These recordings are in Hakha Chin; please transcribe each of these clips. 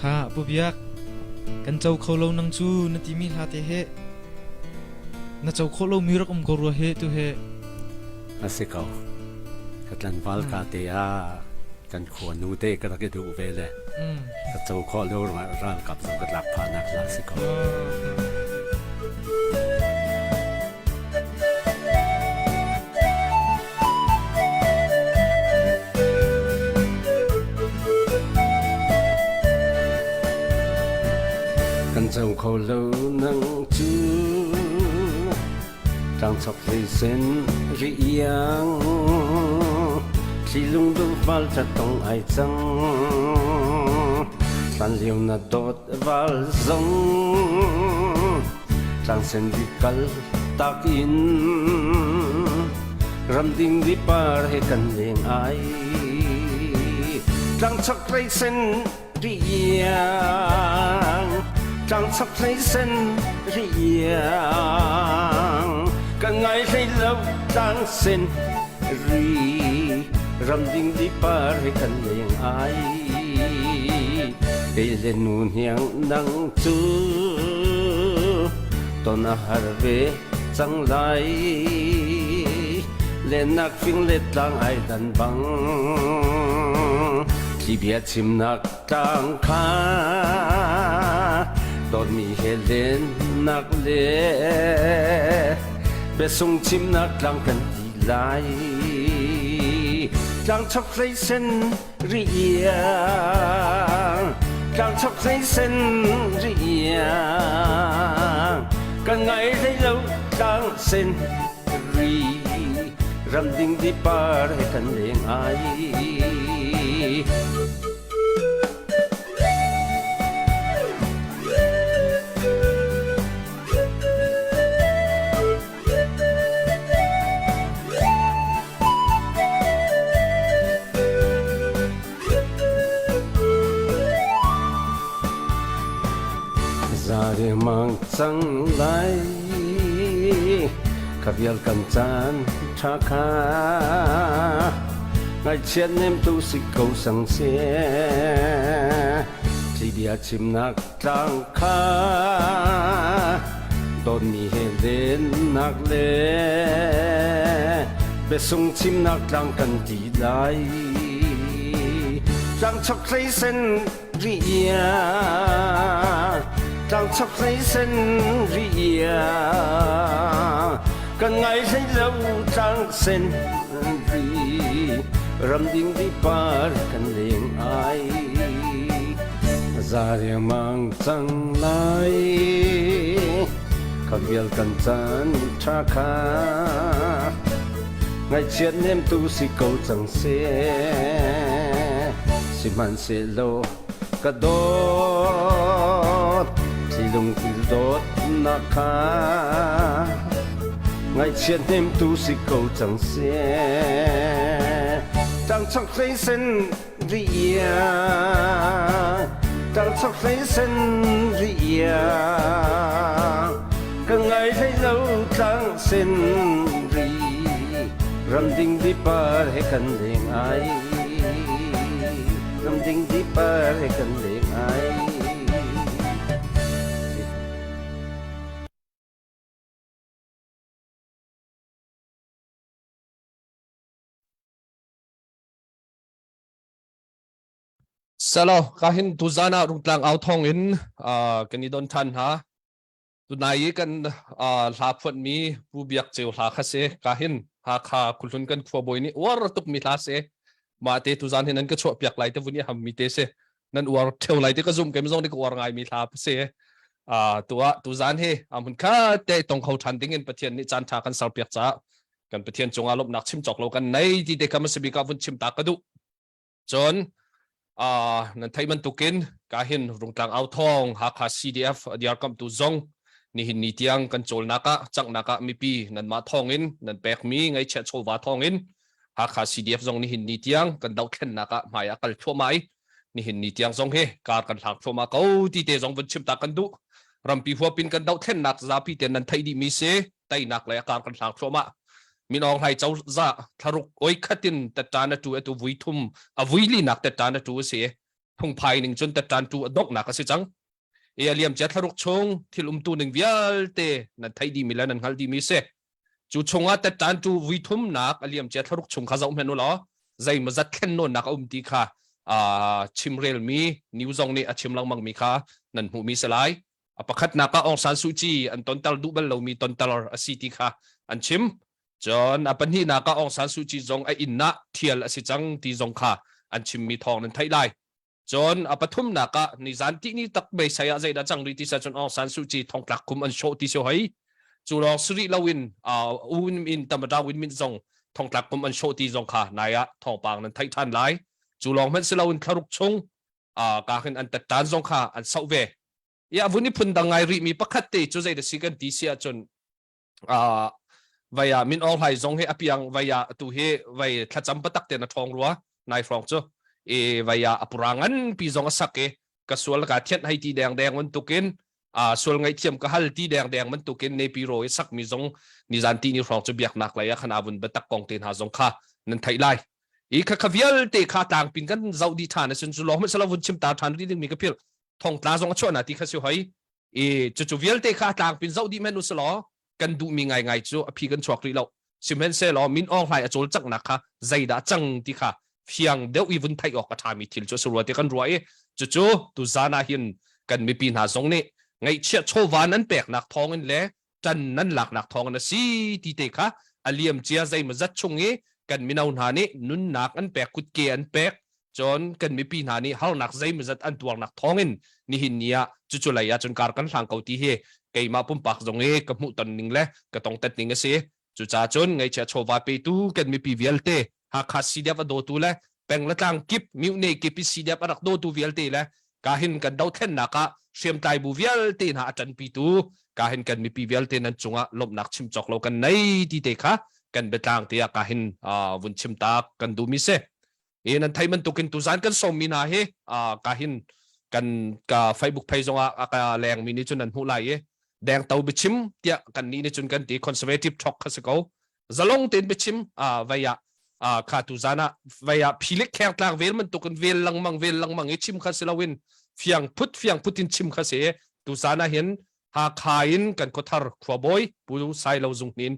Kha Pu Biak, kan co kho lo nang cu na timi hla te he na co khawh lomi rak um ko rua he tu he. A si ko. Ka tlanval ka te ah kan khua nu te ka rak i duh ve le ka co khawh lo ralkap zong ka tlak phahnak la si ko. Kan co kho lo nang cu tlangchok hlei sen ri iang thli lung duh val tla tong ai cang hlan lio na dawt val zong tlangsen di kal tak in ramding di par he kan leng ai tlangchok hlei sen ri iang tlangchok hlei sen ri iang kan ngai hlei lo tlang sen ri ramding di par he kan leng ai kei le nu hniang nang cu ton a har ve cang lai lennak fing le tlang ai dan bang thli bia chimnak tlang kha dawtmi he lennak le biasung chimnak tlang kan ti lai tlang chok hlei sen ri iang tlang chok hlei sen ri iang kan ngai hlei lo tlang sen ri ramding di par he kan leng ai. Zari mang cang lai ka vial kan caan tha kha ngaihchiat nem tu si ko sang se Tli bia chimnak tlang kha dawtmi he lennak le biasung chimnak tlang kan ti lai tlang chok hlei sen ri iang tlang chok hlei sen ri iang kan ngai hlei lo tlang sen ri ramding di par kan leng ai Za riangmang cang lai ka vial kan caan ṭha kha ngaihchiat nemtu si ko cang seh sihmanhsehlaw ka dawt thilung til dawtnak kha ngaihchiat nemtu si ko cang seh ṭangchok hlei sen ri iang ṭangchok hlei sen ri iang ka ngai hlei lo tlang sen ri ramding di par he kan leng ai ramding di par he kan leng ai. Selo ka hin tuzan ah Rungtlang au thong in uh, kan i don than hna. Tunai i kan uh, hla phuanmi Pu Biak Ceu hla kha si. Ka hin Hakha khuhlun kan khuabawi nih uar tukmi hla si. Mah te tuzan hin nan ka chuah piak lai te vun i hammi te si. Nan uar theu lai te ka zum kem zong nih ka uar ngaimi hla si. Uh, tu ah tuzan hi amun kha te tong kho than ding in Pathian nih caan tha kan ser piak caah kan Pathian cungah lawmhnak chim cawk lo kan nei ti te kha masabik ah vun chim ta ka duh. Cun uh, nan theih bantukin ka hin Rungtlang au thawng Hakha CDF diarkamtu zong nihin ni tiang kan cawlnak ah cangnak ah mipi nanmah thawngin nan pekmi ngaihchiah chawva thawngin Hakha CDF zong nihin ni tiang kan dohthlennak ah hmai ah kal thluahmah i nihin ni tiang zong hi kar kan hlak thluahmah ko ti te zong vun chim ta kan duh rampi huapin kan dohthlennak zapi ten nan theih dih mi si teinak lei a kar kan hlang thluahmah Min Aung Hlaing cozah thlaruk oi khatin tettan atu atu vui thum a vui linak tettan atu a si. Phungphai ning cun tettan tu a donghnak a si cang. I a liam cia thlaruk chung thil umtu ning vialte nan theih dihmi le nan hngalh dihmi si. Cu chungah tettan tu vui thumnak a liam cia thlaruk chung kha zoh hmenh u law zeimawzat thlen nawnnak a um ti kha chimrelmi new zong nih a chim lengmangmi kha nan hmuhmi si lai. A pakhatnak ah Aung San Suu Kyi an tonter duh bal lomi tonter a si ti kha an chim. Cun a pahnihnak ah Aung San Suu Kyi zong a inn ah thial a si cang ti zong kha an chimmi thawng nan theih lai. Cun a pathumnak ah nizan tihni tak meisei ah zeidah cang rih ti sa cun Aung San Suu Kyi thongtlak kum an sawh ti si hoi. Cu lawng si rih loin U Win Min Tamada Win Min zong thongtlak kum an sawh ti zong kha nai ah thawngpang nan theih ṭhan lai. Cu lawng hmanh si loin thlaruk chung ka hin an tattan zong kha an soh ve. I a vun i phun dang ngai rihmi pakhat te cu zei da si kan ti si ahcun vai ah Min Aung Hlaing zong hi a piang vai ah tu hi vai thlacam patak te na ṭhawng rua nai hrawng cu i vai ah a pura nganpi zong a sak i ka sual ka thianh hei ti deng deng bantukin a sual ngaihthiam ka hal ti deng deng bantukin nepi ro i sakmi zong nizan ti ni hrawng cu biaknak lei ah khan avun biatak kong te hna zong kha nan theih lai i kha kha vialte kha tlangpin kan zoh dih ṭhan asin cu lawng hmanh vun chim ta ṭhan rih dingmi ka philh thongtla zong a chuah na ti kha si hoi i cucu vialte kha tlangpin zoh dih men usalaw kan duhmi ngaingai cu a phi kan chuak rih lo sihmanhsehlaw Min Aung Hlaing a cawlcanghnak kha zeidah cang ti kha fiang deuh i vun theih awk a ṭhami thil cu a si rua ti kan ruah i cucu tuzan ah hin kan mipi hna zong nih ngaihchiah chawva nan peknak thawngin le ṭan nan laknak thawngin a si ti te kha a liam cia zeimawzat chung i kan mino hna nih nunnak an pek kutke an pek cun kan mipi hna nih harnak zeimawzat an tuarnak thawngin nihin ni ah cucu lei ah cun kar kan hlang ko ti hi keimah pumpak zong i ka hmuhton ning le ka tongtet ning a si. Cucaah cun ngaihchia chawva petu kan mipi vialte Hakha CDF a dawtu le peng le tlang kip myone kip i CDF a rak dawtu vialte le kahin kan dothlennak ah hriamtlai bu vialte hna a ṭanpitu kahin kan mipi vialte nan cungah lawmhnak chim cawk lo kan nei ti te kha kan biatlang te ah kahin vun chim tak kan duhmi si. I nan thei bantukin tuzan kan sawmmi hna hi kahin kan ka Facebook page zongah a ka lengmi nih cun nan hmuh lai i dengto biachim tiah kan nih nih cun kan ti conservative talk kha si ko zalong tein biachim vei ah kha tuzan ah vei ah philik khengtlang vel bantukin vel lengmang vel lengmang i chim kha si loin fiang phut fiang phut in chim kha si tuzan ah hin Hakha in kan khuathar khuabawi Pu Sailo Zung Hnin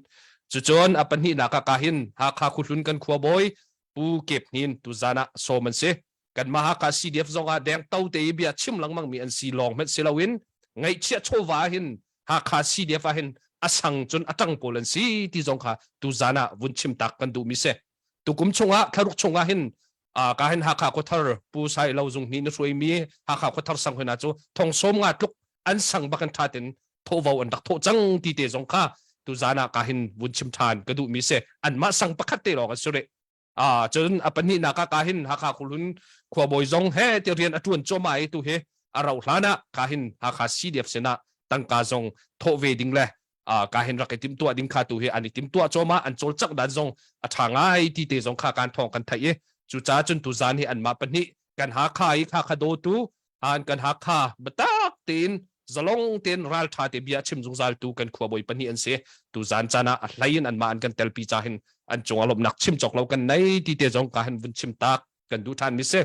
cucun a pahnihnak ah ka hin Hakha khuhlun kan khuabawi Pu Kep Hnin tuzan ah sawm an si. Kanmah Hakha CDF zong ah deng to te i bia chim lengmang mi an si lawng hmanh si loin ngaihchiah chawva ah hin Hakha CDF ah hin a sang cun a ṭang pawl an si ti zong kha tuzan ah vun chim tak kan duhmi si. Tukum chungah thlaruk chungah hin ka hin Hakha khuathar Pu Sai Lo Zung Hni na hruaimi Hakha khuathar sang hna cu thong sawm nga tluk an sang bak an ṭha ten thawhvo an rak thawh cang ti te zong kha tuzan ah ka hin vun chim ṭhan ka duhmi si anmah sang pakhat te lawng an si rih ah cun a pahnihnak ah ka hin Hakha Kulhun khuabawi zong he ti rian a ṭuan cuahmah i tu hi a rauh hlan ah ka hin Hakha CDF sinah tangka zong thawh ve ding le ka hin rak i timhtuah ding kha tu hi an i timhtuah cuahmah an cawlcangh dan zong a ṭha ngai ti te zong kha kan thawng kan theih i cucaah cun tuzan hi anmah pahnih kan Hakha i kha kha dawtu an kan Hakha biatak tein zalong tein ralṭha te bia chim zungzal tu kan khuabawi pahnih an si tuzan caan ah a hlei in anmah an kan telpi ca hin an cung ah lawmhnak chim cawk lo kan nei ti te zong ka han vun chim tak kan duh ṭhan mi si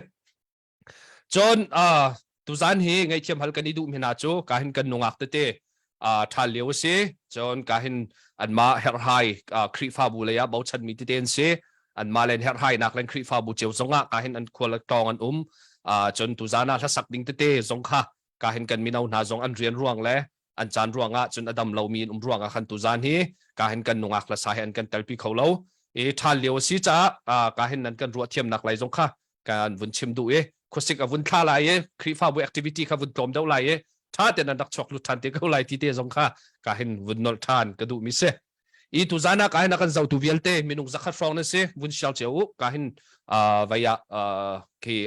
cun tuzan hi ngaihthiam hal kan i duh mi hna cu ka hin kan nungak tete ṭhal lio a si cun ka hin anmah herhhai Khrihfabu lei ah bochan mi tete an si anmah len herhhainak len Khrihfabu cio zong ah ka hin an khual tawng an um cun tuzan ah hlasak ding tete zong kha ka hin kan mino hna zong an rian ruang le an caan ruang ah cun a dam lomi in um ruang ah khan tuzan hi ka hin kan nungak hlasa he an kan telpi kho lo i ṭhal lio a si caah ka hin nan kan ruah thiamnak lai zong kha kan vun chim duh i khuasik a vun thla lai i Khrihfabu activity kha vun tlawm deuh lai i ṭha tein an rak chuak lut ṭhan te ko lai ti te zong kha ka hin vun nolh ṭhan ka duh mi si. I tuzan ah ka hin a kan zohtu vialte minung zakhat hrawng nan si vun share cio u ka hin vei ah khi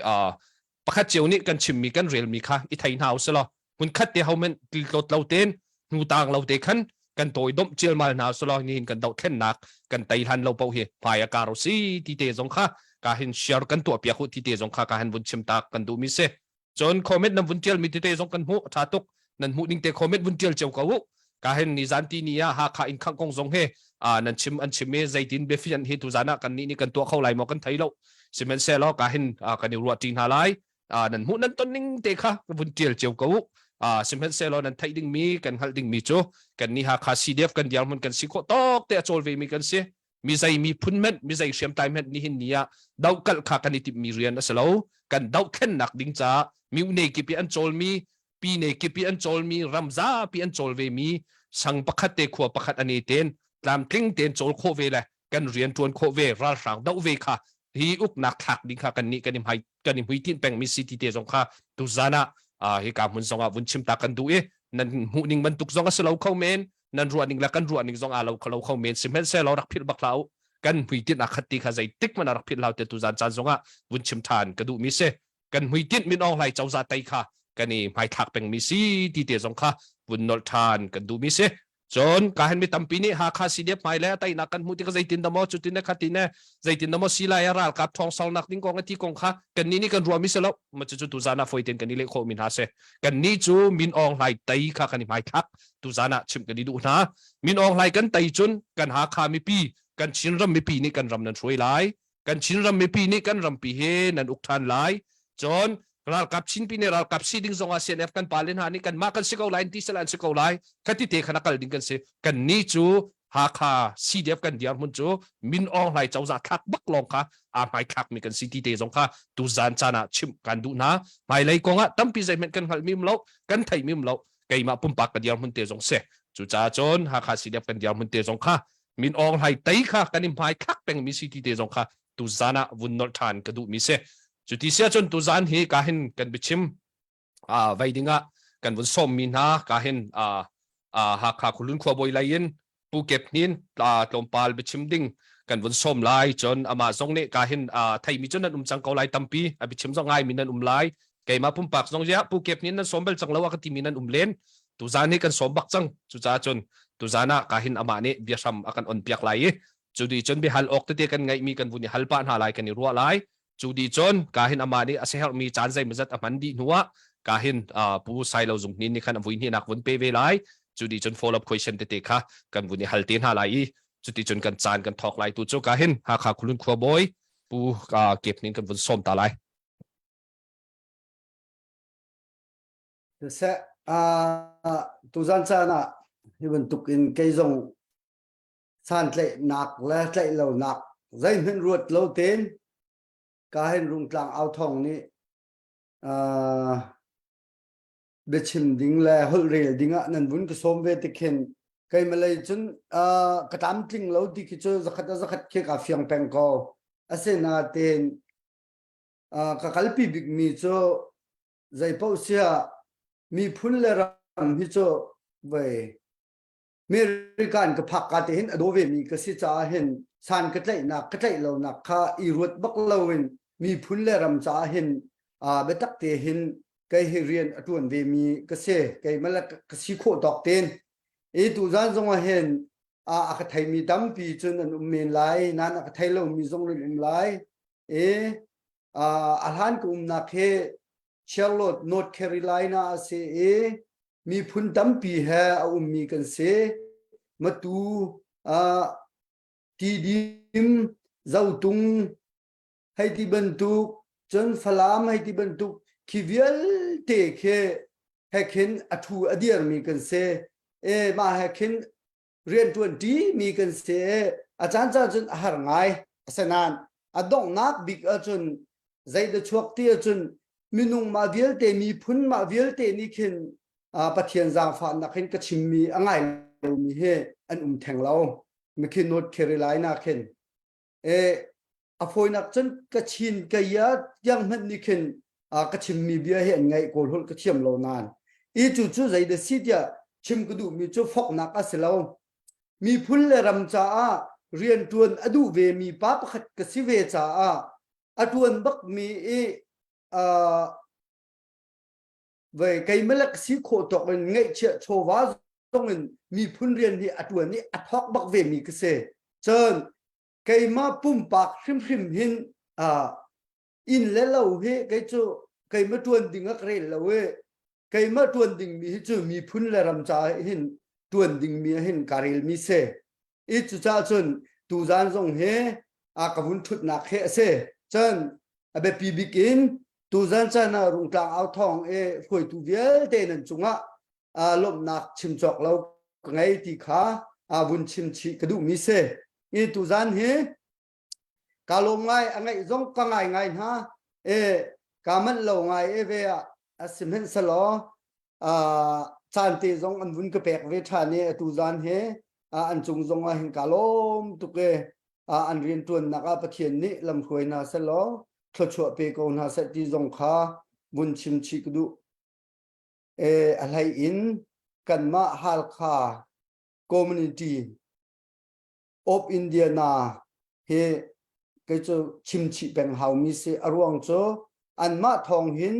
pakhat cio nih kan chimmi kan relmi kha i thei hna usih law hmunkhat te homen tlot lo ten hnu tang lo te khan kan tawi domh chialmal hna sulaw nihin kan dohthlennak kan tei hlan lo paoh hi hmai a kar si ti te zong kha ka hin share kan tuah piak ti te zong kha ka hin vun chim tak kan duh mi si cun comment nan vun tial mi tete zong kan hmuh tha tuk nan hmuh ding te comment vun tial cio ko u ka hin ni zan ti ni ah Hakha in khang kong zong he nan chim an chim i zeitin biafian hi tu zan ah kan nih nih kan tuah kho lai maw kan thei lo sihmanhsehlaw ka hin kan i ruah ṭi hna lai. Nan hmuh nan ton ning te kha vun tial cio ko u. Sihmanhsehlaw nan theih dingmi kan hngalh dingmi cu kan ni Hakha CDF kan dirhmun kan si khawh tawk te a cawl ve mi kan si. Mi zei miphun hmanh mi zei hriamtlai hmanh nihin ni ah dohkalh kha kan i timhmi rian a si lo. Kan dohthlennak ding caah myone kip i an cawlmi pine kip i an cawlmi ram zapi an cawl ve mi sang pakhat te khua pakhat ani ten tlamtling ten cawl khawh ve le kan rian ṭuan khawh ve ralhrang doh ve kha hi uknak thlak ding kha kan nih kan i hmai kan i hmuitinh pengmi si ti te zong kha tuzan ah hi ka hmun zong ah vun chim ta kan duh i nan hmuh ning bantuk zong a si lo kho men nan ruah ning le kan ruah ning zong aa lo kho lo kho men sihmanhsehlaw rak philh bak hlah u kan hmuitinh ah khat ti kha zeitik hmanh ah rak philh hlah te tuzan caan zong ah vun chim ṭhan ka duh mi si kan hmuitinh Min Aung Hlaing cozah tei kha kan i hmaithlak pengmi si ti te zong kha vun nolh ṭhan kan duhmi si. Cun ka hen mi tampi nih Hakha CDF hmai le teinak kan hmuh tikah zeitin dah maw cutin le khatin le zeitin dah maw si lai ralkap ṭhawng saunak ding kong ti kong kha kan nih nih kan ruahmi si lo ma cucu tuzan ah fawi tein kan i leh khawh mi hna si. Kan nih cu Min Aung Hlaing tei kha kan i hmaithlak tuzan ah chimh kan i duh hna. Min Aung Hlaing kan tei cun kan Hakha mipi kan Chinram mipi nih kan ram nan hruai lai. Kan Chinram mipi nih kan rampi hi nan uk ṭhan lai. Cun ralkap Chinpi nih ralkap si ding zongah CNF kan pale hna nih kanmah kan si ko lai ti sel an si ko lai. Khati te khan a kal ding kan si. Kan nih cu Hakha CDF kan dirhmun cu Min Aung Hlaing cozah thlak bak lawng kha aa hmaithlak mi kan si ti te zong kha tuzan caan ah chimh kan duh hna. Hmailei kong ah tampi zeihmanh kan hngalh mi um lo, kan theih mi um lo. Keimah pumpak ka dirhmun te zong si. Cucaah cun Hakha CDF kan dirhmun te zong kha Min Aung Hlaing tei kha kan i hmaithlak pengmi si ti te zong kha tuzan ah vun nolh ṭhan ka duhmi si. Cu ti si ahcun tuzan hi ka hin kan biachim vei ding ah kan vun sawmmi hna ka hin Hakha Khulun khuabawi lei in Pu Kep Hnin tlawmpal biachim ding kan vun sawm lai cun amah zong nih ka hin theimi cu nan um cang ko lai tampi a biachim zong ngaimi nan um lai keimah pumpak zong ya Pu Kep Hnin nan sawm bal cang lo a ka timi nan um len tuzan hi kan sawm bak cang cucaah cun tuzan ah ka hin amah nih biahram a kan on piak lai i cu di cun biahal awk tete kan ngeihmi kan vun i hal pah hna lai kan i ruah lai cu di cun ka hin amah nih a siaherhmi caan zeimawzat a hman dih hnuah ka hin Pu Sailo Zung Hnin nih khan a vui hnihnak vun pe ve lai cu di cun follow up question tete kha kan vun i hal te hna lai i cuti cun kan caan kan thawk lai tu cu ka hin Hakha Khulun khuabawi Pu Kep Hnin kan vun sawm ta lai. Siseh, tuzan caan ah hi bantuk in kei zong santlaihnak le tlaih lonak zeihmanh ruat lo tein ka hin Rungtlang au thawng nih biachim ding le holh rel ding ah nan vun ka sawm ve tik hin kei malay cun ka tlamtling lo ti khi cu zakhat a zakhat khi ka fiang peng ko asinain ka kalpi bikmi cu zeipaoh siah miphun le ram hi cu vei American ka phak ka te hin a daw ve mi ka si caah hin san ka tlaihnak ka tlaih lonak kha i ruat bak loin miphun le ram caah hin biatak te hin kei hi rian a tuan ve mi ka si keimah le ka si khawh tawk ten i tuzan zong ah hin a ka theimi tampi cun an um men lai nan a ka thei lomi zong an um lai i a hlan ka umnak hi Charlotte North Carolina a si i miphun tampi he a ummi kan si Matu Tidim Zotung hei ti bantuk cun Falam hei ti bantuk khi vialte khi he khin a thu a dirmi kan si e mah he khin rianṭuan ṭi mi kan si a caan caan cun a har ngai asinain a donghnak bik ahcun zeidah chuak ti ahcun minung mah vialte miphun mah vialte nih khin Pathian zaangfahnak hin ka chimmi a ngai lomi hi an um theng lo mikhin North Carolina khin E a fawinak cun ka chin ka ia tiang hmanh nih khin ka chimmi bia hi an ngaih kawl holh ka thiam lo nain i cu cu zeidah si tiah chim ka duhmi cu foknak a si lo miphun le ram caah rianṭuan a duh ve mi pa pakhat ka si ve caah a ṭuan bakmi i ve keimalek si khawh tawk in ngaihchiah chawva zong in miphun rian hi a ṭuan i a thawk bak ve mi ka si cun keimah pumpak hrimhrim hin inn le lo hi kei cu keimah ṭuan ding ah ka rel lo i keimah ṭuan ding mi hi cu miphun le ram caah hin ṭuan ding mi ah hin ka rel mi si i cucaah cun tuzan zong hi a ka vun ṭhutnak hi a si cun a biapi bik in. Tuzan caan ah Rungtlang au thawng i hruaitu vialte nan cungah lawmhnak chim cawk lo ka ngei ti kha vun chim chih ka duhmi si. I tuzan hi ka lawm ngai a ngaih zong ka ngai ngai hna e ka manh lo ngai e ve ah a sihmanhsehlaw caan te zong an vun ka pek ve ṭhan i atu zan he an cung zong ah hin ka lawm tuk e an rianṭuannak ah Pathian nih lamhruai hna sehlaw thluachuah pe ko hna seh ti zong kha vun chim chih ka duh. E, a hlei in kanmah Halkha community of Indiana hi kei cu chim chih peng haumi si. A ruang cu anmah thawng hin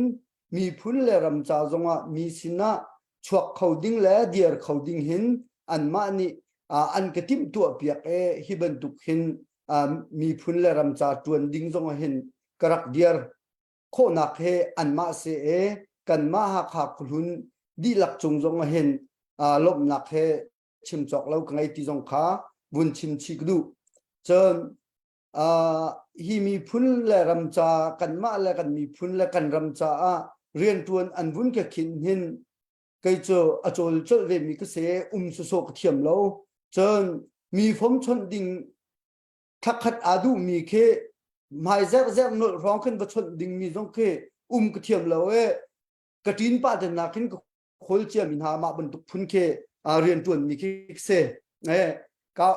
miphun le ram ca zongah mi sinah chuak kho ding le dir kho ding hin anmah nih an ka timhtuah piak e hi bantuk hin miphun le ram ca tuan ding zong hin ka rak dir khawhnak he anmah se e kanmah Hakha khuhlun dihlak cung zong hin lawmhnak he chim cawk lo ka ngei ti zong kha vun chim chih ka duh. Cun hi miphun le ram ca kanmah le kan miphun le kan ram caah rianṭuan an vun ka khin hin kei cu a cawl colh ve mi ka si um sawsawh ka thiam lo. Cun mi fom chawnh ding thlakhat aa duh mi khi hmai zerh nolh hrawng khin va chawnh ding mi zong khi um ka thiam lo e ka ṭin pah te nak hin ka khawl ciami hna mah bantuk phun khi rianṭuan mi khi si ka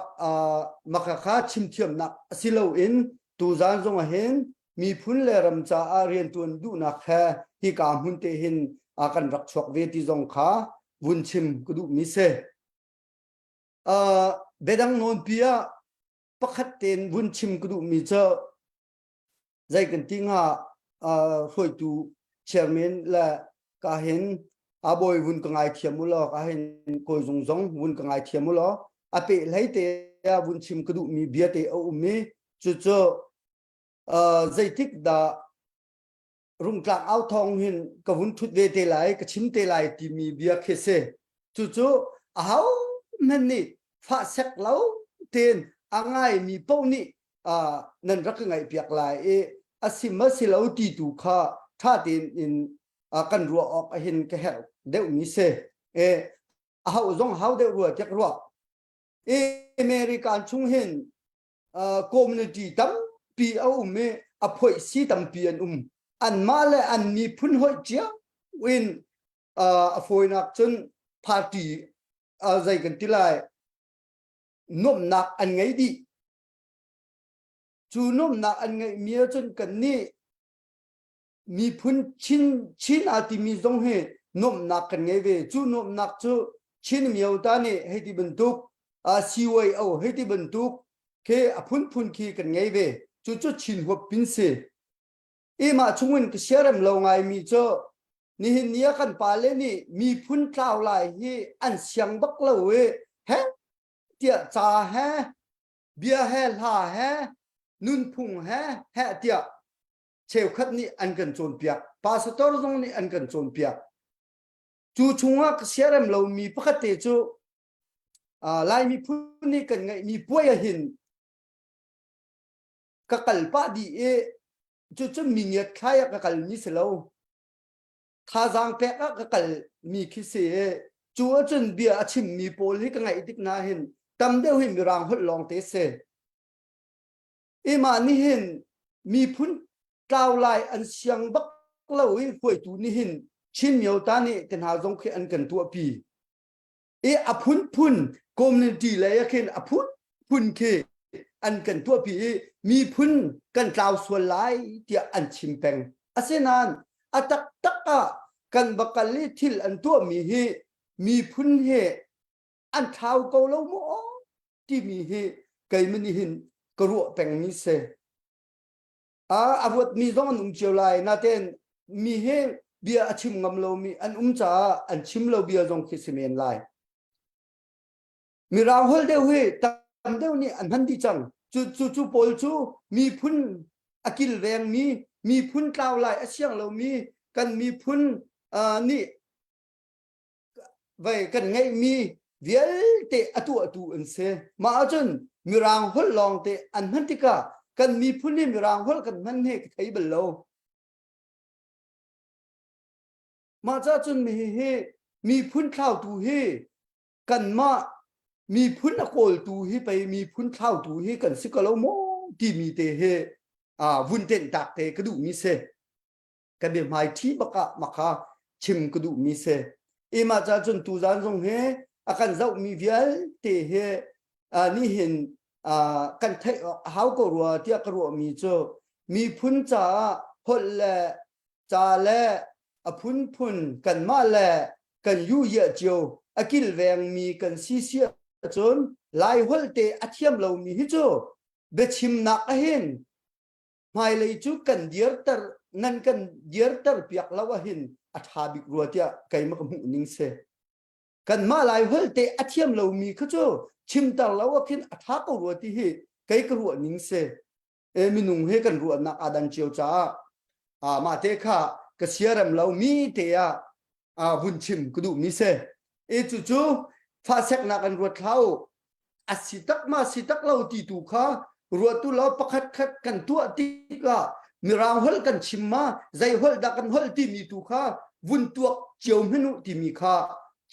maka kha chimthiamnak asi loin tuzan zong ah hin miphun le ram caah rianṭuan duhnak he hika hmun te hin kan rak chuak ve ti zong kha vun chim ka duh mi si. Biadang nawnpi ah pakhat tein vun chim ka duh mi cu zei kan ti hnga hruaitu chairman le ka hin a bawi vun ka ngai thiam u law ka hin kawi zung zong vun ka ngai thiam u law a peh hlei te ah vun chim ka duhmi bia te a um i cucu zeitik dah rungtlak au thawng hin ka vun thut ve te lai ka chim te lai timi bia khi si cucu a hau hmanh nih fah sek lo tein a ngai mi paoh nih nan rak ka ngaihpiak lai i a si ma si lo ti tu kha ṭha tein in kan ruah awk ahin ka herh deuhmi si. E, a hau zong hau deuh rua tiak ruah. E, American chung hin community tampi a um i a phoih si tampi an um. Anmah le an miphun hoih cio in a fawinak cun party zei kan ti lai nuamhnak an ngei dih. Cu nuamhnak an ngeihmi ahcun kannih miphun Chin Chin aa timi zong hi nuamhnak kan ngei ve. Cu nuamhnak cu Chin Myota nih hei ti bantuk CYO hei ti bantuk khi a phunphun khi kan ngei ve. Cucu Chin huap pin si. I mah chungin ka siarem lo ngaimi cu nihin ni ah kan pale nih miphun tlau lai hi an siang bak lo i he tiah ca he bia he hla he nunphung he heh tiah cheukhat nih an kan cawnpiak pastor zong nih an kan cawnpiak cu chungah ka siarem lomi pakhat te cu Lai miphun nih kan ngeihmi puai ah hin ka kal pah dih i cucu mi ngiat thlai ah ka kalmi si lo thazaang pek ah ka kal mi khi si i cu ahcun bia a chimmi pawl hi ka ngaih tik na hin tam deuh hi mirang holh lawng te si i mah nih hin miphun tlau lai an siang bak lo i hruaitu nih hin Chin Myota nih te hna zong khi an kan tuahpi i a phunphun community lei ah khin a phunphun khi an kan tuahpi i miphun kan tlau sual lai tiah an chim peng. Asinain a taktak ah kan va kal i thil an tuahmi hi miphun hi an thlau ko lo maw timi hi keimah nih hin ka ruah pengmi si. A ruatmi zong an um cio lai natein mi hi bia a chim ngam lomi an um caah an chim lo bia zong khi si men lai. Mirang holh deuh hi tam deuh nih an hman dih cang. Cu cu cu pawl cu miphun a kilvengmi, miphun tlau lai a siang lomi kan miphun nih vei kan ngeihmi vialte a tuahtu an si. Mah ahcun Mirang holh lawngte an hman tikah kan miphun hi Mirang holh kan hman hi ka thei bal lo. Mah ca cun mi hi miphun thlautu hi kanmah miphun a kawltu hi pei miphun thlautu hi kan si ko lo maw timi te hi vun tenh tak te ka duhmi si. Ka biahmai ṭhi bak ah makha chim ka duhmi si. Imah ca cun tuzan zong hi a kan zohmi vialte hi nihin kan theih awk a hau ko rua tiah ka ruahmi cu miphun caah holh le ca le a phunphun kanmah le kan yuhiah cio a kilvengmi kan si si ahcun Lai holh te a thiam lomi hi cu biachimnak ahin hmailei cu kan dirter nan kan dirter piak lo ahin a ṭha bik rua tiah keimah ka hmuh ning si. Kanmah Lai holh te a thiam lomi kha cu chimter lo ah khin a ṭha ko rua ti hi kei ka ruah ning si. E minung he kan ruahnak aa dan cio caah ah mah te kha ka siarem lo mi te ah ah vun chim ka duh mi si. E cucu fahseknak an ruat hlah u. A si tak ma si tak lo ti tu kha ruat tu lo pakhat khat kan tuah tikah mirang holh kan chim ma zei holh dah kan holh timi tu kha vun tuak cio hmanh u timi kha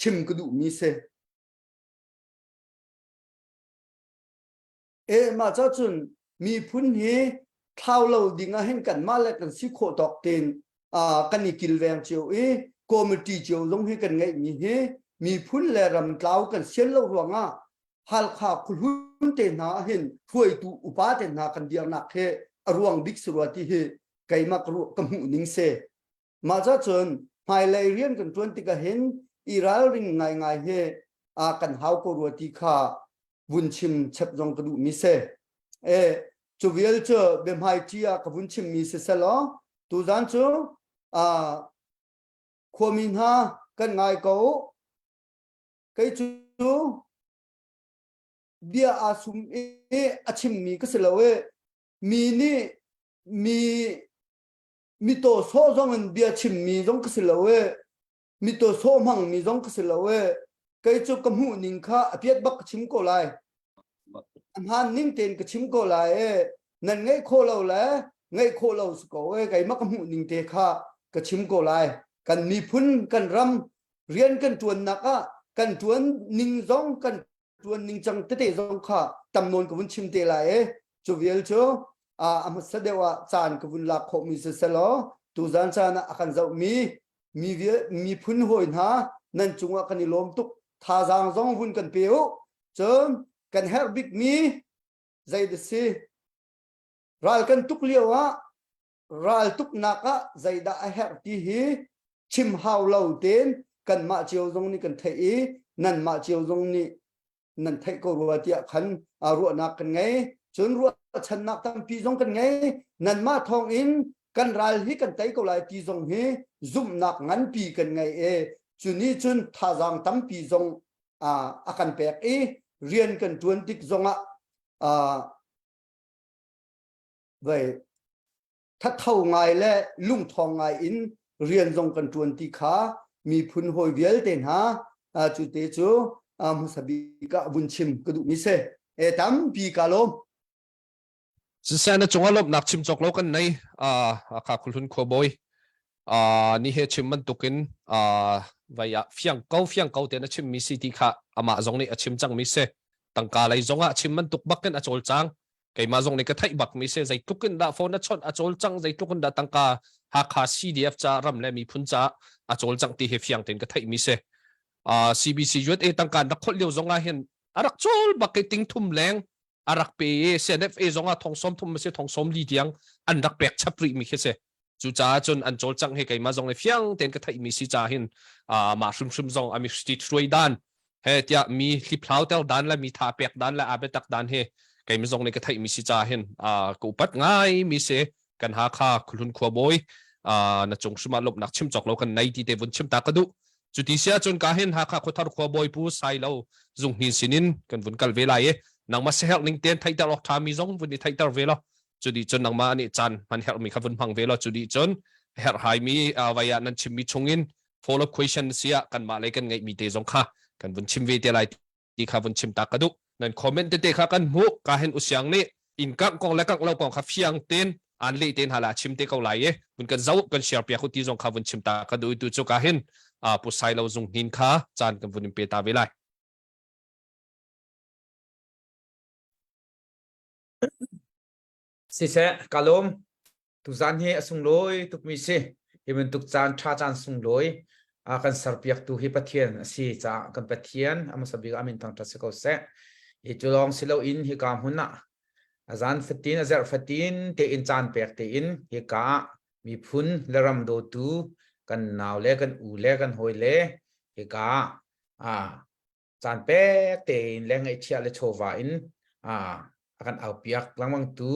chim ka duh mi si. E mah ca cun miphun hi thlau lo ding ah hin kanmah le kan si khawh tawk tein kan i kilveng cio i committee cio zong hi kan ngeihmi hi miphun le ramtlau kan sian lo ruangah Halkha khuhlun te hna ah hin hruaitu upa te hna kan dirnak hi a ruang bik si rua ti hi keimah ka ruah ka hmuh ning si. Mah ca cun hmailei rian kan ṭuan tikah hin i ralring ngaingai hi kan hau ko rua ti kha vun chim chep zong ka duhmi si. E, cu vial cu biahmaiṭi ah ka vun chimmi si selaw tuzan cu khuami hna kan ngai ko. Kei cu bia aa sum i a chimmi ka si lo i mi nih mi mi taw sawh zong in bia chimmi zong ka si lo i mi taw sawh hmangmi zong ka si lo i kei cu ka hmuh ning kha a piat bak ka chim ko lai. A hmaan ning tein ka chim ko lai i nan ngaih khawh lo le ngaih khawh lo si ko i keimah ka hmuh ning te kha ka chim ko lai. Kan miphun kan ram rian kan ṭuannak ah kan ṭuan ning zong kan ṭuan ning cang tete zong kha tam nawn ka vun chim te lai i cu vial cu a hmasa deuh ah caan ka vun lak khawhmi si selaw tuzan caan ah a kan zohmi mi miphun hawi hna nan cungah kan i lawm tuk thazaang zong vun kan pe u cun kan herh bikmi zei dah si ral kan tuk lio ah ral tuknak ah zeidah a herh ti hi chim hau lo tein kanmah cio zong nih kan theih i nanmah cio zong nih nan theih ko rua tiah khan ruahnak kan ngei cun ruahchannak tampi zong kan ngei nanmah thawng in kan ral hi kan tei ko lai ti zong hi zumhnak nganpi kan ngei e cu nih cun thazaang tampi zong a kan pek i rian kan tuan tik zongah vei thatho ngai le lungthawng ngai in rian zong kan ṭuan ti kha miphun hawi vialte hna cu te cu hmasa bik ah vun chim ka duhmi si. E tampi ka lawm. Siseh na cungah lawmhnak chim cawk lo kan nei Hakha Khuhlun khuabawi ni he chim bantukin vai ah fiang ko fiang ko te na chimmi si ti kha amah zong nih a chim cangmi si tangka lei zongah chim bantuk bakin a cawlcang keimah zong nih ka theih bak mi si zeitluk in dah phone a chawnh a cawlcang zeitluk in dah tangka Hakha CDF ca ram le miphun ca a cawlcang ti hi fiang tein ka theih mi si uh, CBC USA tangka rak kholh lio zong ah hin a rak cawl bak i ting thum leng a rak pe i CNFA zong ah thong som thum si thong som li tiang an rak pek chap rih mi khi si cucaah cun an cawlcangh hi keimah zong le fiang tein ka theihmi si ca hin mah hrimhrim zong a mi hruai dan he tiah mi hliphlau ter dan le mi tha pek dan le a biatak dan hi keimah zong nih ka theihmi si ca hin ka upat ngai mi si kan Hakha Khuhlun khua bawi na cung hrim ah lawmhnak chim cawk lo kan nei ti te vun chim ta ka duh cuti sia cun ka hin Hakha khuathar khua bawi pu Sai Lo zung hnin sinin kan vun kal ve lai i nangmah seherh ning ten theihter awk ṭha mi zong vun i theihter ve lo cu dih cun nangmah nih caan hman herhmi kha vun hmang ve law cu dih cun herhhaimi vai ah nan chimmi chungin follow up question si ah kanmah lei kan ngeihmi te zong kha kan vun chim ve te lai ti kha vun chim ta ka duh nan comment tete kha kan hmuh ka hen usiang nih in kangh kong le kangh lo kong kha fiang ten. An leh te hna la chim te ko lai i vun kan zo kan share piak ti zong kha vun chim ta ka duh tu chu ka hin pu Sai Lo Zung Hnin kha caan kan vun in pe ta ve lai. Siseh, ka lawm. Tuzan hi a sunglawi tukmi si. Hi bantuk caan ṭha caan sunglawi a kan serpiaktu hi Pathian a si caah kan Pathian a hmasa bik ah a min thangṭhat si ko seh. Hi cu lawng si loin hika hmun ah a zan fatin a zarh fatin tein caan pek tein hika ah miphun le ram dawtu kan nau le kan u le kan hawi le hika ah caan pek tein le ngaihchiah le chawva in a kan aupiak lengmang tu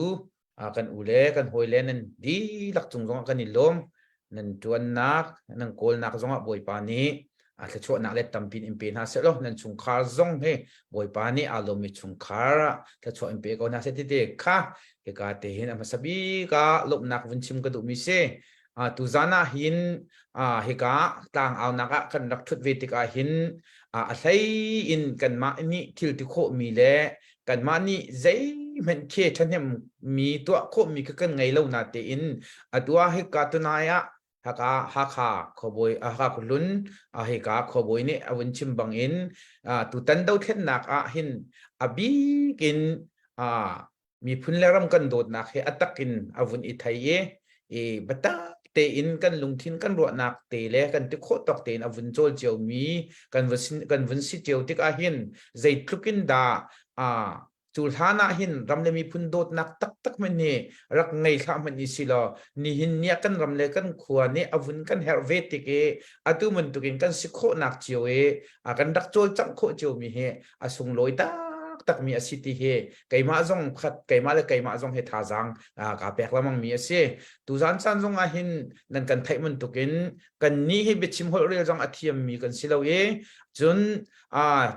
kan u le kan hawi le nan dihlak cung zongah kan i lawm. Nan ṭuannak nan kawlnak zongah Bawipa nih a thluachuahnak le tampi in pe hna seh law nan chungkhar zong hi Bawipa nih aa lawmmi chungkhar ah thluachuah in pe ko hna seh ti te kha hika te hin a hmasa bik ah lawmhnak vun chim ka duhmi si. Tuzan ah hin hika tlang aunak ah kan rak ṭhut ve tikah hin a hlei in kanmah nih thil ti khawhmi le kanmah nih zeihmanh khi ṭhahnem mi tuah khawhmi kha kan ngei lo na tein atu ah hika tunai ah Haka Hakha khuabawi Hakha khuahlun hika khuabawi nih a vun chim bangin tutan dothlennak ah hin a bik in miphun le ram kan dawtnak he a tak in a vun i thei i i biatak tein kan lungthin kan ruahnak te le kan ti khawh tawk tein a vun cawl cio mi kan vun kan vun si cio tik ah hin zeitluk in dah cu hlan ah hin ram le miphun dawtnak taktak hmanh hi rak ngei hlah hmanh i si law nihin ni ah kan ram le kan khua nih a vun kan herh ve tik i atu bantukin kan si khawhnak cio i kan rak cawlcangh khawh cio mi hi a sunglawi taktak mi a si ti hi keimah zong khat keimah le keimah zong hi thazaang kaa pek lengmang mi a si. Tuzan caan zong ah hin nan kan theih bantukin kan nih hi biachim holh rel zong a thiam mi kan si lo i cun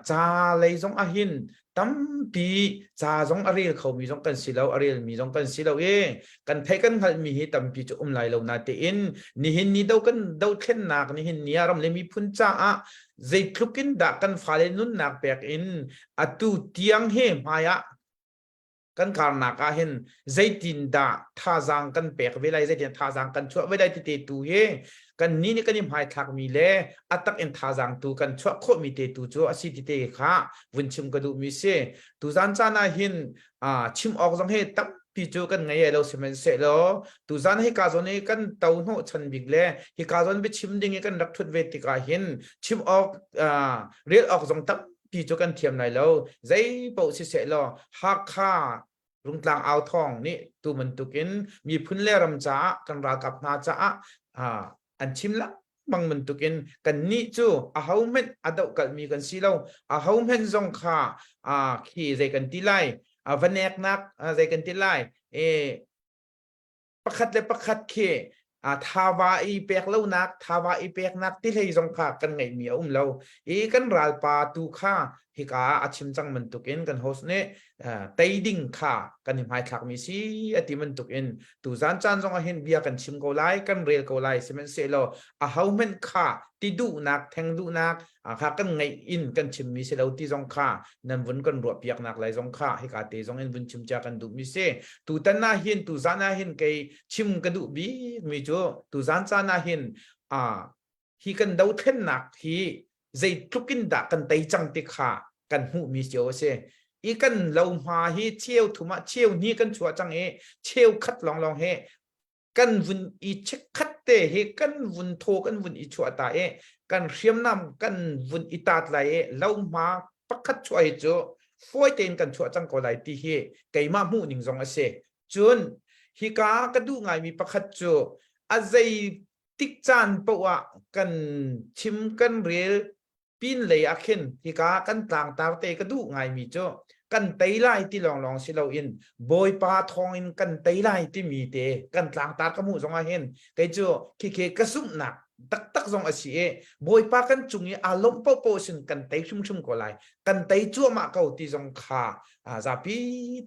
ca lei zong ah hin tampi ca zong a rel khomi zong kan si lo a relmi zong kan si lo i kan theih kan hngalhmi hi tampi cu um lai lo na tein nihin ni do kan dothlennak nihin ni ah ram le miphun caah zeitluk in dah kan fale nunnak pek in atu tiang hi hmai ah kan karnak ah hin zeitin dah thazaang kan pek ve lai zeitin thazaang kan chuah ve lai ti te tu hi kan ni nih kan i hmaithlak mi le a tak in thazaang tu kan chuah khawh mi te tu cu a si ti te kha vun chim ka duh mi si. Tuzan caan ah hin chim awk zong hi tampi cu kan ngei lo. Sihmanhsehlaw tuzan hi ka zawn i kan to hnawh chan bik le hi ka zawn biachim ding i kan rak thut ve tikah hin chim awk rel awk zong tampi cu kan thiam lai lo. Zei paoh siseh law Hakha Rungtlang au thawng nih tu bantukin miphun le ram caah kan ralkap hna caah an chim lengmang bantukin kannih cu ahohmanh a dohkalhmi kan si lo. Ahohmanh zong kha khi zei kan ti lai va neknak zei kan ti lai pakhat le pakhat khi thava i pek lonak thava i peknak ti hlei zong kha kan ngeihmi a um lo i kan ralpa tu kha hika a chim cang bantukin kan host nih tei ding kha kan i hmaithlakmi si a ti bantukin tuzan caan zong ah hin bia kan chim ko lai kan rel ko lai. Sihmanhsehlaw ahohmanh kha ti duhnak theng duhnak kha kan ngeih in kan chimmi si lo ti zong kha nan vun kan ruah piaknak lai zong kha hika te zong in vun chim cia kan duhmi si. Tutan ah hin tuzan ah hin kei chim ka duh bik mi cu tuzan caan ah hin hi kan dothlennak hi zeitluk in dah kan tei cang ti kha kan hmuhmi cio a si i kan lohma hi cheu thum ah cheu hnih kan chuah cang i cheu khat lawnglawng hi kan vun i chikkhat te hi kan vun thaw kan vun i chuah ta i kan hriamnam kan vun i tat lai i lohma pakhat chuah hi cu fawi tein kan chuah cang ko lai ti hi keimah hmuh ning zong a si. Cun hika ka duh ngaimi pakhat cu a zei tik caan paoh ah kan chim kan rel pin lei ah khin hika kan tlangtar te ka duh ngaimi cu kan tei lai ti lawnglawng si loin Bawipa thawngin kan tei lai timi te kan tlangtar ka hmuh zong ah hin kei cu khikhi ka zumhnak taktak zong a si i Bawipa kan cung i aa lawmh paohpaoh sin kan tei hrimhrim ko lai kan tei cuahmah ko ti zong kha zapi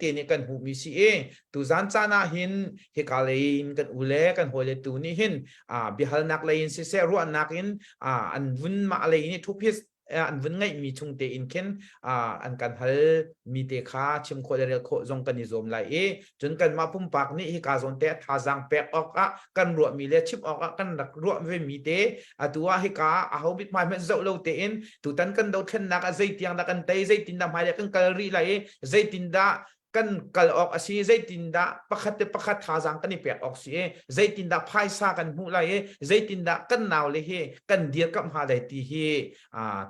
te nih kan hmuhmi si i tuzan caan ah hin hika lei in kan u le kan hawile tu nih hin biahalnak lei in siseh ruahnak in an vun mah lei in thu phis. an vun ngeihmi chung tein khin an kan hal mi te kha chim khawh le rel khawh zong kan i zuam lai i cun kanmah pumpak nih hika zawn te thazaang pek awk ah kan ruahmi le chim awk ah kan rak ruah ve mi te atu ah hika aho mithmai hmanh zoh lo tein tutan kan dothlennak ah zeitiang dah kan tei zeitin dah hmailei kan kal rih lai i zeitin dah kan kal awk a si zeitindah pakhat le pakhat thazaang kan i pek awk si i zeitindah phaisa kan hmuh lai i zeitindah kan nau le hi kan dirkamh hnga lai ti hi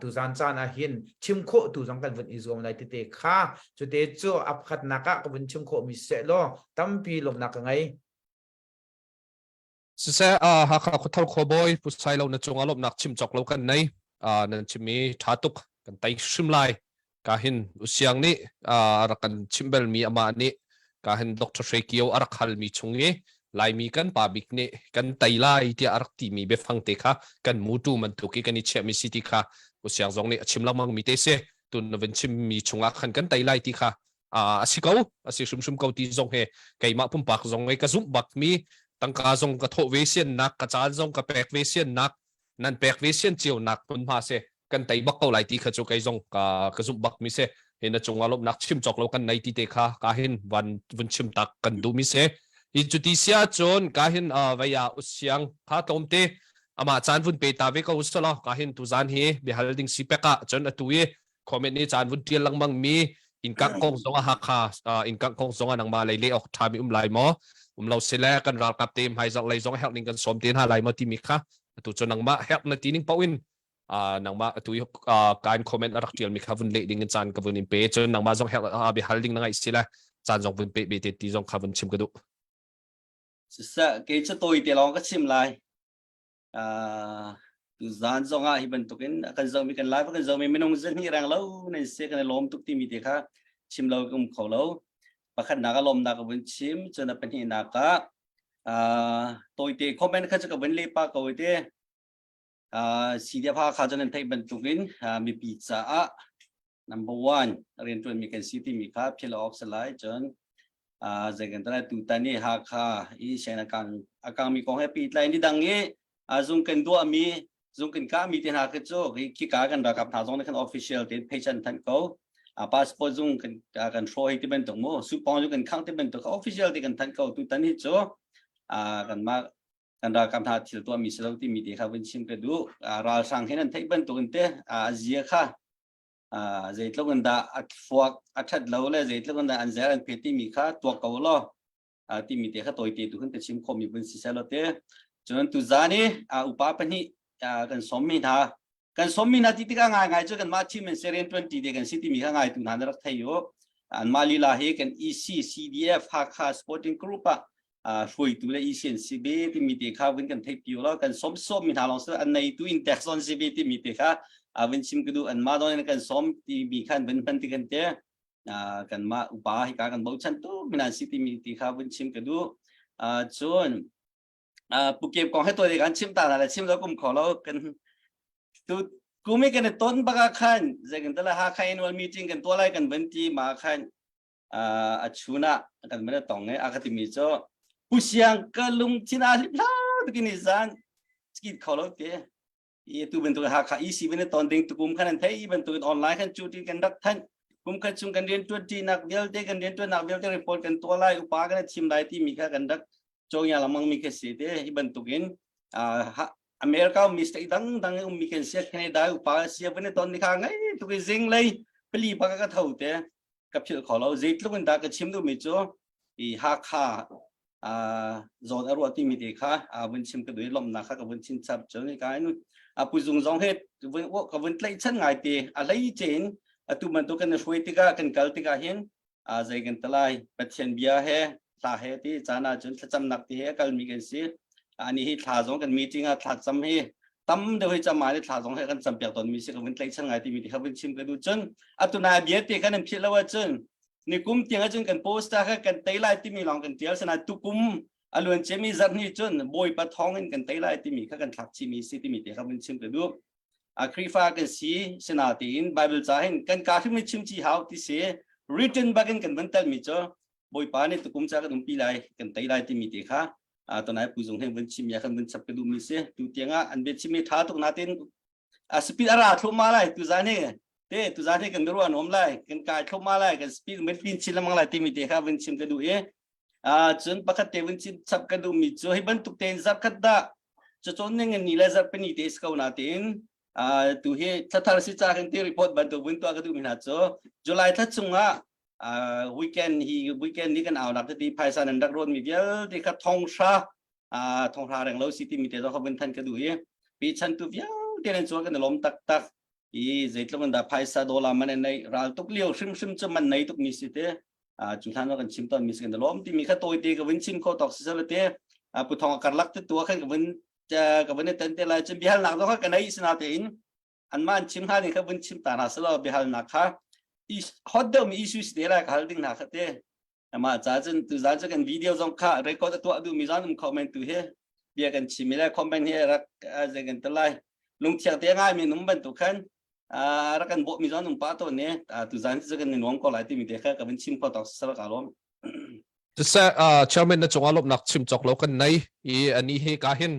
tuzan caan ah hin chim khawh tu zong kan vun i zuam lai tete kha cute cu a pakhatnak ah ka vun chim khawh mi seh law tampi lawmnak ka ngei. Siseh, uh, Hakha khuathar khuabawi Pu Sai Lo na cungah lawmhnak chim cawk lo kan nei. Uh, nan chimmi ṭha tuk kan tei hrim lai. Ka hin Usiang nih uh, rak kan chim belmi amah nih ka hin Dr. Hre Kio a rak halmi chung i Laimi kan pa bik nih kan tei lai tiah a rak timi biafang te kha kan mutu bantuk i kan i chiahmi si ti kha Usiang zong nih a chim lengmang mi te si. Tun na vun chimmi chungah khan kan tei lai ti kha a si ko a si hrimhrim ko ti zong he keimah pumpak zong he ka zumh bak mi tangka zong ka thawh ve siannak ka caan zong ka pek ve siannak nan pek ve sian cio nak hmunhma se kan tei bak ko lai ti kha cu kei zong ka ka zumh bak mi se hi na cungah lawmhnak chim cawk lo kan nei ti te kha ka hin van vun chim tak kan duh mi se hi cuti sia cun ka hin vaya usiang kha tlawmte ama caan vun pe ta ve ko usalaw ka hin tuzan hi biahal ding si pek ah cun atu i comment ni caan vun tial lengmang mi inkang kong zong a Hakha inkang kong zong a nangmah lei le ok tha mi um lai maw um lo sile kan ralkap te hmai zarh lei zong herh ning kan som te hna lai maw timi kha atu cu nangmah herh na ti ning paoh in nangmah atu kain comment a rak tial mi kha vun leh ding in caan ka vun in pe cun nangmah zong herh bi hal ding na ngaih sile caan zong vun pe be te ti zong kha vun chim ka duh. Siseh kei cu tawi te lawng ka chim lai. Tuzaan zongah hi bantukin a kan zohmi kan live a kan zohmi minung zahnih reng lo nan si kan i lawm tuk timi te kha chim lo ka um kho lo. Pakhatnak a lawmnak ka vun chim cun a pahnihnak ah tawite comment kha cu ka vun leh pah ko te. CDF Hakha cu nan theih bantukin mipi caah number one rianṭuanmi kan si timi kha philh awk si lai. Cun zei kan tala tutan i Hakha i sian a kang a kangmi kong he pehtlai ni dang i zung kan duahmi zung kan kahmi te hna khi cu khika kan ralkap hna zong nih khan official tein page an thanh ko. Passport zung kan kan hrawh hi ti bantuk mu supong zung kan khang ti bantuk official te kan thanh ko. Tutan hi cu kanmah kan ralkap hna thil tuahmi si lo timi te kha vun chim ka duh. Ralhrang hin an theih bantuk in te a zia kha zeitluk in dah a fuak a ṭhat lo le zeitluk in dah an zer an phet timi kha tuak ko law timi te kha tawite tu khan ka chim khawhmi vun si seh law te. Cun tuzaan i upa pahnih kan sawmmi hna kan sawmmi hna ti tikah ngaingai cu kanmah team in serian 20 te kan si timi kha ngaitu hna na rak thei u. Anmah lila hi kan EC CDF Hakha Sporting Group ah hruaitu le EC an si ve timi te kha vun kan theih pi lo kan sawm sawm mi hna lawng si an neitu in tax on si ve timi te kha vun chim ka duh. Anmah zong in kan sawm timi khan vun hman ti kan te kanmah upa hi ka kan bochan tu minan si timi ti kha vun chim ka duh. Cun Pukep kong he tuah kan chim ta la chim lo kum kho lo kan tu kumi kan ton baka khan zei kan tala ha kha annual meeting kan tuah lai kan van ti ma khan a chuna kan van tong e a ka timi cho pusiang ka lungthin a hlip hla tukin ni zan skit kho lo te i tu bantuk Hakha EC van ton ding tukum khan an thei bantuk online khan chu ti kan rak than kum khat chung kan rian tuan ti nak vialte kan rian tuan nak vialte report kan tuah lai upa kan thim lai ti mi kha kan rak chawng lamang mi kha si te hi bantukin America mi state dang dang um mi kan sia Canada upa sia van ton ni kha ngai tu zing lei pali pa ka tho te ka phil kho lo zeitluk in dah ka chim duh mi cu i Hakha zawn a ruah timi te kha vun chim ka duh i lawmhnak kha ka vun chin chap cun ka in a puzung zong he ka vun tlaih chan ngai te a hlei cein atu bantuk kan hruai tikah kan kal tikah hin zei kan talai Pathian bia he thla he ti caan ah cun thlacamnak ti he kalmi kan si ani hi thla zong kan meeting ah thla cam hi tam deuh hi cam ah thla zong he kan cam piak tawn mi si ka vun tlaih chan ngai timi ti kha vun chim ka duh cun atu na bia te khan an philh lo ahcun nikum tiang ahcun kan poster kha kan tei lai timi lawng kan tial sana tukum a luan ciami zarh ni cun Bawipa thawng in kan tei lai timi kha kan thlak chimi si timi te kha vun chim ka duh. A Khrihfa kan si sina tiin Bible ca hin kan ka hrim chim chi hau ti si written bakin kan vun tel mi cu Bawipa nih tukum ca kan umpi lai kan tei lai timi te kha tonai puzung he vun chim ya kan vun chap ka duh mi si tu tiangah an bia chim mi tha tuk natin. A speed a ra thluahmah lai tuzan hi te tuzan hi kan ruah an um lai kan kai thluahmah lai kan speed men pin chin lengmang lai timi te kha vun chim ka duh i cun pakhat te vun chim chap ka duh mi cu hi bantuk tein zarh khat dah cacawn ning ni le zarh pani te si ko na tiin tu hi thlathar si ca kan ti report bantuk vun tuah ka duh mi hna cu July thla chungah weekend hi weekend ni kan au nak te ti phaisa nan rak rawn mi vialte kha thong hra thong hra reng lo si timi te zong kha vun than ka duh i pi chan tu vialte nan chuak kan lawm taktak i zeitluk in dah phaisa dollar man nei ral tuk lio hrimhrim cu man nei tuk mi si te cu hlan kan chim ton mi si kan lawm timi kha tawi te ka vun chim kho tok si sel te pu thong karlak te tu khan ka vun ka vun ten te lai cun bihal nak zong kha ka nei sina te in anmah an chim hnga ning kha vun chim ta hna selaw biahalnak kha hot deuh mi issue si te lai ka hal ding hna kha te amah ca cun tuzan cu kan video zong kha record a tuah duh mi zong um kho men tu hi bia kan chim mi le comment hi rak zei kan te lai lungthiang te ngai mi num bantuk khan rak kan bawh mi zong um pa to ne tuzan cu kan ni nuam ko lai timi te kha ka vun chim kho tok sar ka lawm Siseh chairman na cungah lawmhnak chim cawk lo kan nei i ani hi ka hin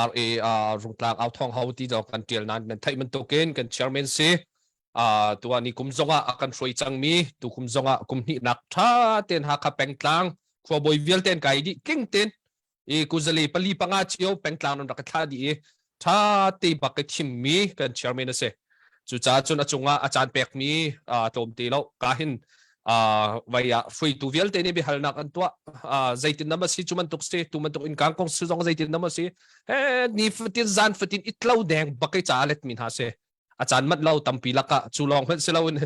RA rungtlang au thong ho ti zong kan tial nan nan theih bantukin kan chairman si tuah ni kum zongah a kan hruai cangmi tu kum zongah kum hnihnak tha ten Hakha pengtlang khuabawi vialte an kai dih tling ten i kuzali pali panga cio pengtlang nan rak thla dih i tha te bak i thimmi kan chairman a si cucaah cun a cungah a caan pekmi tlawm te lo ka hin vai ah hruaitu vialte nih biahalnak an tuah zeitin nam a si cu bantuk si tu bantuk in kang kong si zong zeitin nam a si he ni fatin zan fatin itlo deng bak i ca let mi hna si a caan mat lo tampi lakah cu lawng hmanh si loin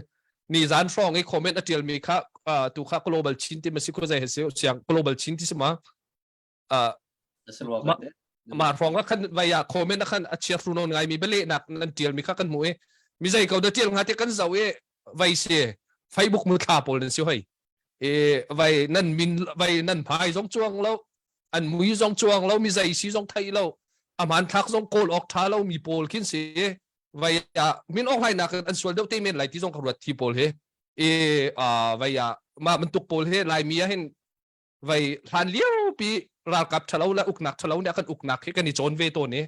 ni zan hrawng i comment a tial mi kha tu kha global chin ti ma si ko zai he si siang global chin ti si ma ma hrawng ah khan vai ah comment ah khan a chia hru non ngai mi bele nak nan tial mi kha kan hmu i mi zei ko da tial nga te kan zo i vai si Facebook mu thla pawl nan si hoi e vai nan min vai nan phai zong chuang lo an mui zong chuang lo mi zei si zong thei lo aman thlak zong kawl ok tha lo mi pawl khin si vai ah min ok lai nak an sual deuh te men lai ti zong ka ruat thi pawl he e vai ah ma bantuk pawl he lai mi ah hin vai hlan lio pi ralkap thalo le uknak thalo nih kan uknak hi kan i cawn ve tawn i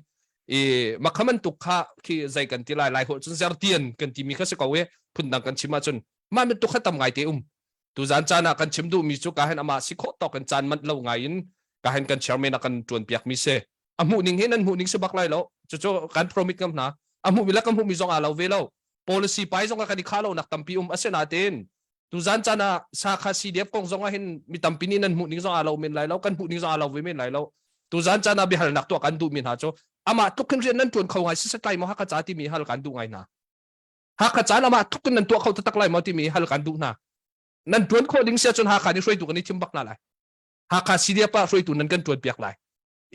i makhaman tuk kha khi zei kan ti lai lai hol cun zertian kan ti mi kha si ko e phundang kan chim ahcun mah bantuk kha tam ngai te um tuzan caan ah kan chim duh mi cu ka hen ama si khawh tawk in caan manh lo ngai in ka hen kan chairman a kan tuan piak mi si a hmuh ning hi nan hmuh ning si bak lai lo cucu kan promise ngam hna a hmuh mi le kan hmuh mi zong aa lo ve lo policy pai zong ah kan i kha lo nak tampi um asinain tuzan caan ah sakha CDF kong zong ah hin mi tampi nih nan hmuh ning zong aa lo men lai lo kan hmuh ning zong aa lo ve men lai lo tuzan caan ah biahalnak tuah kan duh mi hna cu amah tluk hin rian nan tuan kho ngai si satlai maw Hakha ca timi hal kan duh ngai hna Hakha caan amah tluk in nan tuah kho taktak lai maw timi hal kan duh hna nan tuan khawh ding sia cun Hakha nih hruaitu kan i thim bak hna lai Hakha CDF ah hruaitu nan kan tuan piak lai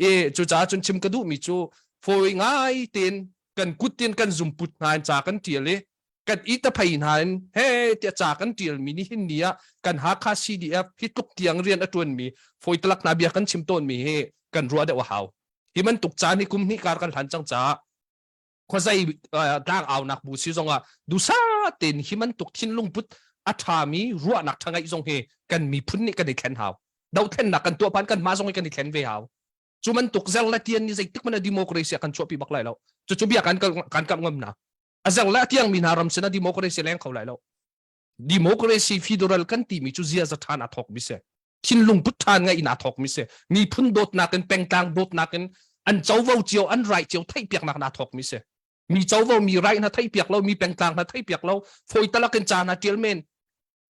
e cucaah cun chim ka duh mi cu fawi ngai tein kan kut tin kan zumput hna in ca kan tial i kan i taphei hna in he tiah ca kan tial mi ni hin ni ah kan Hakha CDF hi tluk tiang rian a tuan mi fawi talak hna bia kan chim tawn mi hi kan ruah deuh a hau hi bantuk caan hi kum hnih kar kan hlan cang caah khuazei tlang aunak bu si zongah dusa tein hi bantuk thinlung put a ṭhami ruahnak ṭha ngeih zong hi kan miphun nih kan i thlen hau dothlennak kan tuah pan kan mah zong hi kan i thlen ve hau cu bantuk zer le tian ni zeitik hmanh democracy kan chuahpi bak lai lo cucu bia kan kan kamh ngam na a zer le a tiang mi hna ram sin ah democracy leng kho lai lo democracy federal kan timi cu ziaza ṭhan a thawk mi si thinlung put ṭhan ngai in aa thawk mi si miphun dawtnak in pengtlang dawtnak in an covo cio an right cio theihpiaknak na thawk mi si mi covo mi right na theihpiak lo mi pengtlang na theihpiak lo foi talak in ca na tial men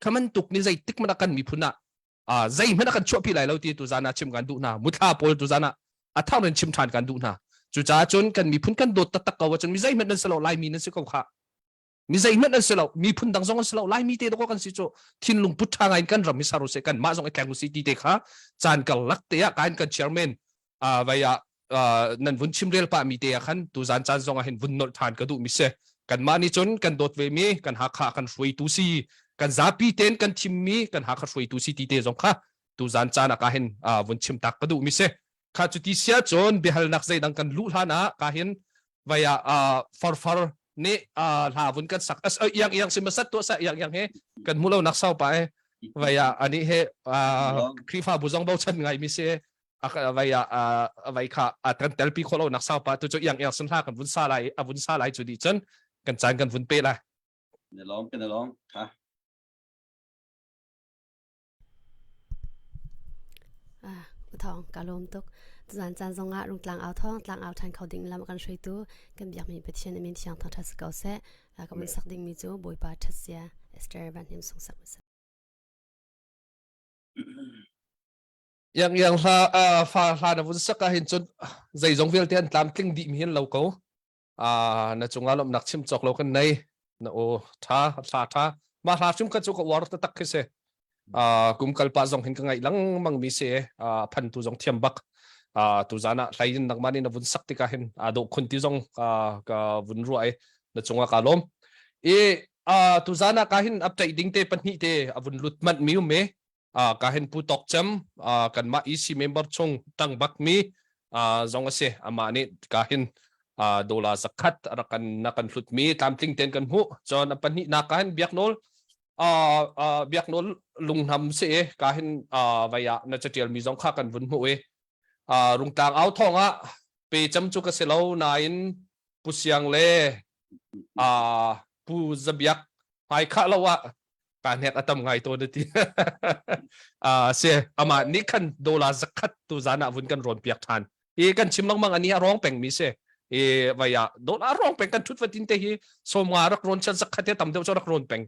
khaman tuk ni zeitik mana kan miphun ah zeihmanh a kan chuahpi lai lo ti tu zan ah chim kan duh hna muthla pawl tu zan ah a thar in chim ṭhan kan duh hna cucaah cun kan miphun kan dawt taktak ko ahcun mi zeihmanh nan si lo laimi nan si ko kha mi zeihmanh an si lo miphun dang zong an si lo laimi te dawk kan si cu thinlung put ṭha ngai in kan ram hi sar usih kan mah zong i tleng usih ti te kha caan karlak te ah kain kan chairman vai ah nan vun chimrel pah mi te ah khan tuzan caan zong ah hin vun nolh ṭhan ka duh mi si kanmah nih cun kan dawt ve mi kan Hakha kan hruaitu si kan zapi ten kan thim mi kan Hakha hruaitu si ti te zong kha tuzan caan ah ka hin vun chim tak ka duh mi si kha cu ti sia cun biahalnak zeidang kan luh hlan ah ka hin vai ah farfar nih hla vun kan sak as iang iang si masat to sa iang iang he kan hmu lo nak sau pa e vai ah ani he Khrihfabu zong bochan ngai mi si. A vai a vai kha a kan telpi khawh lo nak sau pa tu cu iang iang sun hla kan vun sa lai a vun sa lai cu di cun kan caan kan vun pe lai. Na lawm kan lawm ha. Ah, thong ka lawm tuk. Tuzan caan zongah rungtlang au thong tlang au ṭhan kho ding lam kan hruaitu kan biakmi Pathian amin thiang thangṭhat si ko seh. Ka mun sak dingmi cu Bawipa ṭhat sia Esther Van Hnem sung sak masa. Yang yang hla fa hla na vun sak ah hin cun zeizong vialte an tlamtling dih mi hin lo ko. Na cungah lawmhnak chim cawk lo kan nei na aw tha hla tha ma hla hrim kha cu ka uar taktak khi si kum kal pa zong hin ka ngaih lengmang mi si phan tu zong thiam bak tu zan ah hlai in nangmah nih na vun sak tikah hin a dawh khun ti zong ka vun ruah i na cungah ka lawm i tu zan ah ka hin update ding te pahnih te a vun lut manh mi um e ka hin pu tok cem kanmah EC member chung tang bak mi zong a si amah nih ka hin dola zakhat rak kan na kan hlut mi tlamtling ten kan hmuh cun a pahnih nak ka hin biaknawl biaknawl lungnam si e ka hin vai ah na catial mi zong kha kan vun hmuh i rungtlang au thong ah pe cam cu ka si lo nain pu siang le pu zabiak hmai khah lo ah ka hnek a tam ngai tawn ti si amah nih khan dollar zakhat tu zan ah vun kan rawn piak than i kan chim lengmang ani a rong peng mi si i vai ah dollar rong peng kan thut fatin te hi somnga rak rawn chan zakhat te tam deuh cho rak rawn peng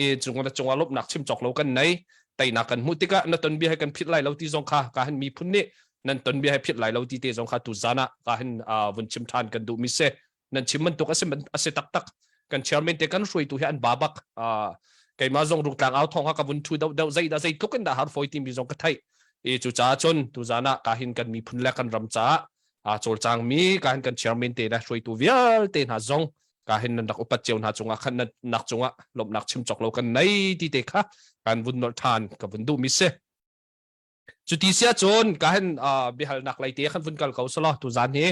i chung na chunga lopnak chim chok lo kan nei teinak kan hmuh tikah na ton bia he kan phit lai lo ti zong kha ka han mi phun nih nan ton bia he phit lai lo ti te zong kha tu zan ah ka hin vun chim than kan duh mi si nan chim bantuk a si a si taktak kan chairman te kan hruaitu hi an ba bak keimah zong rungtlang au thong ha ka vun thu deuh deuh zei dah zei tluk in dah har foi timi zong ka theih i cu caah cun tu zan ah ka hin kan miphun le kan ram caah a cawlcang mi ka hin kan chairman te le hruaitu vialte hna zong ka hin nan rak upat cio hna cungah khan nak cungah lawmhnak chim cawk lo kan nei ti te kha kan vun nolh than ka vun duh mi si Cuti si ahcun ka hin biahalnak lei te khan vun kal ko selaw tuzan hi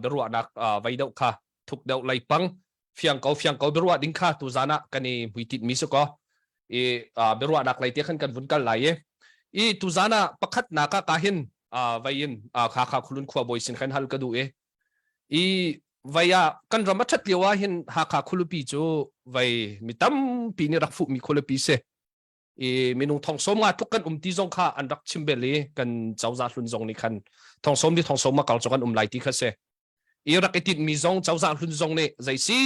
biaruahnak vei deuh kha thuk deuh lei pang fiang ko fiang ko biaruah ding kha tuzan ah kan i hmuitinh mi si ko i biaruahnak lei te khan kan vun kal lai i i tuzan ah pakhatnak ah ka hin vei in Hakha Khulun khuabawi sin khan hal ka duh i i vei ah kan ram a ṭhat lio ah hin Hakha khualipi cu vei mi tampi nih rak fuhmi khualipi si i minung thong sawm nga tluk kan um ti zong kha an rak chim bel i kan cozah hlun zong nih khan thong sawm ti thong sawm ma kal cu kan um lai ti kha si i rak i tinh mi zong cozah hlun zong nih zei si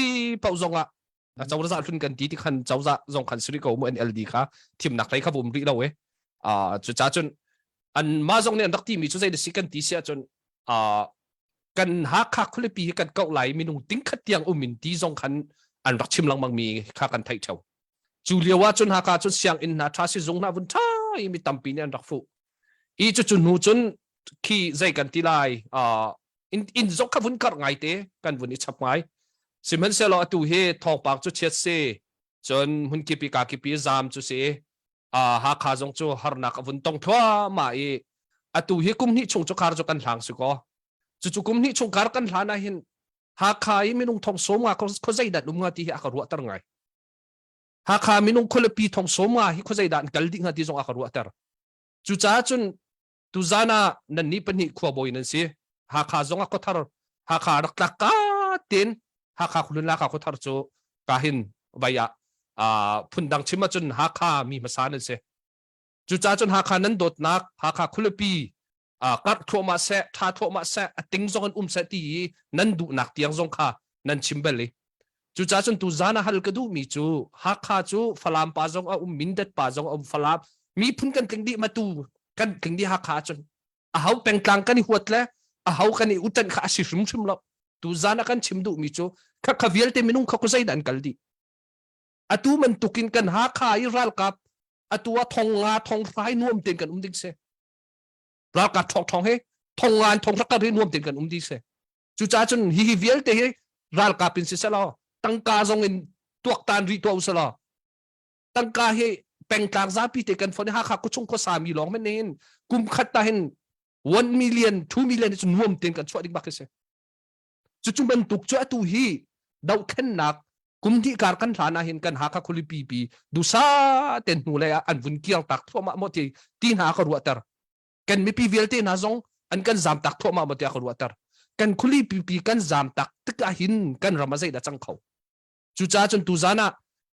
paoh zong ah cozah hlun kan ti ti khan cozah zong khan siri ko mu NLD kha thimnak lei kha um rih lo e a cu ca cun an ma zong nih an rak ti mi cu zei si kan ti si ahcun a kan Hakha khualipi hi kan kauh lai minung tingkhat tiang um in ti zong khan an rak chim lengmang mi kha kan theih theo Cu lio ah cun Hakha cun sianginn hna ṭha sizung hna vun ṭha i mi tampi nih an rak fuh. I cucu hnu cun khi zei kan ti lai uh, inn, inn zong kha vun karh ngai te kan vun i chap ngai. Sihmanhsehlaw atu hi thawngpang cu chiat si cun hmunkip i kakip i zaam cu si uh, Hakha zong cu harnak a vun tong thluahmah i atu hi kum hnih chung cu kar cu kan hlang si kaw cucu kum hnih chung kar kan hlan ah hin Hakha i minung thong sawm nga khuazei dah um nga ti hi a ka ruahter ngai. Hakha minung khualipi thong sawm nga hi khuazei dah an kal dih hnga ti zong a ka ruahter. Cucaah cun tuzan ah nannih pahnih khuabawi nan si. Hakha zong ah khuathar Hakha rak tlak ka tein Hakha khulun Hakha khuathar cu ka hin vai ah phundang chim ahcun Hakha mi hmasa nan si. Cucaah cun Hakha nan dawtnak Hakha khualipi karh thluahmah seh ṭha thluahmah seh a ting zong in um seh ti i nan duhnak tiang zong kha nan chim bel i cucaah cun tuzan ah hal ka duhmi cu Hakha cu Falam pa zong a um Mindat pa zong a um Falam miphun kan tling dih matu kan tling dih Hakha ahcun aho pengtlang kan i huat le aho kan i uṭanh kha a si hrimhrim lo tuzan ah kan chim duhmi cu kha kha vialte minung kha khuazei dah an kal dih atu bantukin kan Hakha i ralkap atu ah thong nga thong hrai nuam tein kan um ding si ralkap ṭhawng ṭhawng he thong nga in thong hra kar hi nuam tein kan um dih si cucaah cun hihi vialte hi ralkap in siselaw tangka zong in tuaktan rih tuah uselaw tangka hi pengtlang zapi te kan phone Hakha khuachung khuasa mi lawng men hin kum khat ta hin 1 million 2 million cu nuam tein kan chuah ding bak hi si cucu bantuk cu atu hi dohthlennak kum hnih kar kan hlan ah hin kan Hakha khualipi pi dusa ten hnu lei ah an vun kiar tak thluahmah maw ti ti hna ka ruahter. Kan mipi vialte hna zong an kan zam tak thluahmah maw tiah ka ruahter. Kan khuli pipi kan zam tak tik ah hin kan ram a zeidah cang kho. Cucaah cun tuzan ah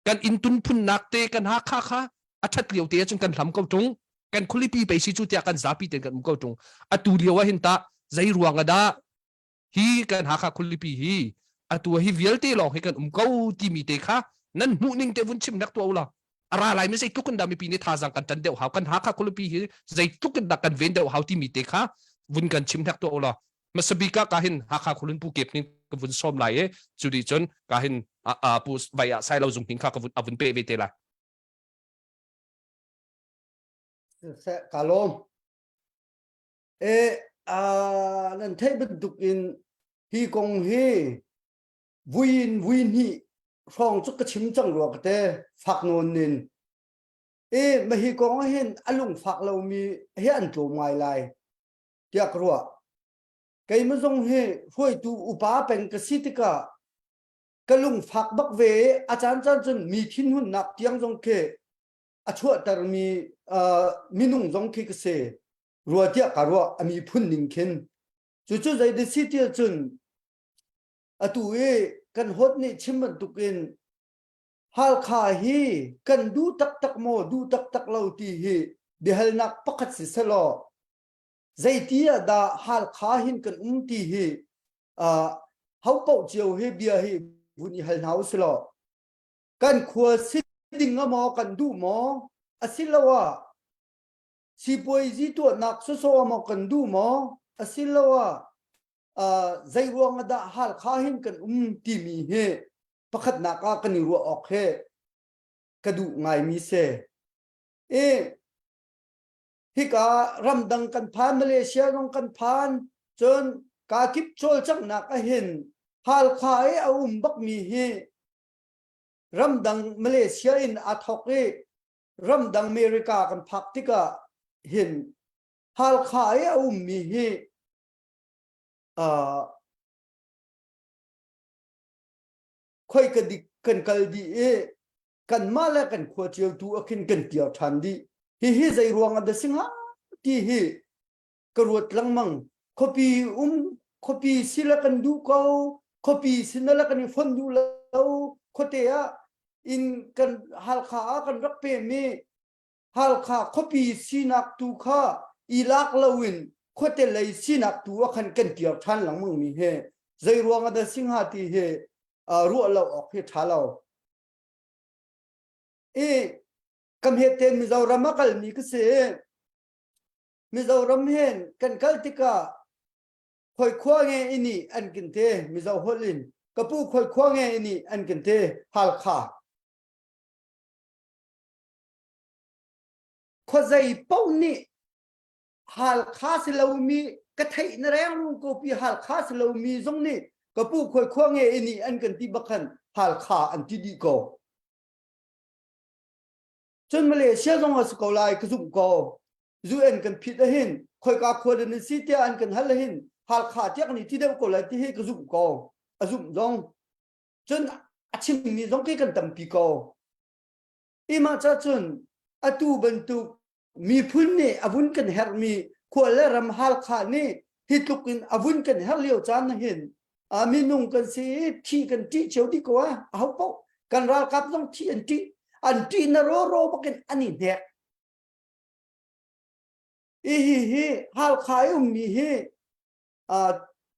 kan inn tun phunnak te kan Hakha kha a ṭhat lio te ahcun kan hlam ko ṭung. Kan khulipi pei si cu tiah kan zapi tein kan um ko ṭung. Atu lio ah hin tah zei ruang ah dah hi kan Hakha khualipi hi atu hi vialte lawng hi kan um ko timi te kha nan hmuh ning te vun chim nek tuah ula a ra lai mi zeitluk in dah mipi nih thazaang kan ṭan deuh hau kan Hakha khualipi hi zeitluk in dah kan ven deuh hau timi te kha vun kan chim nek tuah ula masabika ka hin Hakha khulun pu kep ning ka vun som lai e cu di cun ka hin a pu vai ah sai lo zung hing kha ka vun avun pe ve te lai Ka lawm. E uh, nan theih bantuk in hi kong hi vui in vui hnih hrawng cu ka chim cang rua ka te fak nawn nin e ma hi kong ah hin a lung fak lomi hi an tlawm ngai lai tiah ka ruah keimah zong hi hruaitu upa peng ka si tikah ka lung fak bak ve a caan caan cun mi thinhunnak tiang zong khi a chuahtermi uh, minung zong khi ka si rua tiah ka ruah a miphun ning khin cucu zei si tiah cun atu i kan hot nih chim bantukin Halkha hi kan duh taktak maw duh taktak lo ti hi biahalnak pakhat si selaw zeiti ah dah Halkha hin kan um ti hi uh, ho paoh cio hi bia hi vun i hal hna u silaw kan khua si ding a maw kan duh maw asiloah sipuaizi tuahnak sawsawh maw kan duh maw asiloah uh, zei ruang ah dah Halkha hin kan um timi hi pakhatnak ah kan i ruah awk hi ka duh ngaimi si. I hika ramdang kan phan Malaysia zong kan phan cun kakip cawlcanghnak ahhin Halkha i a um bakmi hi ramdang Malaysia in aa thawk i ramdang America kan phak tikah hin Halkha i a ummi hi uh, khoi ka dik kan kal dih i kanmah le kan khua cio tu ah khin kan tiar ṭhan dih. Hihi zei ruang ah dah si hnga ti hi ka ruat lengmang. Khuapi um khuapi si le kan duh ko, khuapi sin le kan i fonh duh lo. Khuate ah inn kan Halkha ah kan rak pem i Halkha khuapi sinak tu kha i lak loin khuate lei sinak tu ah khan kan tiar ṭhan lengmang mi hi zei ruang ah dah si hnga ti hi ruah lo awk hi ṭha lo. I ka hmet Mizoram a kalmi ka si. Mizoram hin kan kal tikah khoi khua nge ini an kin te Mizo holh in ka pu khoi khua nge ini an kin te Halkha. Khuazei paoh nih Halkha si lomi ka theih na reng rung ko pi Halkha si lomi zong nih ka pu khoi khua nge ini an kan ti bak khan Halkha an ti dih ko. Cun Malaysia zong a si ko lai ka zumh ko. UN kan phit ahin khoika khua dan si tiah an kan hal ahin Halkha tiah kan i ti deuh ko lai ti hi ka zumh ko. A zumh zong. Cun a chimmi zong khi kan tampi ko. Ima cha cun atu bantuk miphun nih a vun kan herhmi khua le ram Halkha nih hi tluk in a vun kan herh lio caan hin minung kan si i thi kan ṭih cio dih ko a aho paoh kan ralkap zong thi an ṭih an ṭih na ro ro bakin an i hnek i hi hi Halkha i ummi hi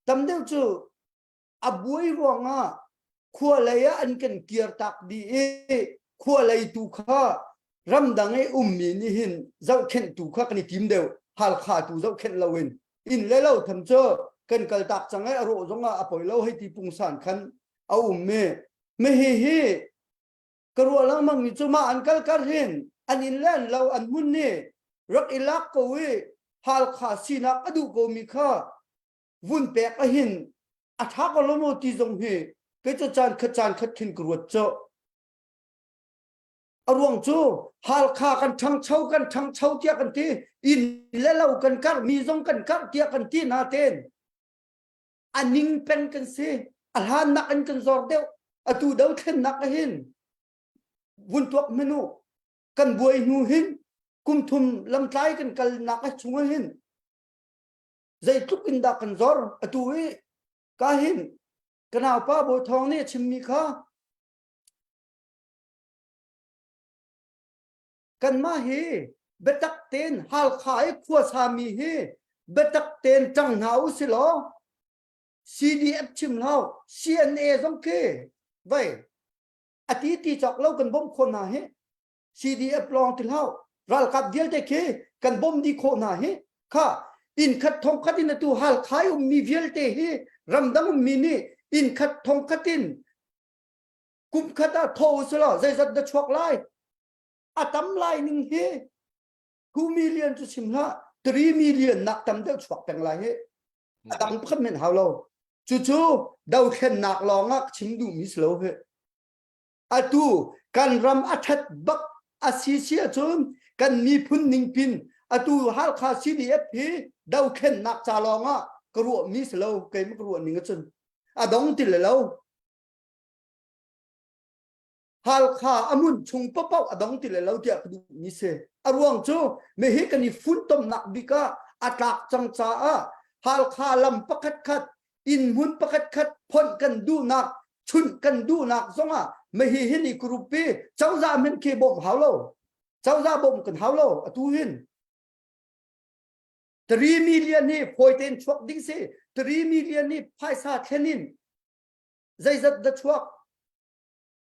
tam deuh cu a buai ruangah khua lei ah an kan kir tak dih i khua lei tu kha ramdang i ummi nih hin zohkhenh tu kha kan i tim deuh Halkha tu zohkhenh loin inn le lo tham cu kan kal tak cang i a rawh zong ah a poi lo hei ti pungsan khan a um i mi hi hi ka ruah lengmang mi cu mah an kal kar hin an inn le an lo an hmun nih rak i lak ko i Halkha sinak a duh ko mi kha vun pek ahin a ṭha ko lo maw ti zong hi kei cu caan khat caan khat khin ka ruat cu a ruang cu Halkha kan ṭhangcho kan ṭhangcho tiah kan ti inn le lo kan karh mi zong kan karh tiah kan ti na ten a ning peng kan si a hlannak in kan zor deuh atu dothlennak ahin vun tuak hmanu kan buai hnu hin. Kum thum lamtlai kan kalnak a chung ah hin zeitluk in dah kan zor atu i ka hin ka naupa Bawi Thawng nih a chimmi kha kanmah hi biatak tein Halkha i khuasami hi biatak tein ṭang hna u si law CDF chim hlau CNA zong khi vai a ti ti cawk lo kan bawmh khawh hna hi CDF lawng ti hlau ralkap vialte khi kan bawmh dih khawh hna hi kha inn khat thong khat in atu Halkha i ummi vialte hi ramdang ummi nih inn khat thong khat in kum khat ah tho usulaw zeizat da chuak lai a tam lai ning hi 2 million cu chim hlah 3 million nak tam deuh chuak peng lai hi a dang pakhat men hau lo cucu dothlennak lawng ah chim duhmi si lo hi atu kan ram a that bak a si si ahcun kan miphun ning pin atu Halkha CDF hi dothlennak ca lawng ah ka ruahmi si lo keimah ka ruah ning ahcun a dong ti le lo Halkha a mun chung paohpaoh a dong ti le lo tiah ka duhmi si. A ruang cu mihi kan i funtomnak bik ah a tlak cang caah Halkha lam pakhat khat inn hmun pakhat khat phonh kan duhnak chunh kan duhnak zongah mihi hin i group pi cozah men khi bawmh hau lo. Cozah bawmh kan hau lo atu hin. 3 million hi fawi tein chuak ding si. 3 million hi phaisa thlen in zeizat da chuak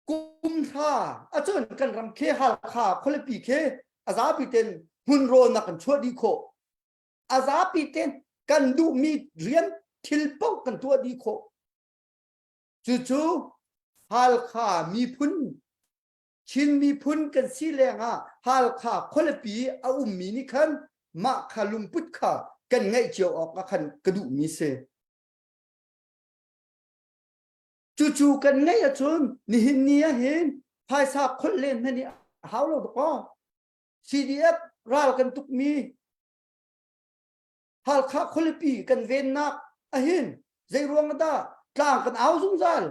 kum hra acun kan ram khe Halkha khualipi khe a zapi ten hmun rawl nak kan chuah dih khawh a zapi ten kan duhmi rian thil paoh kan tuah dih khawh cucu Halkha miphun Chin miphun kan si lengah Halkha khualipi a ummi nih khan mah kha lungput kha kan ngeih cio awk ah khan ka duhmi si. Cucu kan ngeih ahcun nihin ni ah hin phaisa kholh len hmanh hi a hau lo dakaw. CDF ral kan tukmi Halkha khualipi kan vennak ahin zei ruang dah tlang kan au zungzal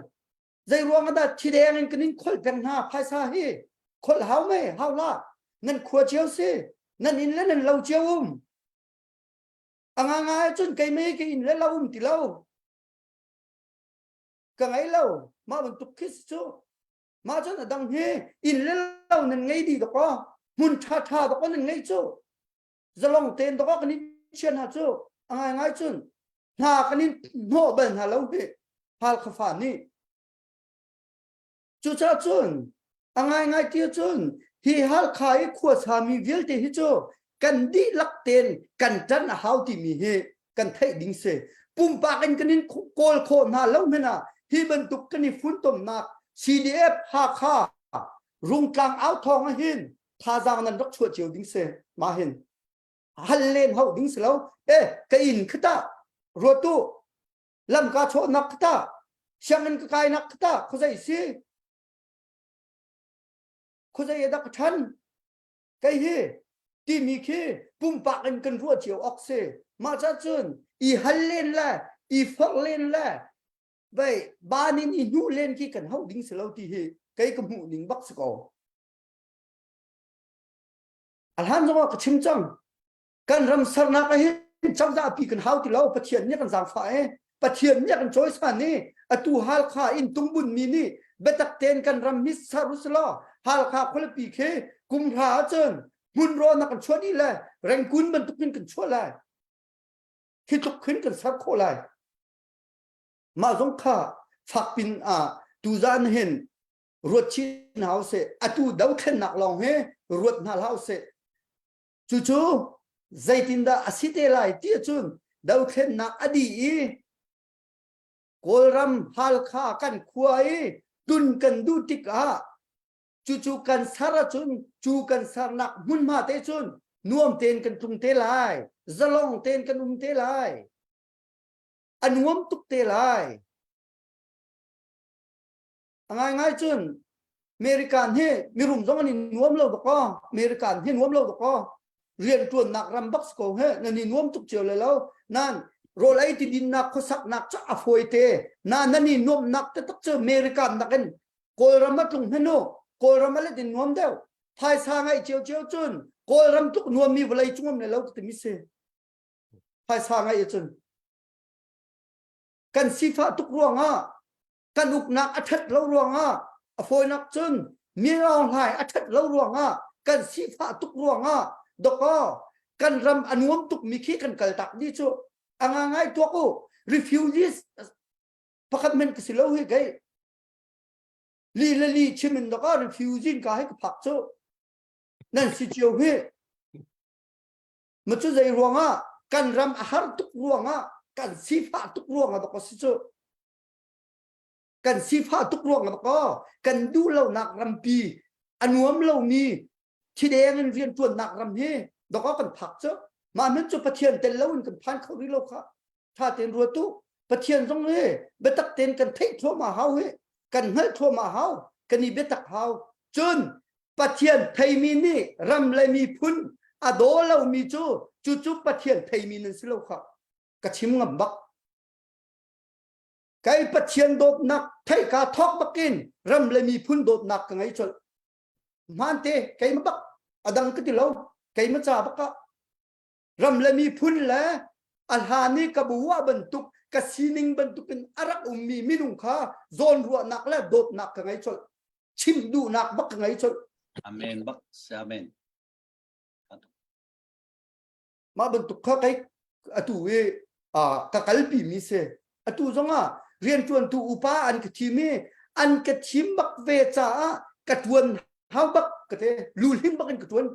zei ruang dah thideng in kan in kholh peng hna phaisa hi kholh hau mei hau la nan khua cio si nan inn le nan lo cio um a nga nga cun kei mei ke inn le lo um ti lo ka ngei lo mah bantuk khi si cu mah cun a dang hi inn le lo nan ngei dih dakaw hmun ṭha ṭha dakaw nan ngei cu zalong tein dakaw kan in chian hna cu a ngai ngai cun hna kan in hnawh bal hna lo hi Halkha fa nih Cucaah cun a ngaingai ti ahcun hi Halkha i khuasami vialte hi cu kan dihlak tein kan ṭan a hau timi hi kan theih ding si. Pumpak in kan in kawl khawh hna lo hmanh ah hi bantuk kan i funtomnak CDF Hakha Rungtlang au thawng ah hin thazaang nan rak chuah cio ding si. Mah hin hal len hau ding si lo. E ka inn khata ruat u lamka chawhnak ka tah sianginn ka kainak ka tah khuazei si khuazei dah ka ṭhan kei hi timi khi pumpak in kan ruah cio awk si mah ca cun i hal len le i forh len le vei ban in i hnuh len khi kan hauh ding si lo ti hi kei ka hmuh ning bak si ko a hlan zongah ka chim cang kan ram sernak ah hin cozah pi kan hau ti lo pathian nih kan zaangfah e pathian nih kan cawisan i atu halkha in tungbun mi nih biatak tein kan ram hi ser usulaw halkha khualipi khi kum hra ahcun hmun raw na kan chuah dih le rengkun bantuk in kan chuah lai hi tluk khin kan ser khawh lai mah zong kha fakpin ah tuzan hin ruat chin hna usih atu dothlennak lawng hi ruat hna hlah usih Cucu zeitindah a si te lai ti ahcun dothlennak a dih i Kawlram Halkha kan khua i tlun kan duh tikah cucu kan ser ahcun cu kan sernak hmunhma te cun nuam tein kan tlung te lai zalong tein kan um te lai a nuam tuk te lai A ngaingai cun American hi mirum zong an i nuam lo dakaw. American hi nuam lo dakaw. Rian ṭuannak ram bak si ko he nan i nuam tuk cio le lo. Nan rawl ei ti dinnak khuasaknak cu a fawi te. Na nan i nuamnak taktak cu American nakin Kawlram a tlung hmanh u. Kawlram a let in nuam deuh. Phaisa ngeih ciocio cun Kawlram tluk nuammi vawlei cung um le lo ka timi si. Phaisa ngeih cun kan sifah tuk ruangah kan uknak a ṭhat lo ruangah a fawinak cun mirang hlai a ṭhat lo ruangah kan sifah tuk ruangah dawkaw kan ram a nuam tuk mi khi kan kal tak dih cu a nga ngai tuak u refugees pakhat men ka si lo hi kei li le li chim in dawkaw refugee ka hi ka phak cu nan si cio hi ma cu zei ruangah kan ram a har tuk ruangah kan sifah tuk ruangah dawkaw si cu kan sifah tuk ruangah kaw kan duh lonak rampi a nuam lomi thideng in rian ṭuannak ram hi dawkaw kan phak cu mah hmanh cu Pathian tel lo in kan phan kho rih lo kha ṭha tein ruat u Pathian zong hi biatak tein kan theih thluahmah hau hi kan hngalh thluahmah hau kan i biatak hau cun Pathian theimi nih ram le miphun a daw lomi cu cucu Pathian theimi nan si lo kha ka chim ngam bak Kai Pathian dawtnak theih ka thawk bakin ram le miphun dawtnak ka ngei colh. Hmaan te keimah bak a dang ka ti lo keimah ca bak ah ram le miphun le a hlan i ka bu ah bantuk ka sining bantuk in a rak ummi minung kha zawnruahnak le dawtnak ka ngei colh. Chim duhnak bak ka ngei colh. Amen bak amen. Mah bantuk kha kei atu i ka kalpi mi si. Atu zongah rianṭuantu upa an ka thim i an ka thim bak ve caah ka ṭuan hau bak ka te luhlim bak in ka ṭuan.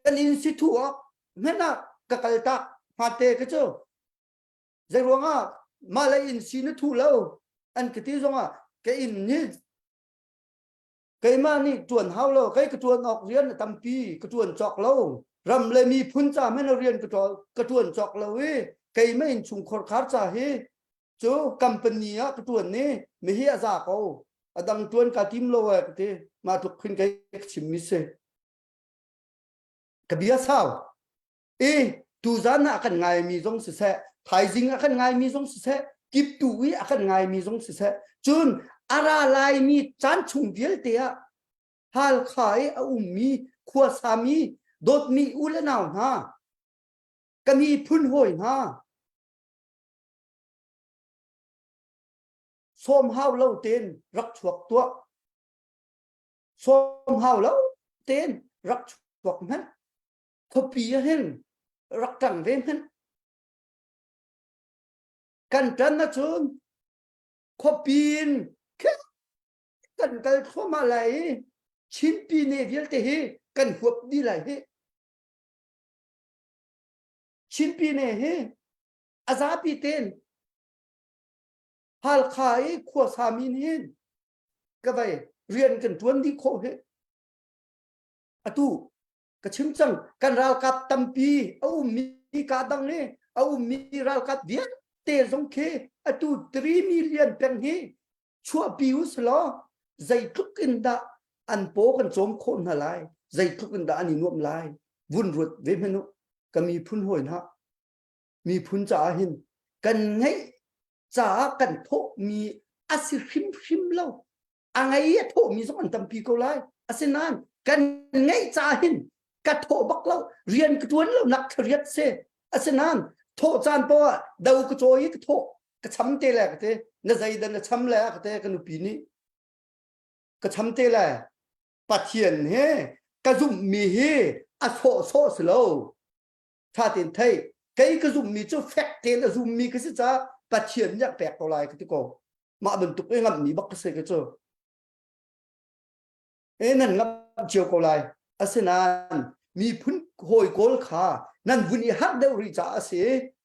Kan inn si thu awk hmanh ah ka kal tak hmate ka cu. Zei ruangah mah le inn si na thu lo an ka ti zongah ka inn nih Keimah nih ṭuan hau lo, kei ka ṭuan awk rian a tampi, ka ṭuan cawk lo. Ram le miphun ca hmanh rian ka ṭuan cawk lo i keimah innchungkhar khar ca hi cu company ah ka ṭuan i mihi a za ko. A dang ṭuan kaa tim lo eh ka ti. Mah tluk khin kei ka chimmi si. Ka bia sau. I tuzan ah a kan ngaimi zong siseh, thaizing a kan ngaimi zong siseh, kiptu i a kan ngaimi zong siseh, cun a ra laimi caan chung vialte ah Halkha i a ummi khuasami dawtmi u le nau hna, ka miphun hawi hna, sawm hau lo tein rak chuak tuah. Sawm hau lo tein rak chuak hmanh. Khuapi ah hin rak ṭang ve hmanh. Kan ṭan ahcun khuapi in kan kal thluahmah lai i Chinpi ne vialte hi kan huap dih lai hi. Chinpi ne hi a zapi tein Halkha i khuasa min hin ka vai rian kan ṭuan dih khawh hi. Atu ka chim cang kan ralkap tampi a ummi ka dang i a ummi ralkap vialte zong khi atu 3 million peng hi chuahpi u selaw zeitluk in dah an paw kan cawm khawh hna lai zeitluk in dah an i nuam lai vun ruat ve hmanh u ka miphun hawi hna miphun caah hin kan ngeih caah kan thawhmi a si hrimhrim lo a ngei a thawhmi zong an tampi ko lai asinain kan ngeih ca hin ka thawh bak lo rian ka tuan lo nak riat se asinain thawh caan poah do ka cawi ka thawh ka cham te le ka te na zeidan na cham le ka te ka nupi nih ka cham te le pathian he ka zumhmi hi a sawh sawh si lo tha tein thei kei ka zumhmi cu fek tein a zummi ka si ca pathian nih a pek ko lai ka ti ko mah bantuk i ngamhmi bak ka si ka cu e nan ngamh cio ko lai asinain miphun hawi kawl kha nan vun i harh deuh rih caah a si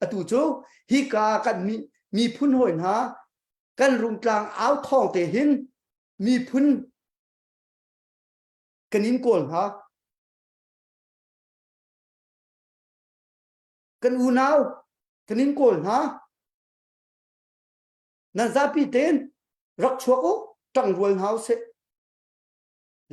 atu cu hika kan mi miphun hawi hna kan rungtlang au thawng te hin miphun kan in kawl hna kan unau kan in kawl hna Nan zapi tein rak chuak u, ṭangrual hna usih.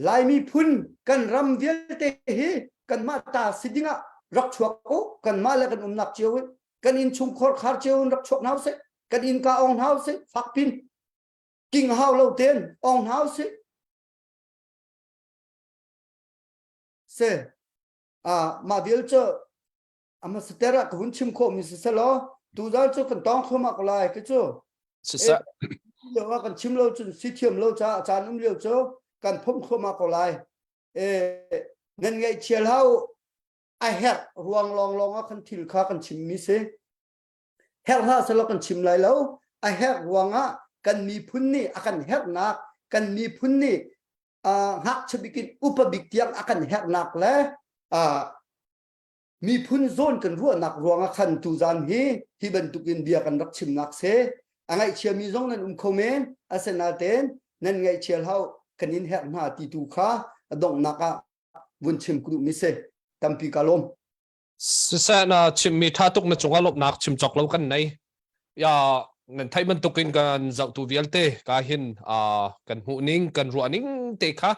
Laimi phun kan ram vialte hi kanmah ta si dingah rak chuak u, kanmah le kan umnak cio in kan innchung khar cio in rak chuak hna usih, kan innka ong hna usih, fakpin king hau lo tein ong hna usih. Si. Ah mah vial cu a hmasater ah ka hun chim khawh mi si selaw tuzan cu kan tawng thluahmah ko lai ke cu. Siseh. Lio ah kan chim lo cun si thiam lo caah caan um lio cu kan phomh thluahmah ko lai. Eh nan ngaihchia hlah u a herh ruang lawnglawng ah kan thil kha kan chimmi si. Herh hlah selaw kan chim lai lo. A herh ruangah kan miphun nih a kan herhnak, kan miphun nih ngakchia bik in upa bik tiang a kan herhnak le miphun zawn kan ruahnak ruangah khan tuzan hi hi bantukin bia kan rak chimnak si. A ngaihchiami zong nan um kho men, asinain nan ngaihchia hlah kan in herh hna ti tu kha a donghnak ah vun chim ka duhmi si. Tampi ka lawm. Siseh na chimmi ṭha tuk na cungah lawmhnak chim cawk lo kan nei. Ya nan theih bantukin kan zohtu vialte ka hin kan hmuh ning kan ruah ning te kha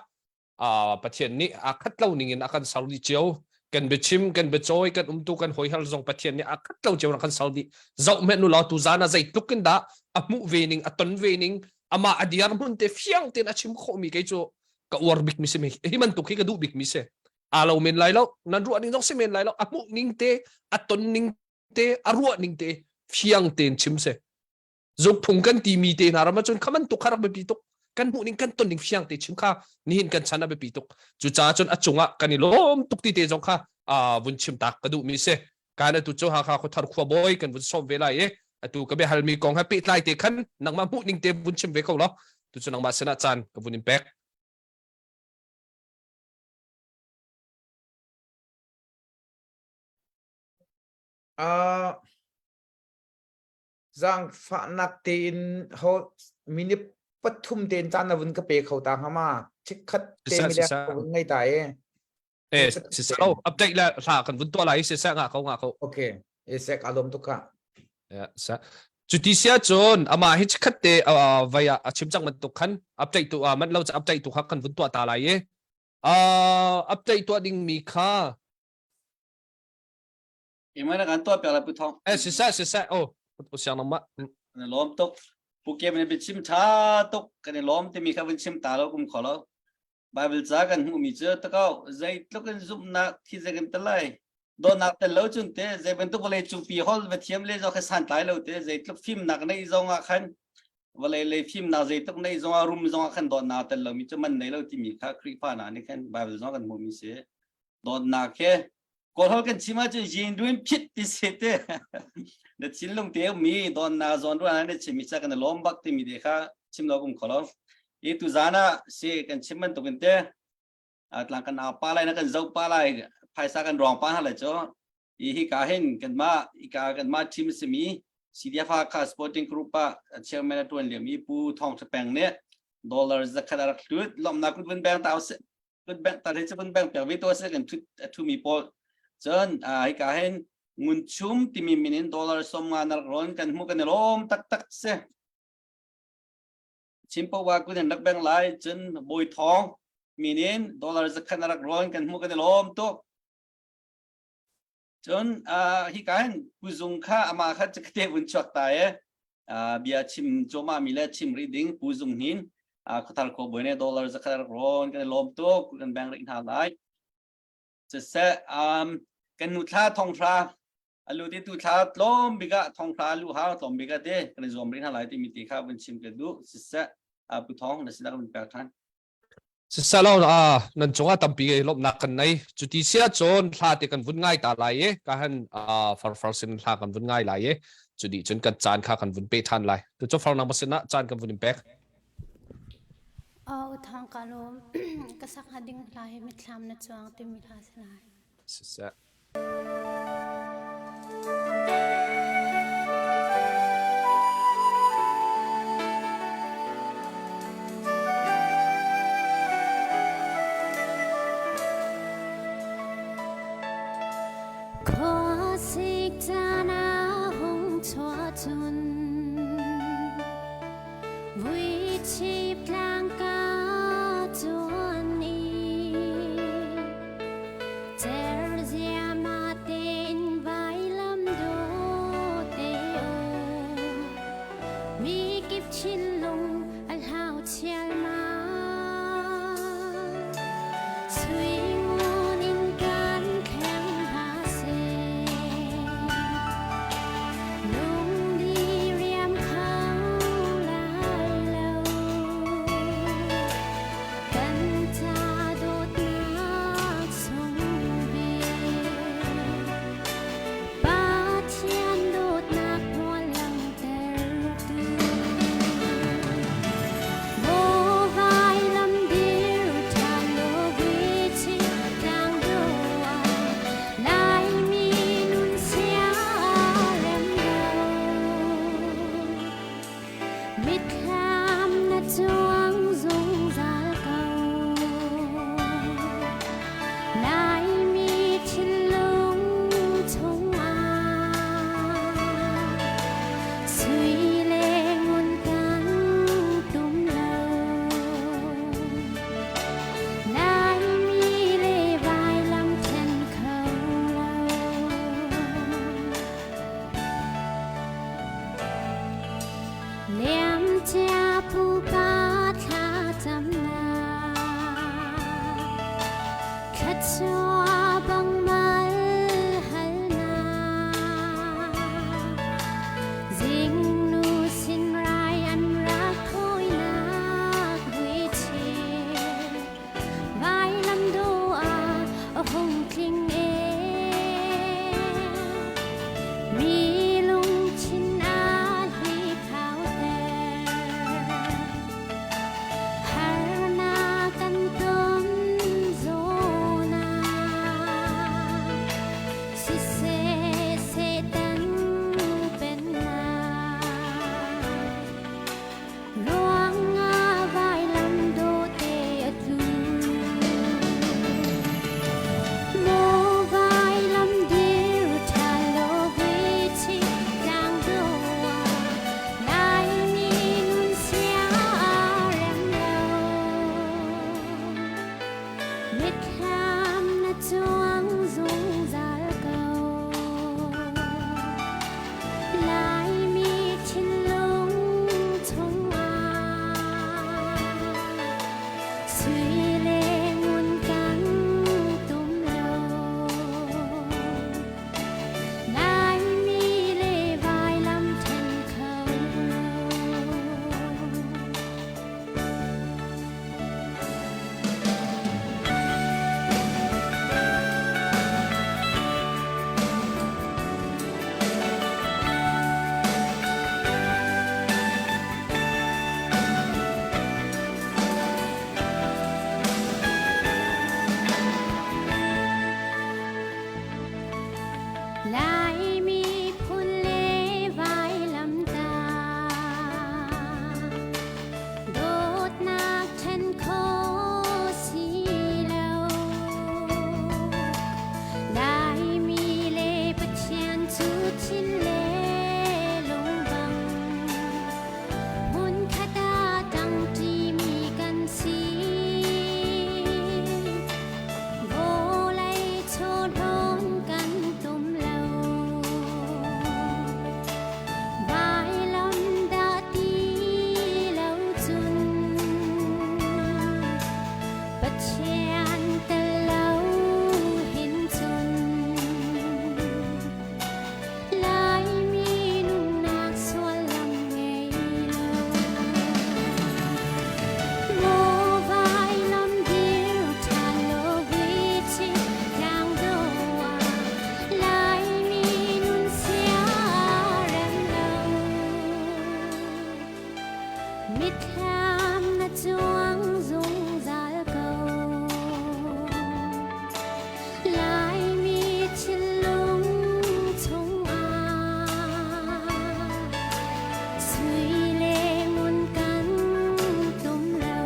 Pathian nih aa khat lo ning in a kan ser dih cio. Kan biachim, kan biacawi, kan umtu, kan hoihal zong Pathian nih aa khat lo cio in a kan ser dih. Zoh hmenh u law tuzan ah zeitluk in dah a hmuh ve ning, a ton ve ning, amah a diar hmun te fiang tein a chim khawhmi kei cu ka uar bik mi si hi bantuk hi ka duh bik mi si. Aa lo men lai lo nan ruah ning zong si men lai lo a hmuh ning te a ton ning te a ruah ning te fiang tein chim se zukphung kan ti mi te hna ram ahcun khaman tuk kha rak biapi tuk kan hmuh ning kan ton ning fiang te chim kha nihin kan chan a biapi tuk cucaah cun a cungah kan i lawm tuk ti te zong kha vun chim tak ka duh mi si kan atu cu Hakha khuathar khua bawi kan vun sawm ve lai i atu ka biahal mi kong he pehtlai te khan nangmah hmuh ning te vun chim ve ko lo tu cu nangmah sinah caan ka vun in pek Uh, zaangfahnak tein ho minute pathum tein caan na vun ka pe kho ta hnga ma chikkhat te mi le ka vun ngei ta e eh si lo update la hla kan vun tuah lai si sa nga ko nga ko okay e se ka lom tu ka ya sa cuti sia cun ama hi chikkhat te vai a chim chang man tuk khan update tu man lo cha update tu kha kan vun tuah ta lai e update tuah ding mi kha Imana kan tuah piak la pu thong. Eh siseh siseh oh u siang nangmah. Kan lawm tuk. Pu kem ne biachim tha tuk kan i lawm timi kha vun chim ta lo kum kho lo. Bible ca kan hmuh mi cu takau zeitluk in zumhnak thi zei kan telai. Dawtnak tel lo cun te zei bantuk vawlei cungpi hol va thiam le zong kha santlai lo te zeitluk fimnak nei zong ah khan vawlei lei fimnak zeitluk nei zong ah rum zong ah khan dawtnak tel lo mi cu man nei lo timi kha Khrihfa hna nih khan Bible zong kan hmuh mi si. Dawtnak he Kawlholh kan chim ahcun yin ruin phit ti si te na thinlung te mi don na zawn ruan na chim mi cha kan lawm bak ti mi te kha chim lo kum kholo i tu zan ah si kan chim bantuk in te tlang kan au pa lai na kan zo pa lai phaisa kan rong pa hna lai cho i hi ka hin kan ma i ka kan ma team simi CDF Hakha Sporting Group ah chairman a tuan liam i Pu Thong Thapeng nih dollar zakhat a rak hlut lawmnak kut vun beng ta kut beng ta cu vun beng piak ve to se kan thut a thumi pawl cun hika hin ngun chum timi min in dollar som nga na ron kan hmu kan i lawm taktak se chimpowa kun in rak beng lai cun bawi thong min in dollar zakhat na rak ron kan hmu kan i lawm tuk Cun hika hin Pu Zung kha amah kha cakate vun chuak ta e bia chim cuahmah mi le chim rih ding Pu Zung Hnin khuathar khua bawi ne dollar zakhat rak rawn kan i lawm tuk kan bank rih hna lai. Siseh kan nu thla thonghra alu ti tu thla tlawm bik ah thonghra alu hau tlawm bik ah te kan i zuam rih hna lai timi ti kha vun chim ka duh siseh Pu Thawng na sinah vun pek ṭhan. Siselaw nan cungah tampi lawmhnak kan nei. Cuti si ahcun hla te kan vun ngai ta lai i ka han farfar sin hla kan vun ngai lai i cu dih cun kan caan kha kan vun pe ṭhan lai. Tu cu far nang sin ah caan kan vun in pek. Aw thang ka lawm ka sak hnga ding hla hi mitthlam na cuang timi hla si lai. Siseh. Khuasik caan a hung chuah cun vuichip tlang ka cuan i Cerziama tein vailam dawte aw mikip thinlung a hlau chialmal. Sui ngun in. Thluachuah bang mal halnak Zingnu sin rai an rak thawinak vuichir Vailam do ah a hung tling e Mi lungthin a hliphau ter Harnak kan ton zawn ah siseh Satan pennak ruangah vailam dawte a tlu. Maw vailam dir ṭha lo vuichi tlang do ah Laimi nun sia a rem lo. Mitthlam na cuang zungzal ko. Laimi thinlung chungah sui le ngun kan tum lo. Laimi le vailam ṭhen kho lo. Laimi phun le vailamtah dawtnak ṭhen kho si lo. Laimi le Pathian cu thin le lung bang hmunkhat ah ṭangṭimi kan si. Vawlei chawhlawn kan tum lo. Vailam dah ti lo cun Pathian tel lo hin cun Laimi nunnak suallam ngei lo. Maw vailam dir ṭhan law vuichi tlang do ah Laimi nun sia rem lo. Mitthlam na cuang zungzal ko. Laimi thinlung chungah sui le ngun kan tum lo.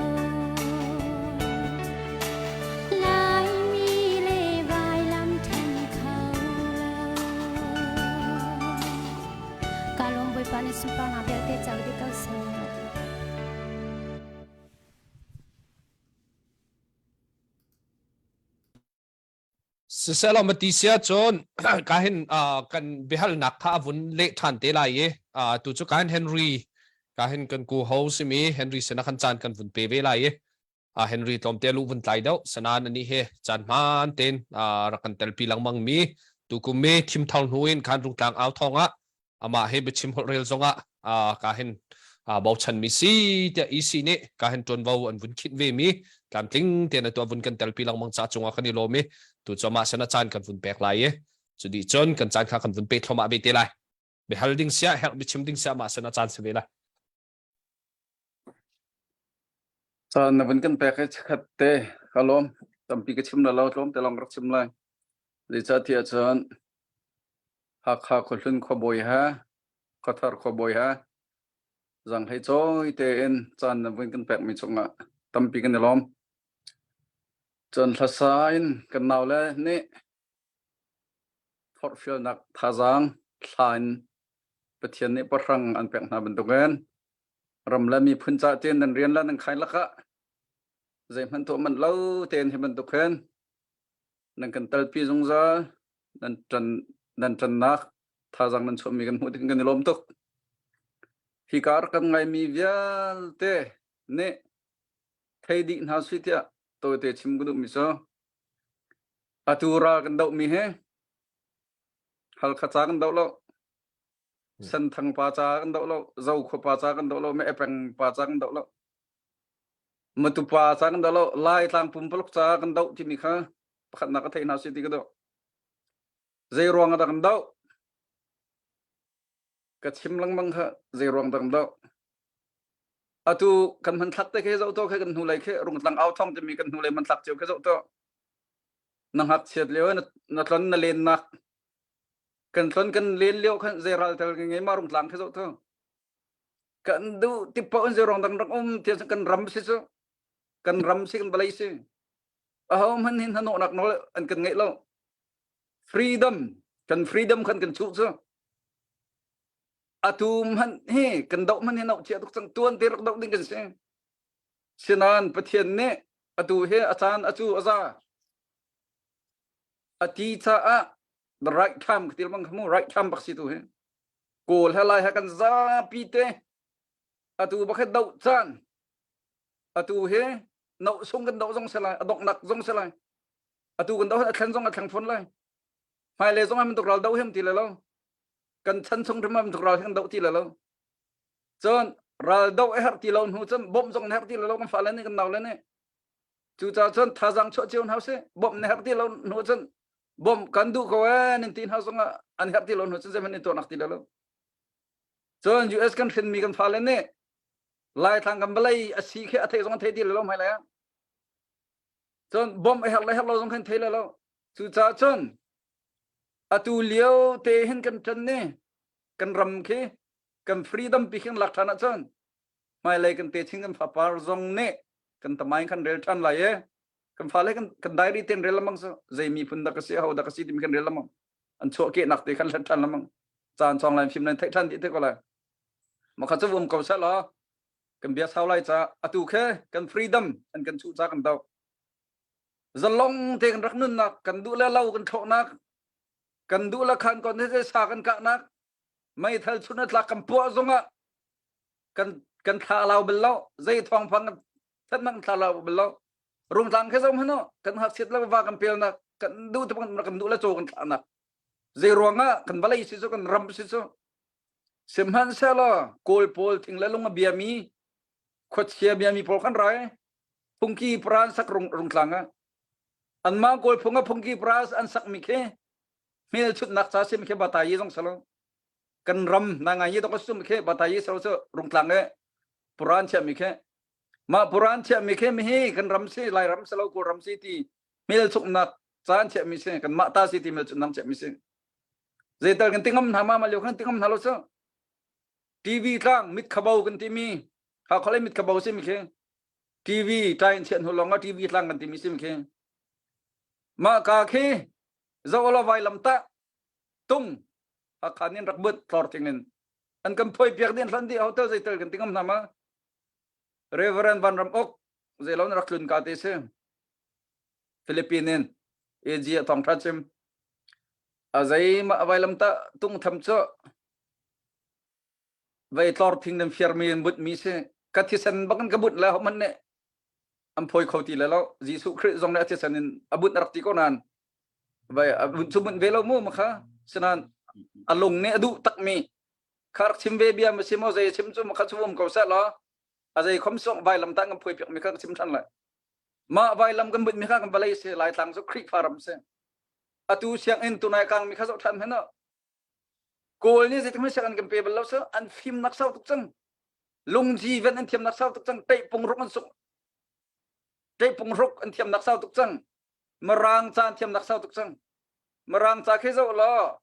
Laimi le vailam ṭhen kho lo. Ka lawm Bawipa nih sunparnak vialte co dih ko seh. Siselaw mati sia cun ka hin kan biahalnak kha a vun leh ṭhan te lai i tu cu kan Henry ka hin kan ku ho simi Henry sinah khan caan kan vun pe ve lai i Henry tlawmte lu vun tlai deuh sanan ani he caan hmaan tein rak kan telpi lengmang mi tukum mi thim thar hnu in khan rungtlang au thong ah amah he biachim holh rel zongah ka hin bochan mi si tiah EC nih ka hin tuanvo an vun khinh ve mi tlamtling tein atu vun kan telpi lengmang ca cungah kan i lawm i tu cu amah sana caan kan vun pek lai i cu dih cun kan caan kha kan vun pe thluahmah ve te lai biahal ding sia herh biachim ding sia mah sana caan si ve lai Caan na vun kan pek i chikkhat te ka lawm. Tampi ka chim la lo, tlawm te lawng ka rak chim lai. Zeicahtiah cun Hakha khuahlun khuabawi he, khuathar khuabawi he zanghlei cawi tein caan na vun kan pekmi cungah tampi kan i lawm. Cun hlasa in kan naule nih forhfialnak thazaang thla in Pathian nih pahrang an pek hna bantukin ram le miphun ca tein nan rian le nan khai lakah zeihmanh tuah manh lo tein hi bantuk hin nan kan telpi zungzal nan ṭan nan ṭannak thazaang nan chuahmi kan hmuh tik kan i lawm tuk. Hi kar kan ngaimi vialte nih thei dih hna sui tiah tawite chim ka duhmi cu. Atu ral kan dohmi hi Halkha ca kan doh lo, Senthang pa ca kan doh lo, Zokhua pa ca kan doh lo, Meepeng pa ca kan doh lo, Matu pa ca kan doh lo, Laitlang pumpaluk ca kan doh timi kha pakhatnak ka theih hna si ti ka doh. Zei ruang ah dah kan doh? Ka chim lengmang kha zei ruang dah kan doh? Atu kan hmanthlak te khi zoh to khi kan hnulei khi rungtlang au thong timi kan hnulei hmanthlak cio khi zoh to. Na ngakchiat lio na, na tlon na lennak kan tlon kan len lio khan zei ral tel ngei ma rungtlang khi zoh to. Kan duh ti paoh in zei ruang dang rak um ti kan ram si cu kan ram si kan vawlei si. Aho hmanh hin hnawhnak nawl an kan ngeih lo. Freedom kan freedom khan kan chuh cu. Atu hmanh hi kan doh hmanh hi noh chia tuk cang tuan te rak doh ding kan si. Sinan Pathian nih atu hi a caan a cu a za. A ti caah the right time ka til bang khamu right time bak si tu hi. Kawl he lai he kan zapi te atu bakhet doh caan atu hi no sung kan doh zong se lai a donghnak zong se lai atu kan doh a thlen zong a thleng fawn lai hmailei zong ah tuk ral doh hem ti le lo kan chan chung hrim ah tuk ral kan doh ti le lo cun ral doh a herh ti lo hnu cun bawmh zong na herh ti le lo kan fale nih kan nau le nih cucaah cun thazaang chuah cio hna sih bawmh na herh ti lo hnu cun bawmh kan duh ko ee nin ti hna zong ah an herh ti lo hnu cun zeihmanh in tuahnak ti le lo cun US kan hrinmi kan fale nih Laitlang kan vawlei a si khi a theih zong a thei ti le lo hmailei ah cun bawmh a herh le herh lo zong khan thei le lo cucaah cun atu lio te hin kan ṭan ni kan ram khi kan freedom pi khin lak ṭhan ahcun hmailei kan techin kan fapar zong nih kan tamain kan rel ṭhan lai e kan fale kan kan diary ten rel lamang so zei miphun dah ka si ho dah ka si timi kan rel lamang an chuah kehnak te kan hlat ṭhan lamang caan chong lai fim nan theih ṭhan dih te ko lai Makha cu um ko seh law kan bia sau lai ca atu khe kan freedom an kan chuh ca kan do zalong te kan rak nunnak kan duh le lo kan thlawhnak kan duh le khan kon he sa kan kahnak meithal chun tlak kan puah zongah kan kan thla lau bel lo zei thawng phang thatnak thla lau bel lo rungtlang khe zong hano kan hak lo va kan pelnak kan duh te kan duh le chaw kan thlahnak zei ruangah kan vawlei si cu kan ram si cu Sihmanhsehlaw Kawl pawl thing le lung a biami khuachia biami pawl khan rai phungki pra an sak rung, rungtlang ah anmah Kawl phung ah phungki pra an sakmi khi hmelchunhnak ca sim khi batayi zong salo kan ram na ngai yi dok sum khi batayi salo cu rungtlang e puran chiami khi mah puran chiami khi mi hi kan ram si lai ram salo kawl ram si ti hmelchunhnak ca an chiahmi si kan mah ta si ti hmelchunhnak chiahmi si Zeital kan ti ngam hna ma ma lio khan ti ngam hna lo cu. TV tlang mit khabo kan timi ha kholei mit khabo si mi khi TV tlai in chian hnu lawng ah TV tlang kan timi si mi khi mah ka khi zo lo vai lam ta tung a khan in rak but tlor thing in an kan phoi piak din hlan di hotel zeital kan ti ngam hna ma Reverend Van Ram Ok zeilon rak tlun ka te si Philippine in AG a thong tha chim a zei ma vailam ta tung tham cu vei tlor thing nan fiar mi an but mi si ka thisen bak in ka but le man ne an phoi kho ti le lo Jesuh Khrih zong ne a thisen in a but rak ti ko nan vai a but chu but ve lo mu ma kha sinan a lung ne a duh tak mi kha rak chim ve bia ma si mo zei chim chu ma kha chu um ko se lo a zei khom song vailam ta ngam phoi piak mi kha ka chim than lai mah vailam kan but mi kha kan vawlei si laitlang cu Khrihfa ram si atu sianginn tunai kang mi kha zoh than hen kawl nih zeitik hmanh sianginn kan pe bal lo so an fimnak sau tuk cang lungji ven an thiamnak sau tuk cang teihpung ruk an suk teihpung ruk an thiamnak sau tuk cang mirang ca an thiamnak sau tuk cang mirang ca khi zoh law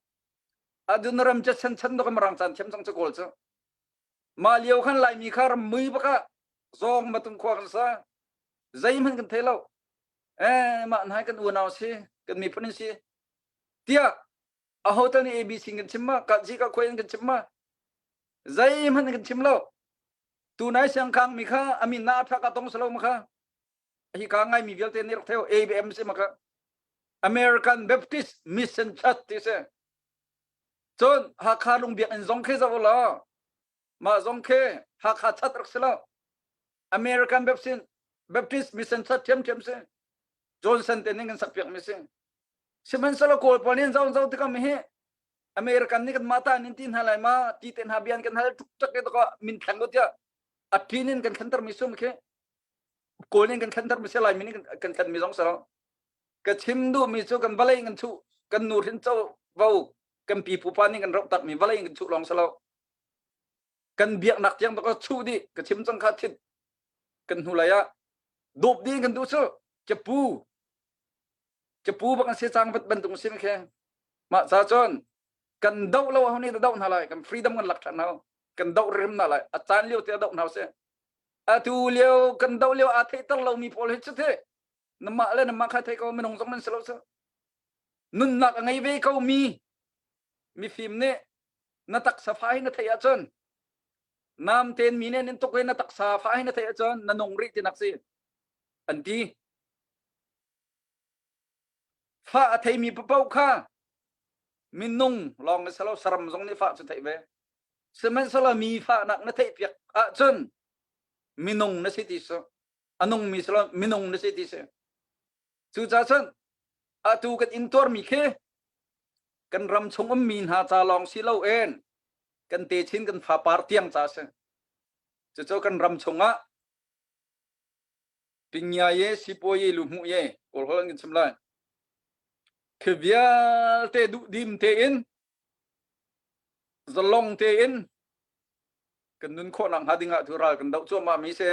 adun ram cha chan chan dok mirang ca an thiam cang cu kawl cu mah lio khan laimi kha ram mui baka zawng matung khua kan sa zeihmanh kan thei lo eh mah hna kan unau si kan miphun in si tiah a hotel nih ABC kan chim ma ka ji ka khoi in kan chim ma zeihmanh kan chim lo tunai siangkhang mi kha amin na tha ka tong salo ma kha hi ka ngai mi vialte nih rak theo ABM si ma kha American Baptist Mission Church ti si cun Hakha lungbiak in zong khi zo law mah zong khi Hakha chat rak si lo American Baptist Baptist Mission Church ṭhiamṭhiam si Johnson te ning kan sak piak mi si. Sihmanhsehlaw Kawl pawl nih an zoh an zoh tikah hi American nih kan mah ta nin ti hna lai ma ti te hna bian kan hal tuk tak ke to min thleng ko tiah a tin in kan thlenter mi sum khi Kawl nih kan thlenter mi si Laimi nih kan thlen mi zong si lo. Ka chim duh mi cu kan vawlei kan chuh kan nu hrin co vo kan pipu pa nih kan roh tak mi vawlei kan chuh lawng si lo. Kan biaknak tiang to ka chuh dih ka chim cang kha thit kan hnu lei ah dawp ding kan duh cu capu capu bak an si cang bantuk si khe mah ca cun kan doh lo ho nih doh hna lai kan freedom kan lak ṭhan hau kan doh rim hna lai a caan lio te doh hna sih atu lio kan doh lio aa theihter lomi pawl hi cu the namah le namah kha thei ko minung zong nan si lo cu nunnak a ngei ve ko mi mifim nih na taksa fa hi na theih ahcun nam ten mi nih nin tuk i na taksa fa hi na theih ahcun na nung rih tinak si an ti fa a theimi paoh kha minung lawng si lo saram zong nih fa cu theih ve sihmanhsehlaw mi fahnak na theih piak ahcun minung na si ti su a nungmi si lo minung na si ti si cucaah cun atu kan intuarmi khi kan ram chung ummi hna ca lawng si lo in kan techin kan fapar tiang ca si cucu kan ram chungah Pingya ye sipaw ye luhmuh ye kawl holh an kan chim lai khi vialte duhdim tein zalong tein kan nun khawh nak hnga ding ah tu ral kan doh cuahmah mi si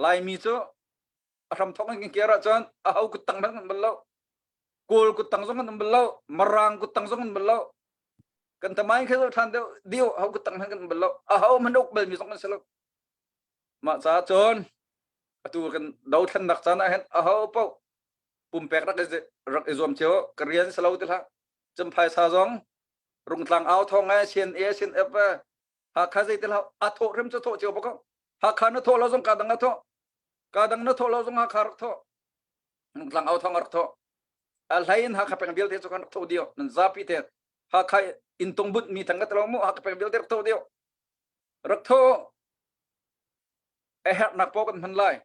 Laimi cu a hram thok in kan kir ahcun a ho kuttang hmanh kan bal lo Kawl kuttang zong kan um bal lo Marang kuttang zong kan bal lo kan tamai khe zo than deuh dio ho kuttang hmanh kan um bal lo a ho hmanh uk bal mi zong kan si lo Mah caah cun atu kan dothlennak caan ah hin aho paoh pumpek rak i rak i zuam cio ka rian si lo ti hlah. Cun phaisa zong Rungtlang au thawng e CNA CNF e Hakha zei ti hlah a thawh hrim cu thawh cio bak ko. Hakha na thawh lo zong ka dang a thawh. Ka dang na thawh lo zong Hakha rak thawh. Rungtlang au thawng rak thawh. A hlei in Hakha peng vialte cu kan rak thawh dio. Nan zapi te Hakha inn tung bunh mi thang ka talo mu Hakha peng vialte rak thawh dio. Rak thawh a herhnak paoh kan hman lai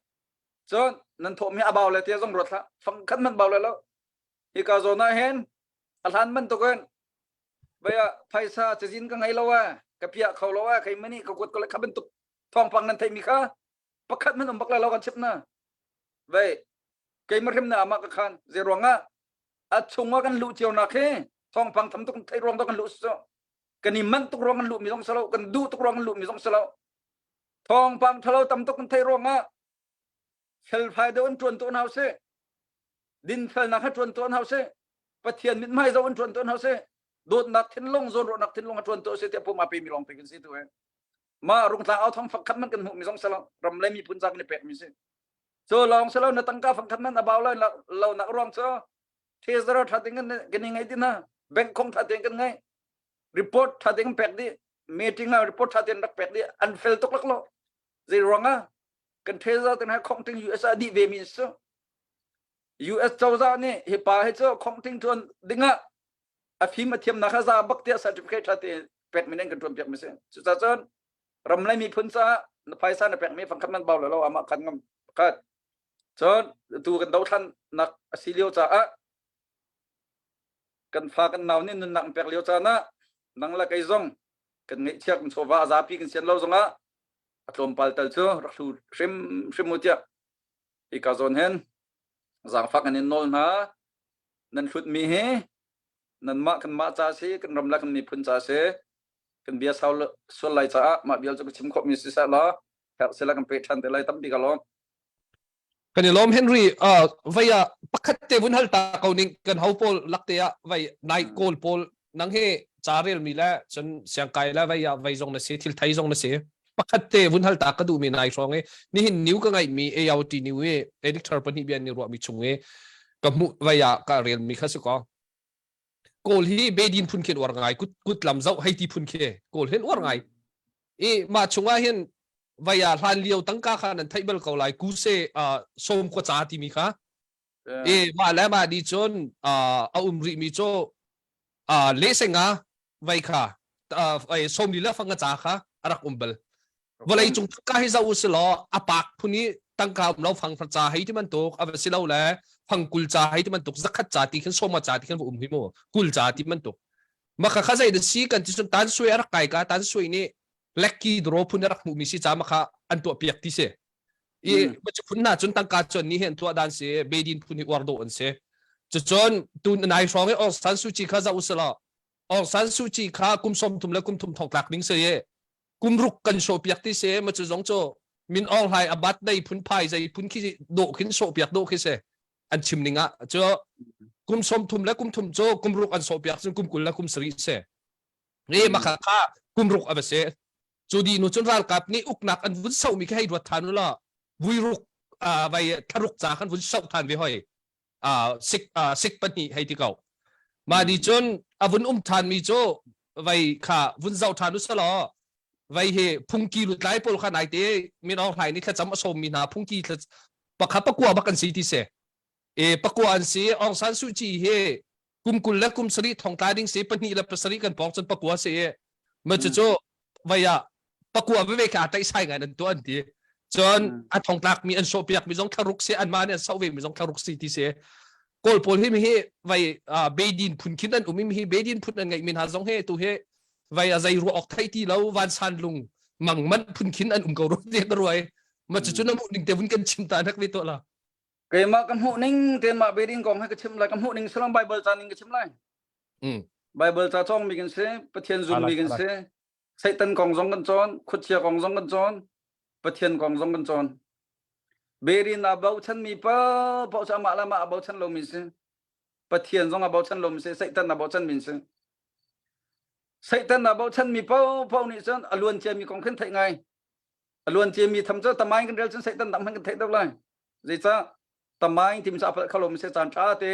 cun nan thawhmi a bau le tia zong ruat hlah fang khat hmanh bau le lo hika zawn ah hin a hlan bantukin vei ah phaisa cazin ka ngei lo a ka piah kho lo a kei mani ka kuat ko le kha bantuk thawngpang nan theihmi kha pakhat hmanh um bak lai lo kan chimh na vei keimah hrim na amah ka khan zei ruangah a chungah kan luh cio nak hi thawngpang tam tuk theih ruang to kan luh su kan i manh tuk ruang kan luh mi zong si lo kan duh tuk ruang kan luh mi zong si lo thawngpang thalo tam tuk kan theih ruangah felfai deuh in ṭuan tuan hau sih dinfelnak kha ṭuan tuan hau sih pathian mithmai zoh in ṭuan tuan hau sih dawtnak thinlung zawnruahnak thinlung a ṭuan tu si tiah pum a pe mi lawng te kan si tu he ma rungtlang au thong fakhat man kan hmuh mi zong selo ram le miphun ca kan i pek mi si cu lawng selo na tangka fangkhat man a bau lo lo nak ruang cu treasurer tha ting kan kan i ngei ti na bank khong tha ting kan ngei report tha ting pek dih meeting ah report tha tein rak pek dih an fel tuk lak lo zei ruang ah kan treasurer ten ha khong ting US ah dih ve mi su US cozah nih hi pa hi cu khong ting tuan dingah a fim a thiam nak kha za bak tiah certificate tha te pek mi kan tuan piak mi si cucaah cun ram le miphun caah na phaisa na pek mi fangkhat man bau lo ama khan ngam pakhat cun tu kan dothlan nak a si lio caah kan fa kan nau nih nunnak an pek lio caan ah nang le kei zong kan ngeihchia kan chawva a zapi kan sian lo zongah a tlawmpal tal cu rak hlu hrim hrim u tiah hika zawn hin zaangfak in in nawl hna nan hlut mi hi nanmah kanmah ca si kan ram le kan miphun ca si kan bia sau sual lai caah mah bial cu ka chim khawh mi si seh law herh sila kan pe ṭhan te lai tampi ka lawm Kan i lawm Henry uh, vei ah pakhat te vun hal ta ko ning kan ho pawl lakte ah vei nai kawl pawl nang he ca rel mi le cun siangkai le vei ah vei zong na si thil thei zong na si pakhat te vun hal ta ka duh mi nai hrawng i nihin new ka ngaih mi AOT new i editor pahnih bian ni ruah mi chung i ka hmuh vei ah ka rel mi kha si ko kawl hi bedin phun khin uar ngai kut kut lam zoh hei ti phun khi kawl hin uar ngai i mah chungah hin vaya hlan lio tangka kha nan theih bal ko lai kuse som khua ca timi kha i mah le mah di cun a um rih mi cu le senga vai kha som li le fanga ca kha a rak um bal vawlei cung tangka hi zoh u si law a pak phun i tangka um lo fang ca hei ti bantuk a va si lo le fang kul ca hei ti bantuk zakhat ca ti khin sawma ca ti khin va um hi mu kul ca ti bantuk ma kha kha zei da si kan ti cun tan sui a rak kai ka tan sui nih lekki draw phun a rak hmuh mi si ca ma kha an tuah piak ti si i ma cu phun na cun tangka cun ni hen tuah dan si bedin phun hi uar do an si cucun tun nai hrawng i Aung San Suu Kyi kha za usala Aung San Suu Kyi kha kum 30 le kum thum thong tlak ding se ye kum ruk kan sawh piak ti se ma cu zong cu min Aung Hlaing a bat dei phun phai zei phun khi dawh khin sawh piak dawh khi se an chim ning ah cu kum 30 le kum thum cu kum ruk an sawh piak cun kum 20 le kum sarih se re ma kha kha kum ruk a va se cu di nu cun ralkap nih uknak an vun soh mi khi hei ruat than u la vui ruk vai thlaruk ca khan vun soh than ve hoi sik sik pahnih hei ti ko mah ni cun a vun um than mi cu vai kha vun zoh than u selaw vai hi phungki lutlai pawl kha nai te min Aung Hlaing nih thlacam a sawm mi hna phungki pakha pakua bak an si ti si e pakua an si Aung San Suu Kyi hi kum kul le kum sarih thongtla ding si pahnih le pasarih kan pawng cun pakua si i ma cu cu vai ah pakua veve kha taih sai ngai nan tuah an ti cun a thongtlak mi an sawh piak mi zong thlaruk si an mah nih an soh ve mi zong thlaruk si ti si kawl pawl hi mi hi vai bedin phun khin an um mi hi bedin phun an ngeih mi hna zong he tu hi vai a zei ruah ok thei ti lo van san lung mang man phun khin an um ko ro ti ka ruai ma cu cu na mu ning te vun kan chim ta nak ve to la keimah ka hmuh ning te mah bedin kong he ka chim lai ka hmuh ning salam bible ca ning ka chim lai bible ca cawng mi kan si pathian zum mi kan si Satan kong zong kan cawn, khuachia kong zong kan cawn, Pathian kong zong kan cawn. Berin aa bochanmi paohpaoh cu amah le amah aa bochan lomi si. Pathian zong aa bochan lomi si, Satan aa bochanmi si. Satan aa bochanmi paohpaoh nih cun a luan ciami kong khin theih ngai. A luan ciami tham cu tamain kan rel cun Satan dang hmanh kan theih deuh lai. Zeicah tamain timi cu a palh kho lomi si caan ṭha te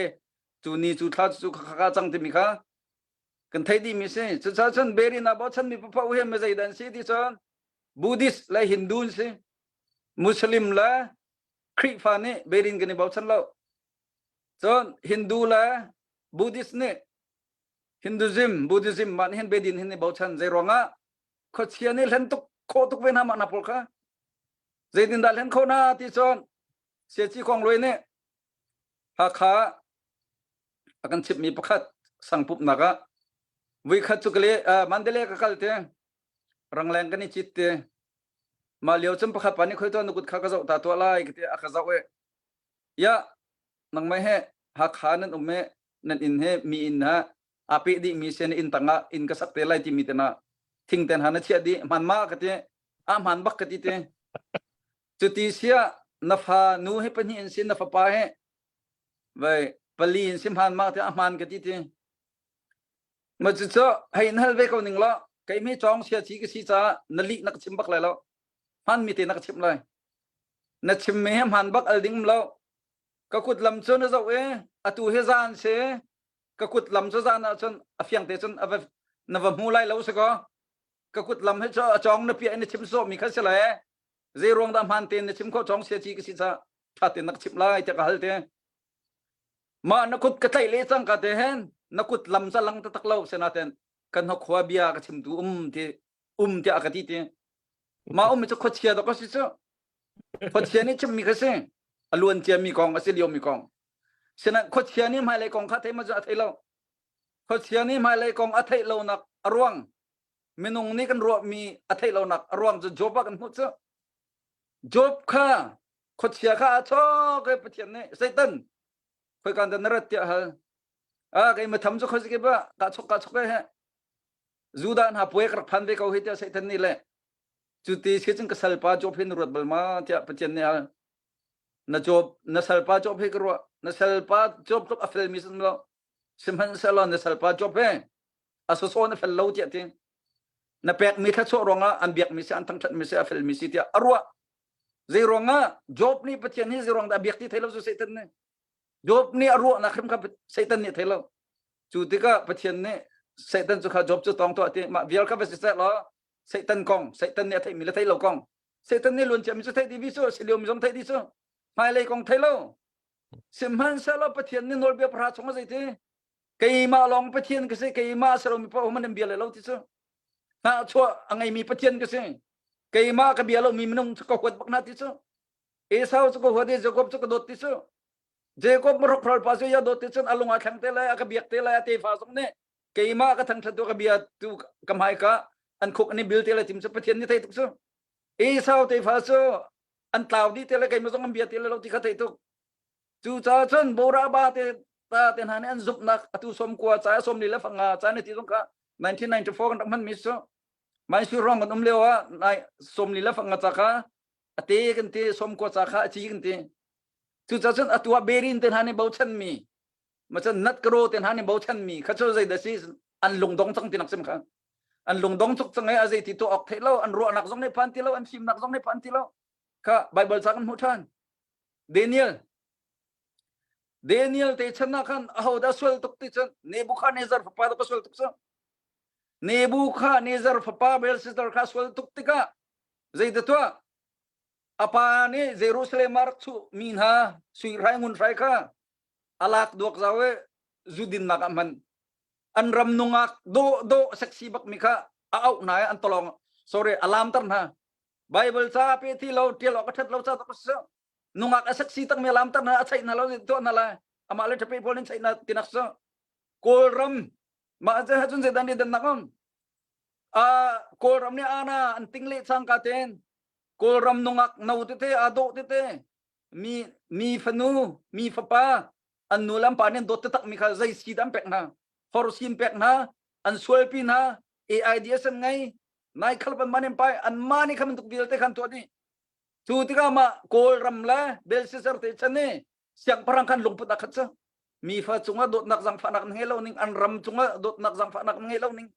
cu ni cu thla cu kha kha cang timi kha kan theih dihmi si cucaah cun berin ah bochanmi paoh hi mi zeidah an si ti cun Buddhist le Hindu an si Muslim le Khrihfa nih berin kan i bochan lo cun Hindu le Buddhist nih Hinduism Buddhism mah nih hin bedin hin i bochan zei ruangah khuachia nih hlen tuk khawh tuk ve hna mah hna pawl kha zeitindah hlen khawh hna ti cun Siaci Kong Luai nih Hakha a kan chimhmi pakhat sangpumhnak ah vuikhat cu kale Mandalay ka kal te rangleng kan i cit te mah lio cun pakhat pa nih khoi tuan na kut kha ka zoh ta tuah lai ka ti a ka zoh i ya nangmah he Hakha nan um he nan inn he mi inn ha aa peh dih mi sen inn tangah inn ka sak te lai timi te na thing ten ha na chiah dih hman ma ka ti a hman bak ka ti te cuti sia na fa nu he pahnih in sin na fapa he vai pali in sim han ma te a hman ka ti ti ma cu cu hei in hal ve ko ning lo kei mi chong sia chi ka si ca na li na ka chim bak lai lo hman mi te na ka chim lai na chim mi he hman bak al ding lo ka kut lam cu na zoh e atu he zan se ka kut lam cu zan ah cun a fiang te cun a va na va hmu lai lo si ko ka kut lam he cu a chong na pia in na chim sawh mi kha si lai zei ruang dah hman tein na chim kho chong sia chi ka si ca ṭha tein na ka chimh lai tiah ka hal te mah na kut ka tlaih le cang ka te hen na kut lam ca lang taktak lo senaten kan khua bia ka chim tu um ti um tiah ka ti ti mah um cu khuachia dok a si cu khuachia nih chimmi kha si a luan cia mi kong a si lio mi kong sinan khuachia nih hmailei kong kha thei ma cu a thei lo khuachia nih hmailei kong a theih lonak a ruang minung nih kan ruahmi a theih lonak a ruang cu Job ah kan hmuh cu Job kha khuachia kha a chawk i Pathian nih Satan khoikan dah na rat tiah hal a kei matham cu khozi ba ka chok ka chok he Judah hna puai ka rak phan ve ko hi tiah Satan nih le cu ti si cun ka salpa Job hi na ruat bal ma tiah Pathian nih hal na Job na salpa Job hi ka ruah na salpa Job tluk a felmi sin lo sihmanhsehlaw na salpa Job he a sosaw na fel lo tiah ti na pekmi thluachuah ruangah an biakmi si an thangṭhatmi si a felmi si tiah a ruah zei ruangah Job nih Pathian hi zei ruang dah a biak ti thei lo cu Satan nih Job nih a ruahnak hrim kha Satan nih thei lo cu tikah Pathian nih Satan cu kha Job cu tawng tuah ti mah vial kha va si seh law Satan kong Satan nih a theihmi le theih lo kong Satan nih luan ciami cu theih dih cu si liomi zong theih dih cu hmailei kong thei lo sihmanhsehlaw Pathian nih nawlbia pahra chung a zei ti keimah lawng Pathian ka si keimah a si lomi paoh man in bia le lo ti cu hnahchuah a ngeimi Pathian ka si keimah ka bia lomi minung cu ka huat bak hna ti cu. Esau cu ka huat i Jakob cu ka dawt ti cu. Jakob mahrok pa cu ya dawt ti cun a lung a thleng te lai, a ka biak te lai, a tefa zong nih keimah ka thangṭhat tu ka bia tu ka hmai ka an khuk an i bil te lai tim cu Pathian nih thei tuk cu. Esau tefa cu an tlau dih te lai keimah zong an bia te lai lo ti kha thei tuk. Cucaah cun Boraba te ta te hna nih an zumhnak atu sawmkua ca sawmli le fanga ca ne ti zong kha 1994 kan rak hman mi cu Maisur rong kan um lio ah nai sawmli le fanga ca kha a te kan ti sawmkua ca kha a ci kan ti. Cucaah cun atu ah Berin te hna nih bochan mi macun nat karo te hna nih bochan mi kha cu zei dah si an lungdong cang ti nak sim kha an lungdong tuk cang i a zei ti tu awk theih lo an ruahnak zong nih phan ti lo an fimnak zong nih phan ti lo kha Bible ca kan hmuh ṭhan Daniel Daniel te chan ah khan aho dah sual tuk ti cun Nebuchadnezzar fapa dah sual tuk cu Nebuchadnezzar fapa Belshazzar kha sual tuk tikah zei dah tuah a pa nih Jerusalem ah rak chuh mi hna sui hrai ngun hrai kha a lak duak zau i zu dinnak ah hman an ram nungak dawh dawh sexy bak mi kha a auh hna i an tolong sorry a lamter hna Bible ca pe ti lo tial awk a that lo ca tak si nungak a sexy tak mi lam tar na a chaih na lo tuah na la amah le thape pawl in chaih na tinak so Kawlram mah cu cun zeidan ni dan nak um a Kawlram nih ana an ting le chang ka ten Kawlram nungak no tete a dawh tete mi mi fanu mi fapa an nu lam pa nih dawt taktak mi kha zei si dan pek hna hor sin pek hna an sualpi hna AIDS an ngei nai khal pan man pai an ma ni khan tuk vialte khan tuah ni cu tikah mah Kawlram le Belshazzar te chan ni siangpahrang khan lungput a khat cu mi fa cungah dawtnak zangfahnak an ngei lo ning an ram cungah dawtnak zangfahnak an ngei lo ning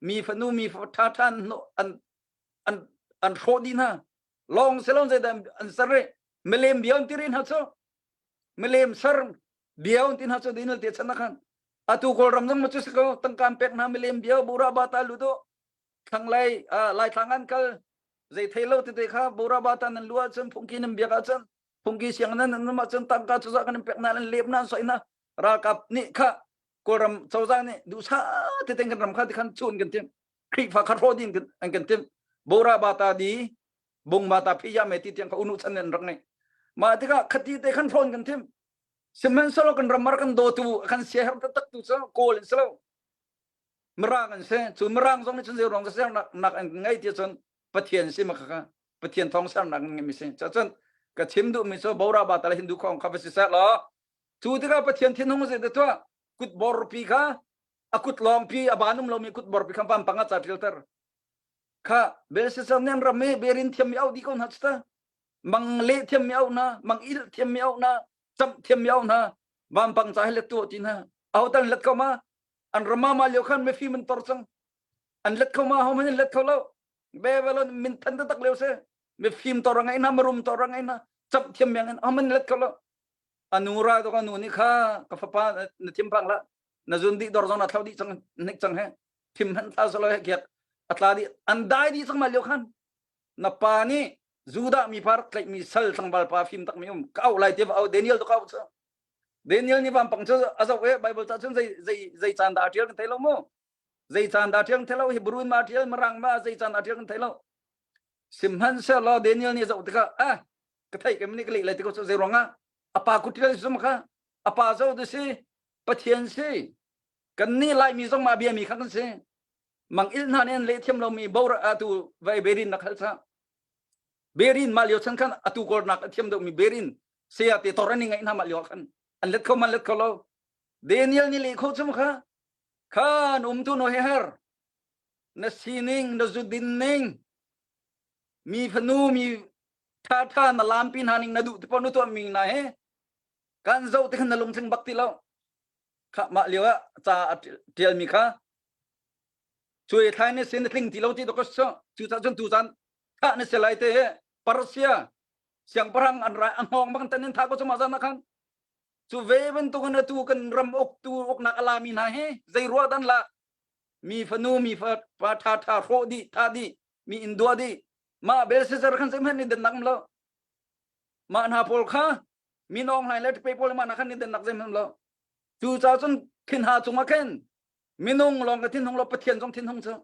mi fanu mi fa tha tha an an an hrawh dih hna long selon zeidah an ser ri milem bia an ti ri hna cu milem ser bia an ti hna cu dinal te chan khan atu kawlram zong ma cu si ko tangka pek hna milem bia bura ba ta lu do thlanglei laithlang an kal zei thei lo tete kha bora ba ta nan lu ahcun phungki nan biak ahcun phungki siang nan nan ahcun tangka cuzah kan pek na nan lep na soi na ralkap nih kha kawlram cozah nih duhsa tete kan ram kha ti khan chun kan tim Khrihfa kha hrawh din an kan tim bora ba ta di bung ba ta phi ya me ti tiang kha unu chan nan rak nei mah tikah khati te khan hrawn kan tim sihmanhsehlaw kan ram mar kan dawtu kan siaherh taktak tu cu kawl in si lo Mirang an si. Cu Mirang zong nih cun zei ruang sernak nak an ngei ti cun Pathian si ma kha Pathian thawng sernak an ngeimi si. Cun ka chim duhmi cu Bora ba tal Hindu khong kha va si seh law cu tikah Pathian thinhung zei te tuah kut borpi kha a kut lawngpi a ban um lomi kut borpi kha vampang ah ca ṭialter kha Belshazzar nih an ram i berin thiammi auh dih ko hna cuta mang leh thiammi auh hna mang il thiammi auh hna camh thiammi auh hna vampang ca hi let tuah ti hna aho tal let ko ma an rama ma lio khan mifim an tor cang an let kho ma ho man let kho lo Babylon min than tak leo se mifim tor ngai na marum tor ngai na chap thiam miang in man let kho lo anu ra to anu ni kha ka fapa na thim phang la na zun di dor zong na thlau di chang nik chang he thim han thla solo he kiak atla di an dai di chang ma lio khan na pa ni Judah mi par tlaih mi sal tlangval pa fim tak mi um ka au lai te au Daniel to ka au Daniel nih vampang cu a zoh i Bible ca cun zei zei zei caan dah a ṭial kan thei lo mu. Zei caan dah a ṭial kan thei lo Hebrew ma ṭial Mirang ma zei caan dah a ṭial kan thei lo. Sihmanhsehlaw Daniel nih zoh tikah ah ka theih ka nih ka leh lai ti ko cu zei ruangah a pa kut ṭial si kha a pa zo tu si Pathian si kan nih Laimi zong mah bia mi kha kan si mang il hna nih an leh thiam lomi bo atu vai berin na khal cha berin mah lio chan khan atu kawlnak a thiam deuhmi berin saya te tor an i ngaih hna mah lio khan an let kho man let kho lo Daniel nih leh kho chum kha khan um tu no he her na sining na zudin ning mi fanu mi tha tha na lampi hna ning na duh te pon nu tuah mi na he kan zo te khan na lungtling bak ti lo kha mah lio ah ca a tial mi kha cuai thlai na sin na tling ti lo ti to ka so cu ca cun tu caan tha na se lai te he Persia siangpahrang an rai a hngawng bang tan in tha ko chuma zan khan cu ve bantuk in atu kan ram uktu uknak a lami hna hi zei ruah dan la mi fanu mi fa pa tha tha hrawh dih tha dih mi in dua dih mah Belshazzar khan zeihmanh ni den nak lo mah hna pawl kha mi nawng hlai le pe pawl mah na khan ni den nak zeihmanh lo cu ca cun thin ha cungah khin minung lawng ka thin hung lo pathian zong thin hung cu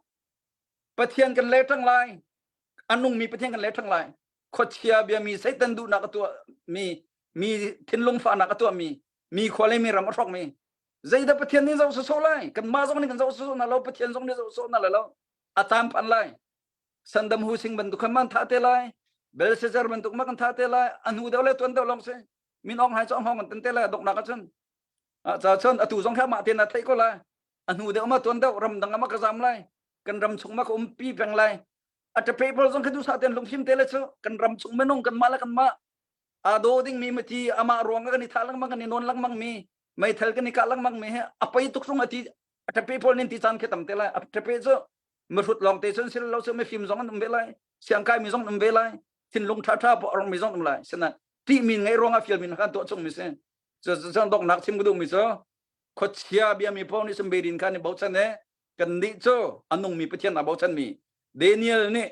pathian kan le tang lai a nungmi pathian kan le tang lai. Khuachia biami Satan duhnak a tuah mi mi thinlung fahnak a tuah mi mi khua le mi ram a hrawk mi zeidah Pathian nih zoh sawsawh lai kanmah zong nih kan zoh sawsawh na lo Pathian zong nih zoh sawsawh na lo a caan phan lai Sandam Hu Sing bantuk khan man thah te lai Belshazzar bantuk ma kan thah te lai a hnu deuh le tuan deuh lawng si min ong hai cu hong kan tan te lai doknak ahcun ca cun atu zong kha mah te na theih ko lai a hnu deuh ma tuan deuh ram dang ma ka zam lai kan ram chung ma ka umpi peng lai a tape pawl zong kha duhsah tein lungfim te le cu kan ram chung minung kan mah le kan mah aa daw ding mi mati amah ruang kan i thah lengmang kan i nawn lengmang mi meithal kan i kah lengmang mi he a pei tuk sung ati a tape pawl nin ti caan khi tam te lai a tape cu mihrut lawng te cun sil lo cu mifim zong an um ve lai siangkai mi zong an um ve lai thinlung tha tha rong mi zong um lai sina ti min ngei ruang ah fial min kan tuah chung mi si cu cu doknak chim ka duh mi cu khuachia bia mi pawl nih sun bedin khan i bochan e kan nih cu a nungmi Pathian aa bochan mi Daniel nih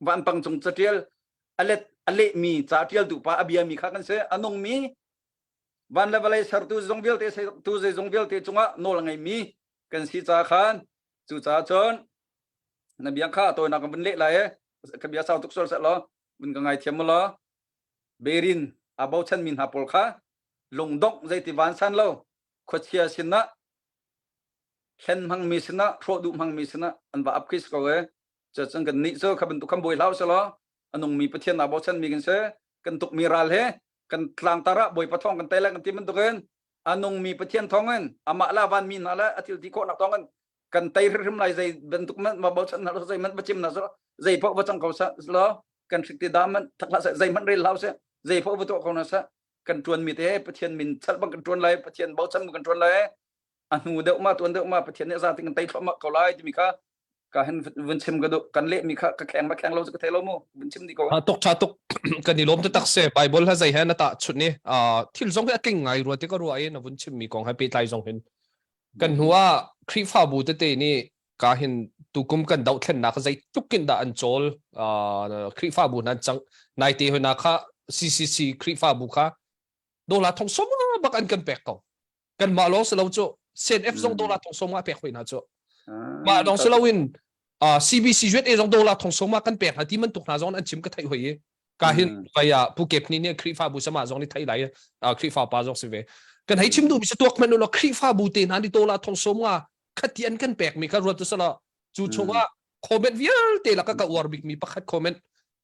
vanpang cung catial a let a lehmi ca tialtu pa a biami kha kan si a nungmi van le vawlei sertu zong vialte tu zeizong vialte cungah nawl a ngeimi kan si ca khan cucaah cun na bia kha tawinak kan vun leh lai ka bia sau tuk sual seh law vun ka ngaithiam mu law berin aa bochan mi hna pawl kha lungdongh zeiti vansan lo khuachia sinah hlen hmangmi sinah hrawh duh hmangmi sinah an va ap khi si ko e cucun kan nih cu kha bantuk khan buai hlah usih law a nungmi Pathian aa bochanmi kan si kan tukmi ral he kan tlangtar ah Bawipa thawng kan tei lai kan ti bantukin a nungmi Pathian thawngin amah la vanmi hna le a thil ti khawhnak thawngin kan tei hrimhrim lai zei bantuk man ma bochan hna zei man va chim na so zei paoh va cang ko sa law kan hrik ti da man thak hlah seh zei hmanh rel hlah seh zei paoh va tuah ko na seh kan tuan mi te Pathian min chalh bang kan tuan lai Pathian bochan kan tuan lai a hnu deuh ma tuan deuh ma Pathian nih za ti kan tei thluahmah ko lai timi kha ka hin vun chim ka duh kan leh mi kha ka kheng ma kheng lo ka thei lo mu vun chim di ko tuk tha tuk kan i lawm te tak se bible ha zei he na ta chut ni thil zong hi a tling ngai rua te ka ruah i na vun chim mi kong he pehtlai zong hin kan hnu ah Khrihfabu tete nih ka hin tukum kan dohthlennak zei tuk in dah an cawl Khrihfabu hna cang naite hona kha CCC Khrihfabu kha dola thong som bak an kan pek ko kan mah lawng si lo cu CNF zong dola thong som nga pek hoi hna cu mah lawng si lo in CBC USA zong dola thong som kan pek hna ti man tuk hna zong an chim ka theih hoi i ka hin vai ah Pu Kep ni nih Khrihfabu sama zong nih thei lai Khrihfa pa zong si ve kan hei chim duh mi si tuak hmanh lo Khrihfabu te hna ni dola thong som nga khati an kan pek mi kha ruat tu sala cu chungah comment vialte laka ka uar bik mi pakhat comment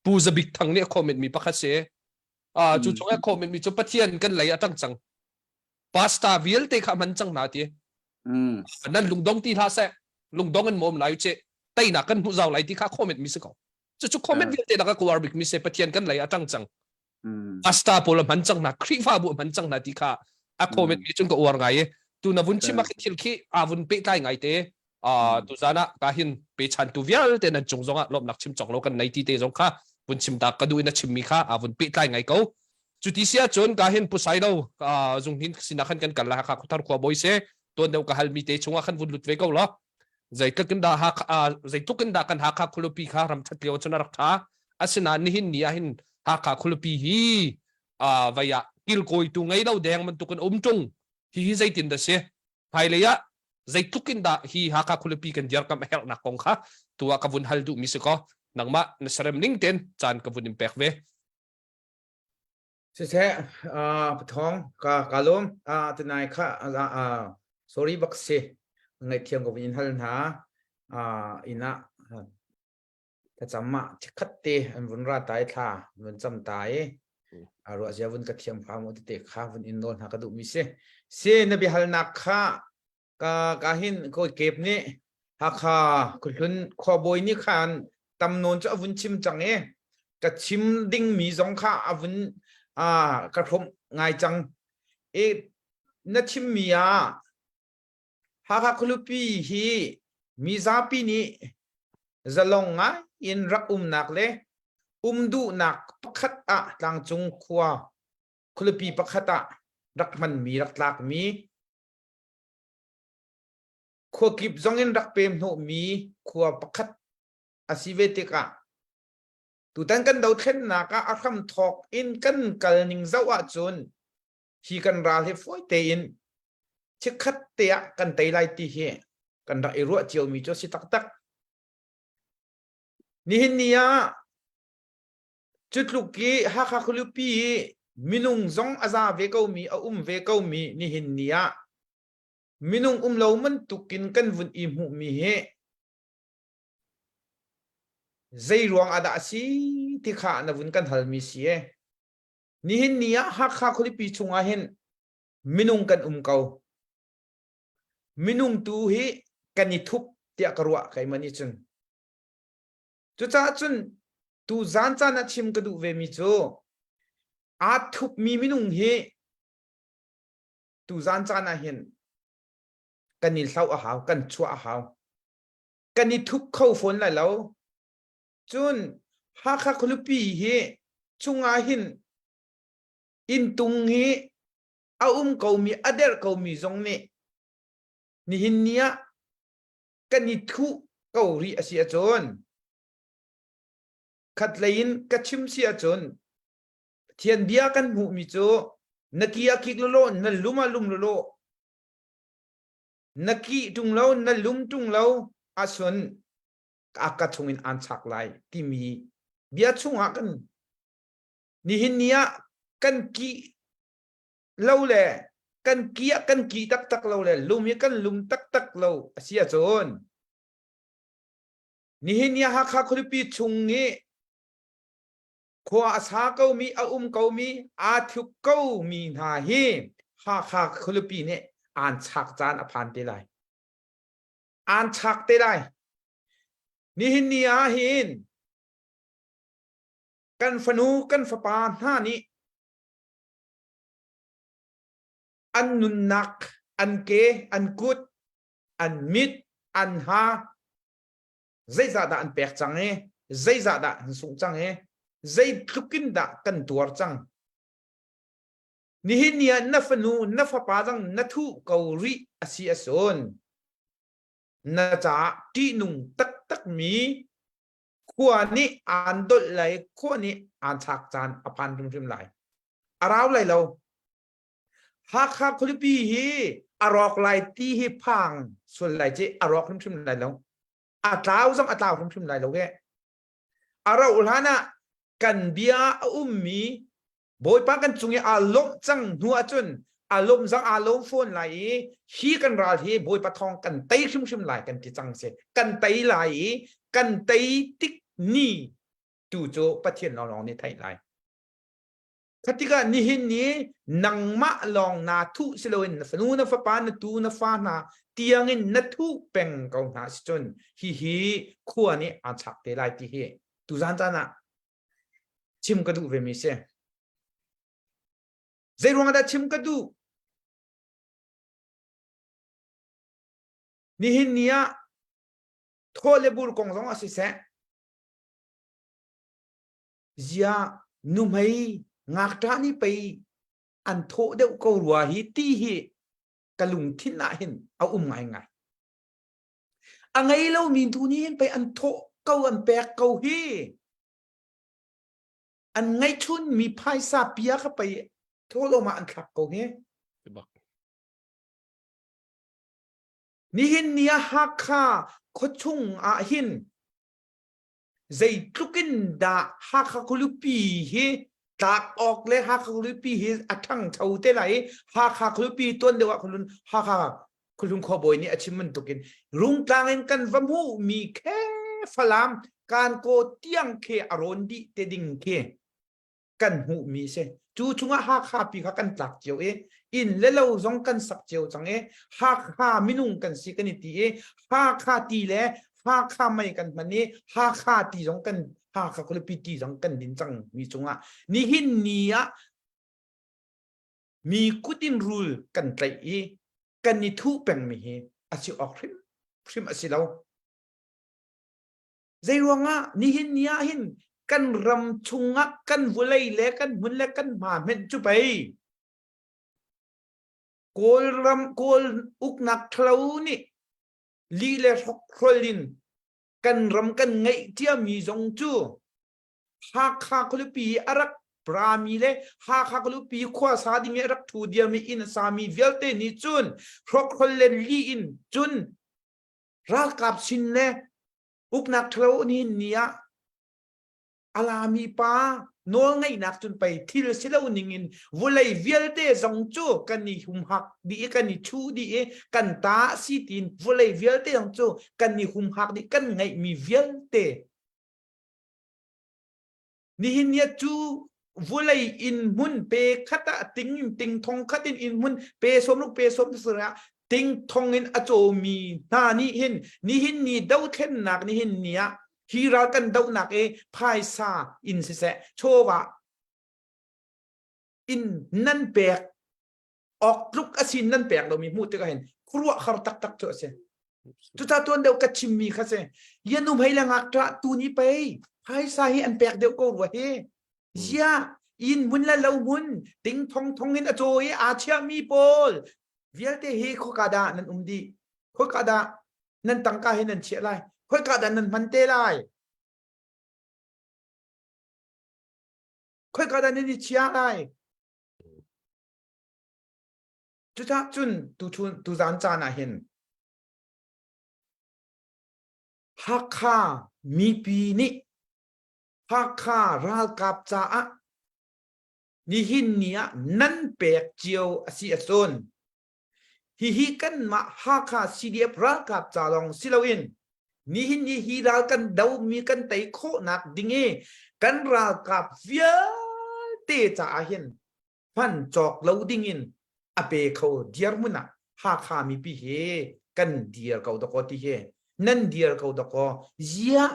Pu Zabik Thang nih comment mi pakhat si cu chungah comment mi cu Pathian kan lei atang cang pastor vialte kha man cang hna ti nan lungdong ti hlah seh lungdong an mom lai che teinak kan hmu zau lai ti kha comment mi si ko cu cu comment vialte laka ka uar bik mi se Pathian kan lei atang cang pastor pawl man cang na Khrihfabu man cang na ti kha a comment mi cun ka uar ngai i tu na vun chim ah thil khi a vun pehtlai ngai te tu zan ah ka hin pe chan tu vialte nan cung zong ah lawmnak chim cawk lo kan nei ti te zong kha vun chim ta ka duh in a chim mi kha a vun pehtlai ngai ko cu ti sia cun ka hin pusai lo zung hin sinak khan kan kal la ha khuthar khua boi se tuan deuh ka hal mi te chungah khan vun lut ve ko lo zeitluk in dah Hakha zeitluk in dah kan Hakha khualipi kha ram that lio cun a rak tha asinain nihin ni ah hin Hakha khualipi hi vai ah kilkawitu ngei lo deng bantukin um tung hi hi zeitin dah si hmailei ah zeitluk in dah hi Hakha khualipi kan dirkamh a herhnak kong kha tu ah ka vun hal duh mi si ko nangmah na serem ning ten caan ka vun in pek ve Siseh, pathawng ka ka lawm. Tunai kha sorry bak si. Ngaihthiam ko in hal hna. Inn ah thlacam ah chikkhat te an vun ra tai thla an vun cam ta i ruah zia vun ka thiam hram u tete kha vun in nawl hna ka duh mi si. Si na biahalnak kha Ka ka hin kawi kep nih Hakha khuahlun khuabawi nih khan tam nawn cu a vun chim cang i ka chim dingmi zong kha a vun uh, ka hrawmh ngai cang. I na chimmi ah Hakha khualipi hi mizapi nih zalong ngai in rak umnak le um duhnak pakhat ah tlangcung khua khualipi pakhat ah rak hmanmi rak tlakmi Khuakip zongin rak pem hnawhmi khua pakhat a si ve tikah tutan kan dothlennak ah a hramthawk in kan kal ning zoh ahcun hi kan ral hi fawi tein chikkhat te ah kan tei lai ti hi kan rak i ruah ciomi cu a si taktak. Nihin ni ah Cu tluk i Hakha khualipi i minung zong a za ve komi a um ve komi nihin ni ah minung um lo bantukin kan vun i hmuhmi hi zei ruang ah dah a si ti kha na vun kan halmi si e. Nihin ni ah Hakha khualipi chungah hin minung kan um ko. Minung tu hi kan i thup tiah ka ruah keimah nih cun. Cucaah cun tu zan caan ah chim ka duh vemi cu aa thupmi minung hi tu zan caan ah hin kan i hloh a hau, kan chuah a hau. Kan i thup kho fawn lai lo. Cun Hakha khualipi hi chungah hin inntung hi a um komi, a derh komi zong nih nihin ni ah kan i thuh ko rih a si ahcun khatlei in ka chim si ahcun Pathian bia kan hmuhmi cu na ki ah kik lawlaw na lum ah lum lawlaw na ki ṭung lo na lum ṭung lo ahcun a ka chungin aan chak lai timi bia chungah kan nihin ni ah kan ki lo le kan ki ah kan ki taktak lo le lum hi kan lum taktak lo a si ahcun nihin ni Hakha khualipi chung i khua a sa komi a um komi aa thup komi hna hi Hakha khualipi nih aan chak caan a phan te lai aan chak te lai nihin ni ah hin kan fanu kan fapa hna nih an nunnak an ke an kut an mit an ha zeizah dah an pek cang i zeizah dah an sungh cang i zeitluk in dah kan tuar cang nihin ni ah na fanu na fapa zang na thuh ko rih a si a sun na caah ṭihnung taktak mi khua nih aan dolh lai khua nih aan chak caan a phan hrimhrim lai a rau lai lo Hakha khualipi hi a rawk lai ti hi phang sual lai ci a rawk hrimhrim lai lo a tlau zong a tlau hrimhrim lai lo he a rauh hlan ah kan bia a ummi Bawipa kan cung i aa lawmh cang hnu ahcun aa lawm zang aa lawm fawn lai i hi kan ral hi Bawipa thawng kan tei hrimhrim lai kan ti cang si kan tei lai i kan tei tik ni tu cu Pathian lawnglawng nih theih lai Khatikah nihin ni nangmah lawng naa thuh si loin na fanu na fapa na tu na fa hna tiangin na thuh peng ko hna si cun hihi khua nih aa chak te lai ti hi tuzan caan ah chim ka duh ve mi si. Zei ruang dah chim ka duh? Nihin ni ah thaw le bur kong zong a si seh Ziah nuhmei ngakṭah nih pei an thawh deuh ko rua hi ti hi ka lungthin ah hin a um ngaingai. A ngei lomi tu nih hin pei an thawh ko an pek ko hi. An ngeihchun mi phaisa pia kha pei thawhlawm ah an thlak ko hi. Nihin ni ah Hakha khuachung ah hin Zeitluk in dah Hakha khualipi hi tlak awk le Hakha khualipi hi a ṭhangcho te lai i Hakha khualipi tuan deuh ah khualun Hakha khualung khuabawi nih a chim bantukin Rungtlang in kan va hmuhmi khe Falam Kankaw tiang khi a rawn dih te ding khi kan hmuhmi si. Cu chungah Hakha pi kha kan tlak cio i inn le lo zong kan sak cio cang i Hakha minung kan si kan i ti i Hakha ti le Hakha mei kan hman i Hakha ti zong kan Hakha khualipi ti zong kan din cang mi cungah nihin ni ah mi kut in rul kan tlaih i kan i thuh pengmi hi a si awk hrim hrim a si lo. Zeiruangah nihin ni ah hin kan ram chungah kan vawlei le kan hmun le kan hma hmenh cu pei Kawlram Kawl uknak ṭhalo nih li le hrokhrol in kan ram kan ngeih ciami zong cu Hakha khualipi a rak rami le Hakha khualipi khuasa ding i a rak ṭhu diami inn a sami vialte nih cun hrokhrol le li in cun ralkap sin le uknak ṭhalo nihin ni ah Alami pa nawlngeihnak cun pei thil si lo ning in vulei vialte zong cu kan i humhak dih i kan i chu dih i kan ta si tiin vulei vialte zong cu kan i humhak dih kan ngeihmi vialte Nihin ni cu vulei inn hmun pe khat ah ting in ting thong khat in inn hmun pe sawm ruk pe sawm ah ting thong in a cawmi hna nih hin nihin ni dothlennak nihin ni ah hi ral kan dohnak i phaisa in siseh chawva in nan pek awk tluk a sin nan pek lomi hmuh tikah hin khuaruah har taktak cu a si. Cuca tuan deuh ka chimmi kha si. Yan um hei le ngakṭah tu ni pei phaisa hi an pek deuh ko rua hi. Zia inn hmun le lo hmun ting thong thong in a caw i aa chiahmi pawl vialte hi khoka dah nan um dih. Khoika dah nan tangka hi nan chiah lai. Khoika dah nan hman te lai. Khoika dah nan i chia lai. Cucah cun tuchun tuzan caan ah hin Hakha mipi nih Hakha ralkap caah nihin ni ah nan pek cio a si ahcun hihi kanmah Hakha CDF ralkap ca lawng si loin nihin ni hi ral kan domi kan tei khawhnak ding i kan ralkap vialte caah hin hman cawk lo ding in a pe kho dirhmun ah Hakha mipi hi kan dir ko dakaw ti hi nan dir ko dakaw ziah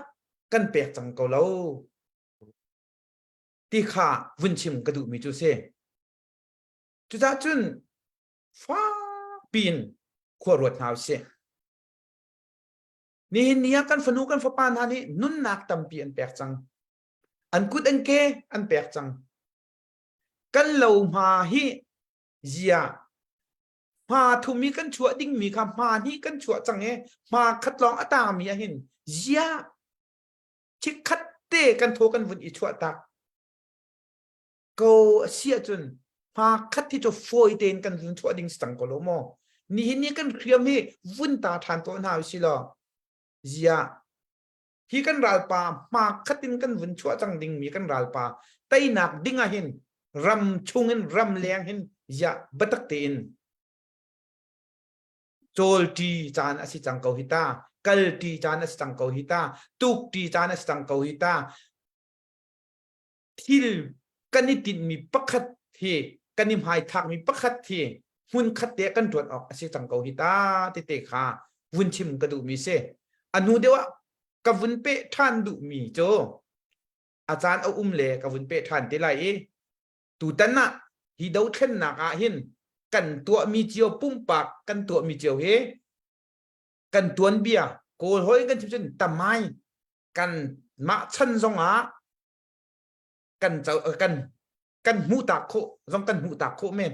kan pek cang ko lo ti kha vun chim ka duhmi cu si. Cucah cun fakpi in khua ruat hna usih. Nihin ni ah kan fanu kan fapa hna nih nunnak tampi an pek cang. An kut an ke an pek cang. Kan lo hma hi zia hma thum i kan chuah dingmi kha hma hnih kan chuah cang i hma khat lawng a tangmi ah hin zia chikkhat te kan thaw kan vun i chuah tak ko a si ahcun hma khat hi cu fawi tein kan vun chuah ding si cang ko lo maw nihin ni kan hriam hi vun ta ṭhan tuah hna usih law zia hi kan ralpa hma khat in kan vun chuah cang dingmi kan ralpa teinak ding ah hin ram chung in ram leng hin ziah biatak tein cawl ṭi caan a si cang ko hi ta kal ṭi caan a si cang ko hi ta tuk ṭi caan a si cang ko hi ta thil kan i tinhmi pakhat hi kan i hmaithlakmi pakhat hi hmun khat te kan ṭuan awk a si cang ko hi ta tete kha vun chim ka duhmi si. A hnu deuh ah ka vun peh ṭhan duhmi cu a caan a um le ka vun peh ṭhan te lai i tutan ah hi dothlennak ah hin kan tuahmi cio pumpak kan tuahmi cio hi kan tuanbia kawl hawi kan chim cun tamai kan mah chan zong ah kan kan kan hmuh tak khawh zong kan hmuh tak khawh men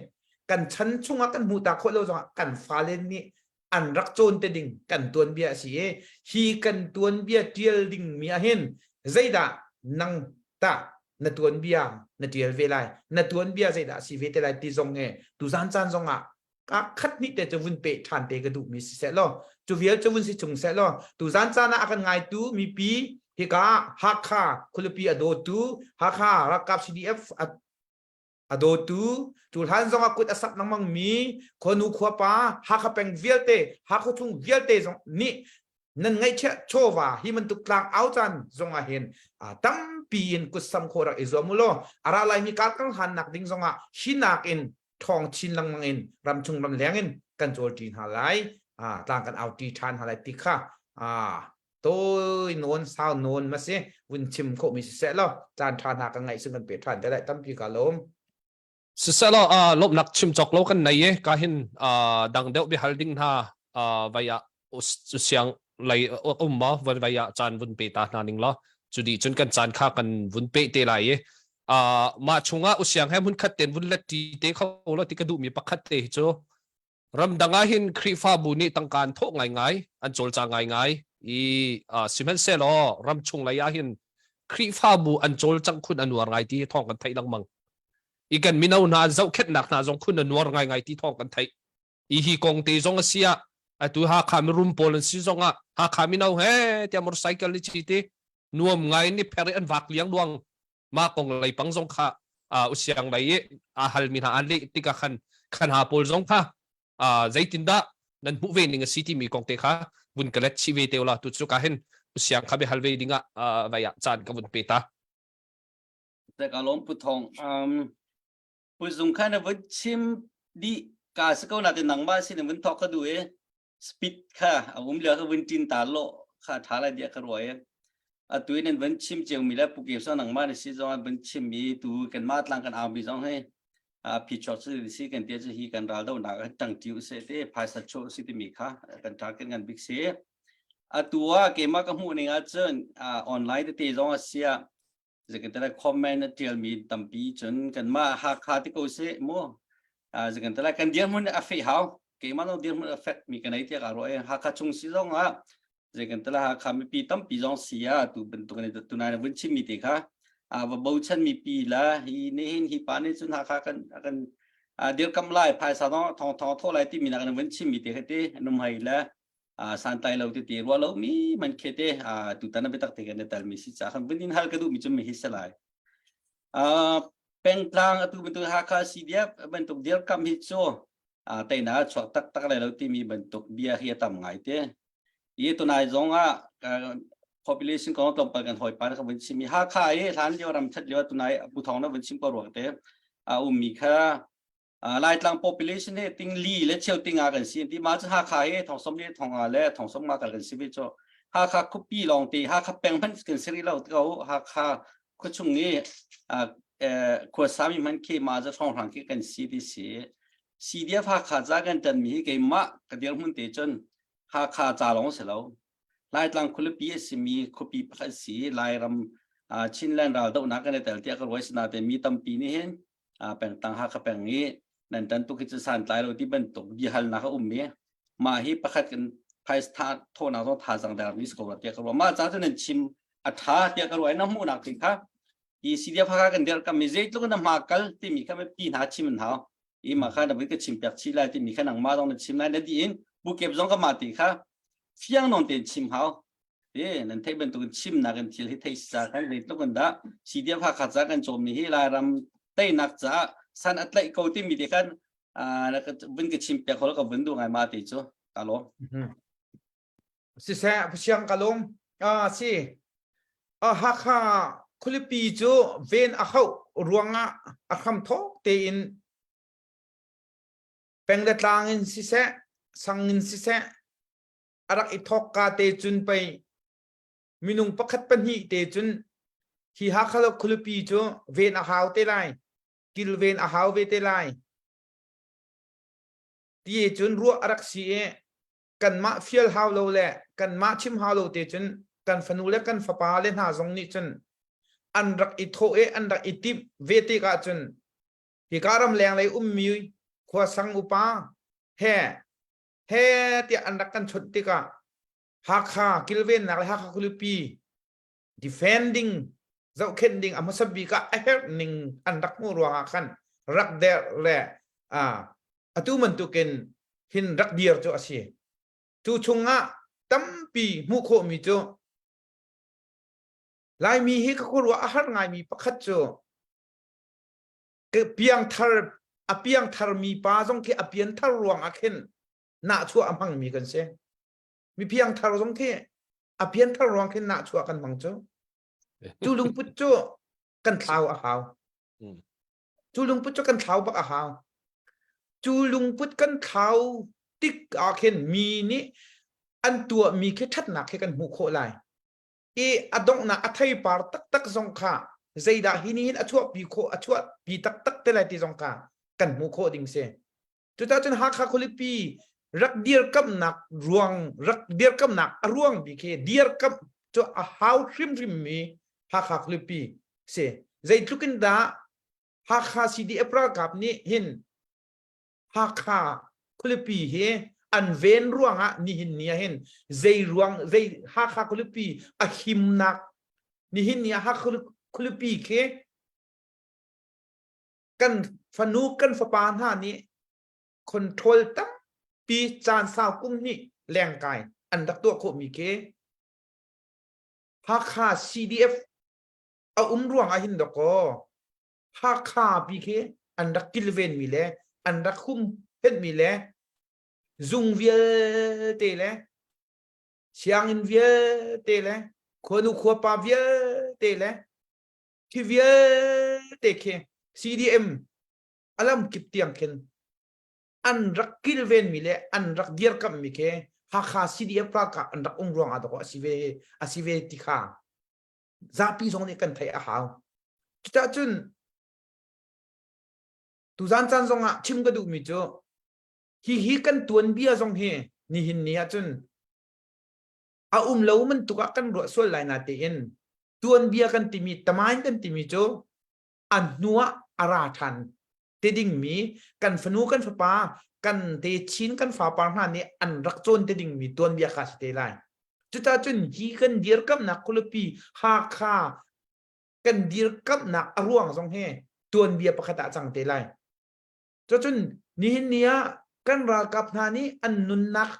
kan chan chungah kan hmuh tak khawh lo zongah kan fale nih an rak cawn te ding kan tuanbia a si i hi kan tuanbia tial ding mi ah hin zeidah nang ta na tuanbia na tial ve lai na tuanbia zeidah a si ve te lai ti zong he tuzan caan zong ah ka khat nih te cu vun pe ṭhan te ka duhmi si seh law cu vial cu vun si chung seh law tuzan caan ah a kan ngaitu mipi hika Hakha khualipi a dawtu Hakha ralkap CDF a a dawtu cu hlan zong ah kut a sak lengmang mi khuanu khuapa Hakha peng vialte Hakha chung vialte zong nih nan ngaihchiah chawva hi bantuk tlang au caan zong ah hin tampi in kutsam khawh rak i zuam u law a ra laimi kar kan hlan nak ding zong ah hi nak in ṭhawng chin lengmang in ramchung ramleng in kan cawl ṭi hna lai tlang kan au ṭi ṭhan hna lai ti kha toi nawn sau nawn ma si vun chim khawhmi siseh law caan ṭha hna kan ngaih sun kan pe ṭhan te lai tampi ka lawm. Siseh law lawmhnak chim cawk lo kan nei i ka hin dang deuh biahal ding hna vai ah siang lei um maw van vai ah caan vun pe ta hna ning law cu dih cun kan caan kha kan vun pe te lai i uh, mah chungah usiang he hmun khat ten vun let ti te kho lo ti ka duhmi pakhat te hi cu ramdang ah hin Khrihfabu nih tangka an thawh ngaingai an cawlcang ngaingai i uh, sihmanhsehlaw ram chung lei ah hin Khrihfabu an cawlcang khun a nuar ngai ti thawng kan theih lengmang i kan mino hna an zohkhenhnak hna zong khun a nuar ngaingai ti thawng kan theih i hi kong te zong a si ah atu Hakha mirum pawl an si zong ah Hakha mino he tiah motorcycle ni chi ti. Nuam ngai in i pher i an vak liang luang. Ma kong lei pang zong kha usiang lei i a hal mi hna an leh tikah khan khan ha pawl zong kha zeitindah nan hmuh ve ning a si timi kong te kha vun ka let chih ve te la tu cu ka hin usiang kha be hal ve dingah vai ah caan ka vun pe ta. Ka lawm Pu Thong. Um, Pu Zung kha na vun chim dih ka si ko na te nangmah sin vun thok ka du i speed kha a um lio ka vun tin ta lo kha tha lai dia ka ruai atu in an vun chim chiang mi le pu ke so nangmah na si zong an vun chim mi tu kan ma tlang kan au mi zong he a phi chok si si kan tia chu hi kan ral do na kan tang tiu se te phaisa cho si ti mi kha kan target ngan bik si atu a keima ka hmuh ning ah cun online te te zong a sia Zeikantala comment a tialmi tampi cun kanmah Hakha ti ko seh mu. Zeikantala kan dirhmun a feh hau. Keimah zong dirhmun a fek mi ka nei tiah ka ruah i Hakha chung si zong ah zeikantala Hakha mipi tampi zong si ah tu bantuk in tunai na vun chimmi te kha va bochan mipi la hi nihin hi pa nih cun Hakha kan kan dirkam lai phaisa zong thong thong tho lai timi nak na vun chimmi te kha te num hai la santlai lo tete ruah lo mi man khe te tutan a biatak te kan tal mi si ca khan vun in hal ka duh mi cu mi hi se lai pengtlang atu bantuk Hakha CDF bantuk dirkam hi cu teina chuak tak tak lai lo timi bantuk bia hi a tam ngai te i tunai zong ah population kong tlawmpal kan hoi pa ka vun chim i Hakha i hlan lio ram that lio tunai pu thong na vun chim ko ruang te a ummi kha Laitlang population hi ting li le cheu tinga kan si ti ma cu Hakha hi thong som li thong nga le thong som nga kal kan si ve cho Hakha khupi lawng te Hakha peng hmanh kan si rih lo ko Hakha khuachung i khua sami hman khi ma za thong hrang khi kan si ti si CDF Hakha ca kan tan mi hi keimah ka dir hmun te cun Hakha ca lawng si lo Laitlang khualipi a simi khuapi pakhat si Lairam Chinland ral dohnak kan i tel tiah ka ruai sinain mi tampi nih hin pengtang Hakha peng i nan tan tuk hi cu santlai lo ti bantuk biahalnak a um i mah hi pakhat kan phais tha thawhnak zong thazang der mi si ko tiah ka ruah mah ca cu nan chim a tha tiah ka ruah na hmuhnak thing kha hi CDF Hakha kan dirh kam mi zeitluk na hma kal timi kha pi hna chim an hau i mah kha na vui ka chim piak chih lai timi kha nangmah zong na chim lai na di in bukep zong ka mah ti kha fiang nawn tein chim hau E nan theih bantukin chimnak in thil hi thei sa kan zeitluk in dah CDF Hakha ca kan cawmmi hi Lairam teinak caah san a tlaih ko timi te khan vun ka chim piak hol ka vun duh ngai ma ti cu ka lawm. Siseh Pasiang ka lung ah si Hakha khualipi cu ven a hauh ruangah a hram thawk tein peng le tlang in siseh sang in siseh a rak i thawk ka te cun pei minung pakhat pahnih te cun hi Hakha khualipi cu ven a hau te lai kilven a hau ve te lai ti cun ruah a rak si i kanmah fial hau lo le kanmah chim hau lo te cun kan fanu le kan fapa le hna zong nih cun an rak i thawh i an rak i timh ve tikah cun hika ram leng lei ummi khua sang upa he he tiah an rak kan chawnh tikah Hakha kilvennak le Hakha khualipi defending zohkhenh ding a hmasa bik ah a herh ning an rak hmuh ruangah khan rak der le atu bantukin hin rak dir cu a si. Cu chungah tampi hmuh khawhmi cu Laimi hi ka khuaruah a har ngaimi pakhat cu piangthar a piangthar mi pa zong khi a pianthar ruang ah khin nahchuah a hmangmi kan si mi piangthar zong khi a pianthar ruang khin nahchuah kan hmang cu cu lungput cu kan thlau a hau cu lungput cu kan thlau bak a hau cu lungput kan thlau tik ah khin mi nih an tuahmi khi ṭhatnak khi kan hmuh khawh lai i a donghnak a theipar taktak zong kha zeidah hi ni hin a chuahpi khawh a chuahpi taktak te lai ti zong kha kan hmuh khawh ding si. Cucacun Hakha khualipi rak dirkamnak ruang rak dirkamnak a ruang bik hi dirkamh cu a hau hrimhrim mi Hakha khualipi si. Zeitluk in dah Hakha CDF ralkap nih hin Hakha khualipi hi an ven ruangah nihin ni ah hin zei ruang zei Hakha khualipi a himnak nihin ni ah Hakha khualipi khi kan fanu kan fapa hna nih control tampi caan sau kum hnih lengkai an rak tuah khawhmi khi. Hakha CDF a um ruang ah hin dawkaw Hakha pi khi an rak kilven mi le an rak humhhenh mi le zung vialte le sianginn vialte le khuanu khuapa vialte le khi vialte khi CDM alam kip tiang khin an rak kilven mi le an rak dirkamh mi khi Hakha CDF ralkap an rak um ruang ah dawh a si ve a si ve ti kha zapi zong nih kan theih a hau. Cucahcun tuzan caan zong ah chim ka duhmi cu hihi kan tuanbia zong hi nihin ni ahcun a um lo bantuk ah kan ruah sual lai na tein tuanbia kan timi tamain kan timi cu an hnu ah a ra ṭhan te dingmi kan fanu kan fapa kan te chin kan fapar hna nih an rak cawn te dingmi tuanbia kha si te lai. Cucacun hi kan dirkamnak khualipi Hakha kan dirkamnak a ruang zong hi tuanbia pakhat ah cang te lai. Cucun nihin ni ah kan ralkap hna nih an nunnak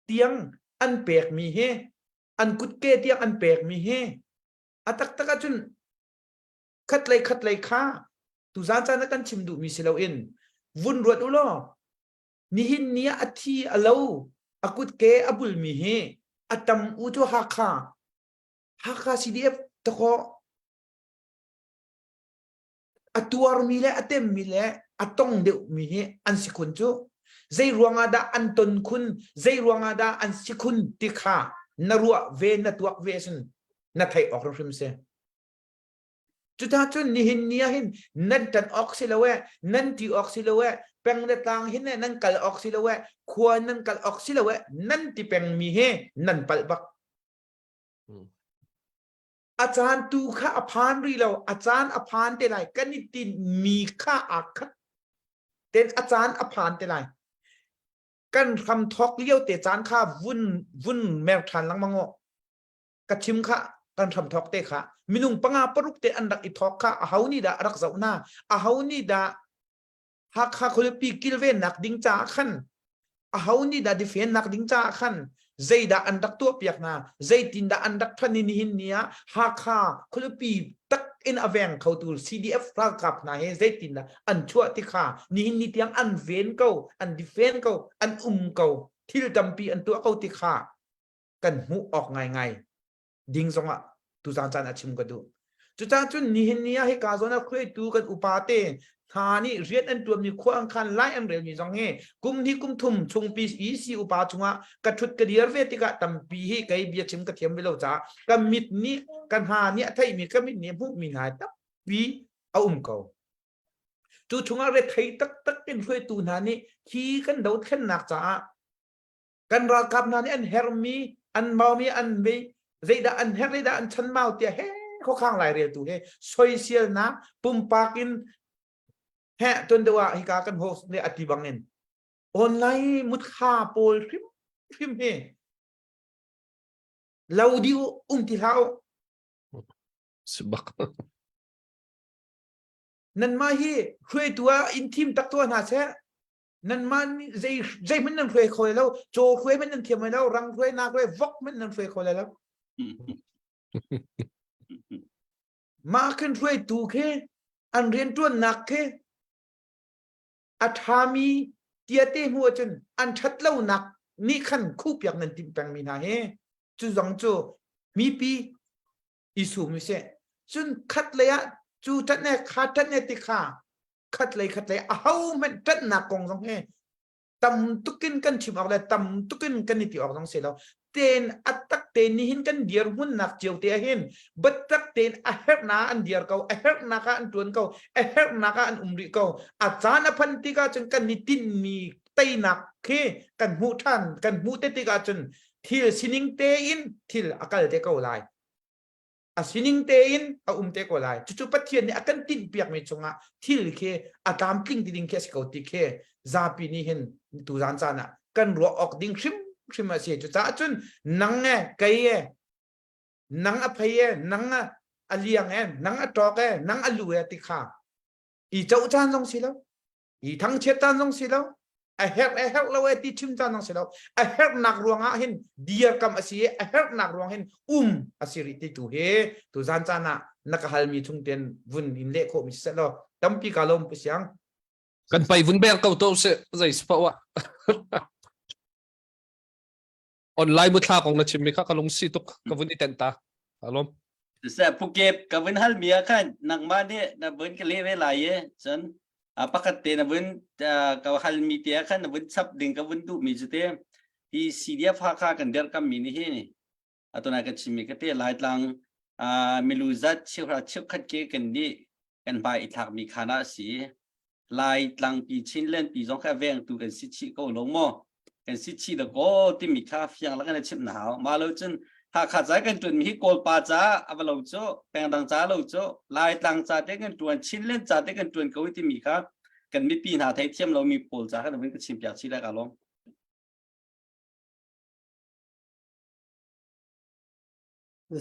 tiang an pekmi hi an kutke tiang an pekmi hi a taktak ahcun khatlei khatlei kha tuzan caan ah kan chim duhmi si loin vun ruat u law nihin ni ah a thi a lo a kutke a bulmi hi a tam u cu Hakha Hakha CDF takaw a tuarmi le a temmi le a tong deuhmi hi an si khun cu zei ruangah dah an ton khun zei ruangah dah an si khun ti kha na ruah ve na tuak ve sin na theih awk hrim si Cuta cun nihin ni ah hin nan ṭan awk si lo e, nan ti awk si lo e, peng le tlang hin e, nan kal awk si lo e, khua nan kal awk si lo e, nan ti pengmi he nan palh bak. A caan tu kha a phan rih lo, a caan a phan te lai, kan i tinhmi kha aa khat. Ten a caan a phan te lai. Kan hram thawk lio te caan kha vun vun mer ṭhan lengmang aw. Ka chim kha kan hram thawk te kha minung panga paruk te an rak i thawk kha a ho nih dah a rak zoh hna a ho nih dah Hakha khualipi kilvennak ding caah khan a ho nih dah defennak ding caah khan zeidah an rak tuah piak hna zeitindah an rak than i nihin ni ah Hakha khualipi tak in a veng khotu CDF ralkap hna he zeitindah an chuah ti kha nihin ni tiang an ven ko an defend ko an um ko thil tampi an tuah ko ti kha kan hmuh awk ngaingai ding zongah tuzan caan ah chim ka duh. Cucaah cun nihin ni ah hika zawn ah hruaitu kan upa te hna nih rian an ṭuanmi khua an khan lai an relmi zong hi kum hnih kum thum chungpi EC upa chungah ka ṭhut ka dir ve tikah tampi hi kei bia chim ka thiam ve lo caah ka mit nih ka hna nih a theihmi ka mit nih a hmuhmi hna tampi a um ko. Cu chungah rethei taktak in hruaitu hna nih hi kan dothlennak caah kan ralkap hna nih an hermi an maumi an mei zeidah an herh zeidah an chanmau tiah he khuakhang lai reltu he soiselnak pumpak in he tuan deuh ah hika kan host nih ati bangin online mutha pawl hrim hrim hi lo di um ti hlah Subak. Nanmah hi hruaitu ah in thim tak tuah hna seh nanmah nih zei zeihmanh nan hruai kho lo caw hruai hmanh nan thiam lo rang hruai nak hruai vok hmanh nan hruai kho lo mah khin hruaitu khi an rianṭuannak khi a ṭhami tiate hmu ahcun an ṭhat lonak nih khan khuhpiak nan timh pengmi hna hi cu zong cu mipi i sum i seh cun khat lei ah cu ṭanh e kha ṭanh e ti kha khatlei khatlei a ho hmanh ṭanhnak kong zong hi tam tukin kan chim awk le tam tukin kan i ti awk zong si lo ten a tak te nihin kan dir hmunnak cio te ahhin biatak tein a herhnak an dir ko a herhnak ah an tuan ko a herhnak ah an um rih ko a caan a phan tikah cun kan i tinhmi teinak khi kan hmuh ṭhan kan hmuh te tikah cun thil sining tein thil a kal te ko lai a sining tein a um te ko lai cucu Pathian nih a kan tinhpiakmi chungah thil khi a tlamtling ti ding khi a si ko ti khi zapi nih hin tuzan caan ah kan ruah awk ding hrimhrim a si cucaah cun nang e kei e nang a phei e nang a a liang e nang a ṭawk e nang a lu e ti kha i coh caan zong si lo i thangchiat caan zong si lo. A herh a herh lo e ti chim caan nang si lo. A herhnak ruangah hin dirkam a si i a herhnak ruang hin um a si rih ti tu hi tu zan caan ah na ka halmi chung ten vun in leh khawh mi si law tampi ka lawm pu siang. Kan pai vun bel ko to se zei spa wa. Online mu thla kong na chim mi kha ka lung si tuk ka vun i ten ta. Alom. Se pukep ka vun hal mi ah khan nangmah nih na vun ka leh ve lai i cun pakhat te na vun ka hal mi te ah khan na vun chap ding ka vun duh mi cu te hi CDF Hakha kan dirhkam mi nih hi atuna ka chim mi ka te Laitlang milu zat cheuhra cheukhat ke kan nih kan hmai i thlak mi khana a si Lai tlangpi Chinland pi zong kha vengtu kan si chih ko lo maw? Kan si chih da ko timi kha fiang lak in a chimh na hau. Mah lo cun Hakha ca kan ṭuan mi hi Kawlpa ca a va lo cu, pengdang ca lo cu, Lai tlang ca te kan ṭuan, Chinland ca te kan ṭuan ko timi kha kan mipi hna theithiam lomi pawl ca kha na vun ka chim piak chih lai ka lawm.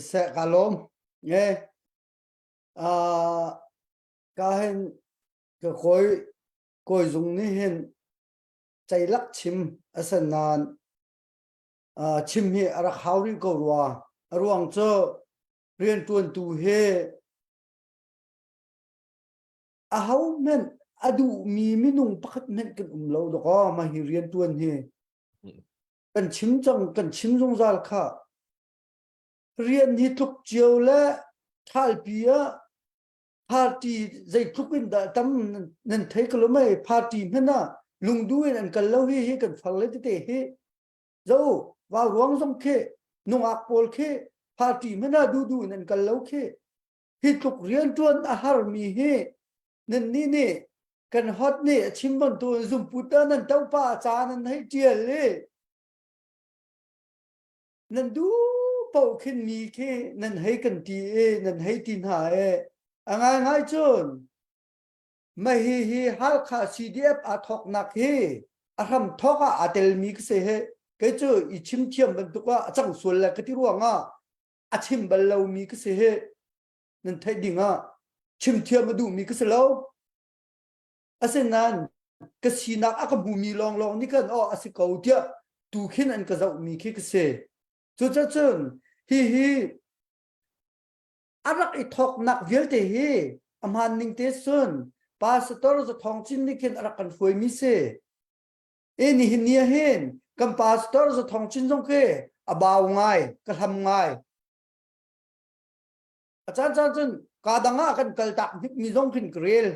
Seh ka lawm. Nge. Uh, ka hin Ka kawi kawi zung nih hin ceilak chim a si nain uh, chim hi a rak hau rih ko rua. A ruang cu rianṭuantu hi aho hmanh a duhmi minung pakhat hmanh kan um lo dawkaw mah hi rianṭuan hi. Kan chim cang kan chim zungzal kha. Rian hi tluk cio le ṭhalpi ah party zeitluk in dah tam nan thei ko lo mei party hmanh ah lungdu in an kal lo hi hi kan far le tete hi zo vau ruang zong khi nungak pawl khi party hmanh ah dudu in an kal lo khi hi tluk riantuan a har mi hi nan ni nih kan hot nih a chim bantuk zumput ah nan topa ca nan hei tial i Nan duh paoh khin mi khi nan hei kan ti i nan hei ti hna i a ngaingai cun mahi hi Halkha CDF aa thawknak hi a hram thawk ah aa telmi ka si hi kei cu i chim thiam bantuk ah a cang sual le ka ti ruangah a chim bal lomi ka si hi nan theih ding ah chim thiam a duhmi ka si lo. Asinain ka sinak a ka hmumi lawnglawng nih khan aw a si ko tiah tu khin an ka zohmi khi ka si. Cucacun hihi a rak i thawknak vialte hi a hmaan ning te cun Pastor Zathawng Cin nih khin a rak kan hruaimi si. E nihin ni ah hin kan Pastor Zathawng Cin zong khi a bau ngai, ka hlam ngai. A caan caan cun ka dang ah kan kal tak hnikmi zong khin ka rel.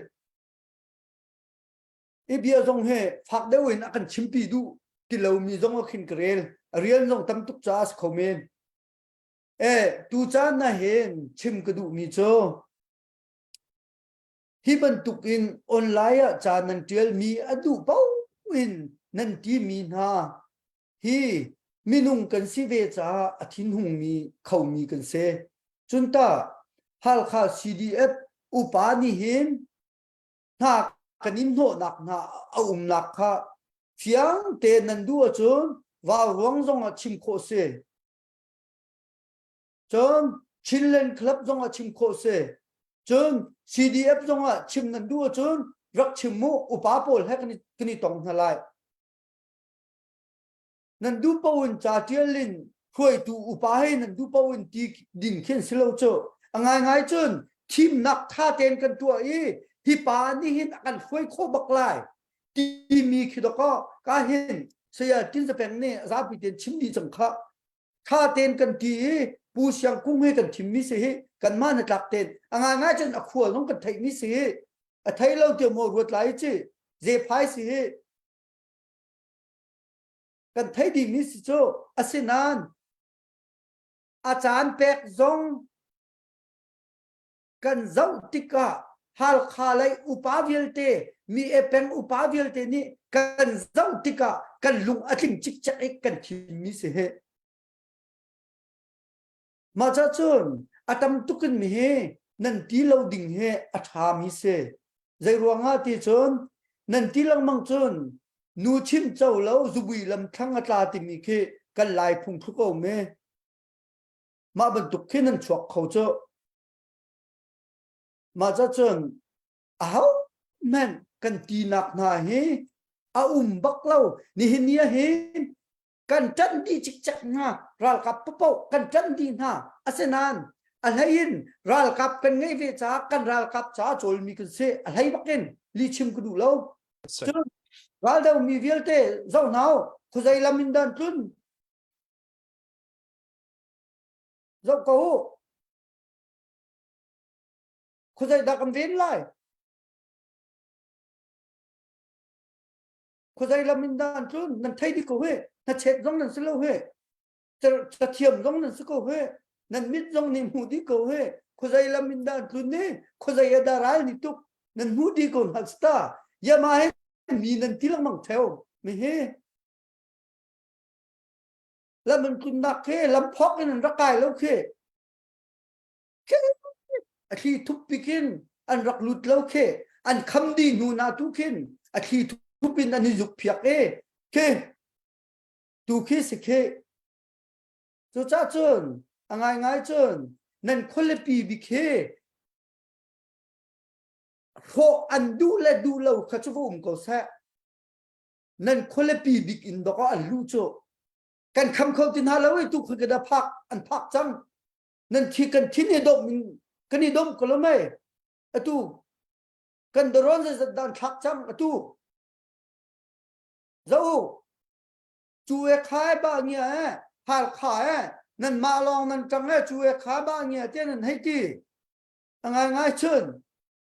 I bia zong he fak deuh in a kan chimpi duh ti lomi zong a khin ka rel. A rian zong tam tuk caah a si kho men. E, tu caan na hin chim ka duhmi cu hi bantuk in online ah ca nan ṭialmi a duh paoh in nan timi hna hi minung kan si ve caah a thinhungmi khomi kan si. Cun tah Halkha CDF upa nih hin hna kan in hnawhnak hna a umnak kha fiang tein nan duh ahcun vau ruang zong ah chim khawh si. Cun Chinland Club zong ah chim khawh si. Cun CDF zong ah chim nan duh ahcun rak chim mu upa pawl he kan i, kan i tong hna lai. Nan duh paoh in ca ṭial in hruaitu upa he nan duh paoh in ti ding khin si lo cu. A ngaingai cun thimnak ṭha tein kan tuah i hi pa nih hin a kan hruai khawh bak lai timi khi dawkaw ka hin saya Tin Zapeng nih zapi tein chim dih cang khah. Ṭha tein kan ti i Pu Siang Kung he kan thimmi si hi kanmah na tlak tein a ngaingai cun a khua zong kan theihmi si hi a thei lo tiah maw ruat lai ci zephai si hi kan theih dihmi si cu asinain a caan pek zong kan zoh tikah Halkha lei upa vialte mi e peng upa vialte nih kan zoh tikah kan lung a tling cikcek i kan thimmi si hi mah ca cun a tam tuk in mi hi nan ti lo ding hi a ṭhami si zei ruangah ti cun nan ti lengmang cun nu chim co lo zubui lam thlang a tla timi khi kan lai phung thluk o me mah bantuk khi nan chuak kho cu mah ca cun aho hmanh kan tinak hna hi. A um bak lo. Nihin ni ah hin kan ṭanh dih cikcek hna ralkap paoh kan ṭanh dih hna. Asinain a hlei in ralkap kan ngeih ve caah kan ralkap caah cawlmi kan si. A hlei bak in lihchim ka duh lo. Cun raldo mi vialte zoh hna u, khuazei lam in dah an tlun? Zoh ko u. Khuazei dah kan ven lai? Khuazei lam in dah an tlun? Nan thei dih ko hih. Hnachet zong nan si lo hih. Cathiam zong nan si ko hih. Nan mit zong nih hmuh dih ko hih. Khuazei lam in dah an tlun i khuazei ah dah ral nih tuk nan hmuh dih ko hna ta. Yama he mi nan ti lengmang theo. Mi hi lam an tlunnak khi lam phok in an rak kai lo khi. A thli thup pikin an rak lut lo khi an kham dih hnu na tu khin a thli thup in an i zuk phiak e khi tu khi si khi cucah cun a ngaingai cun nan khualipi bik hi hrawh an duh le duh lo kha cu va um ko seh nan khualipi bik in dok ah an luh cu kan kham kho ti hna lo i tu kha ka phak an phak cang Nan thi kan thin i dom in kan i dom ko lo mei. Atu kan daron zeizat dan thlak cang atu. Zo cu e khai ba ngia e hal kha e nan mah lawng nan tang e cu e kha ba ngia te nan hei ti. A ngai ngai chun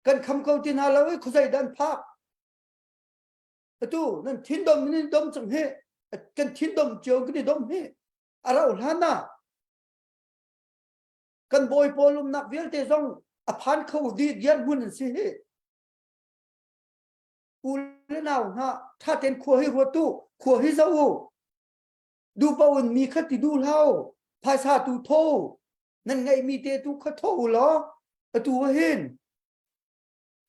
kan kham ko ti hna lo i khuazei dan phak. Atu nan thin dom in dom cang hi kan thin dom cio kan i dom hi. A rauh hlan ah Kan bawi pawl umnak vialte zong a phan kho dih dirhmun an si hi. U le nau hna tha ten khua hi ruat u, khua hi zoh u. Du pa un mi kha ti du hlau, phaisa tu tho, nan ngeih mi te tu kha tho u law, atu hin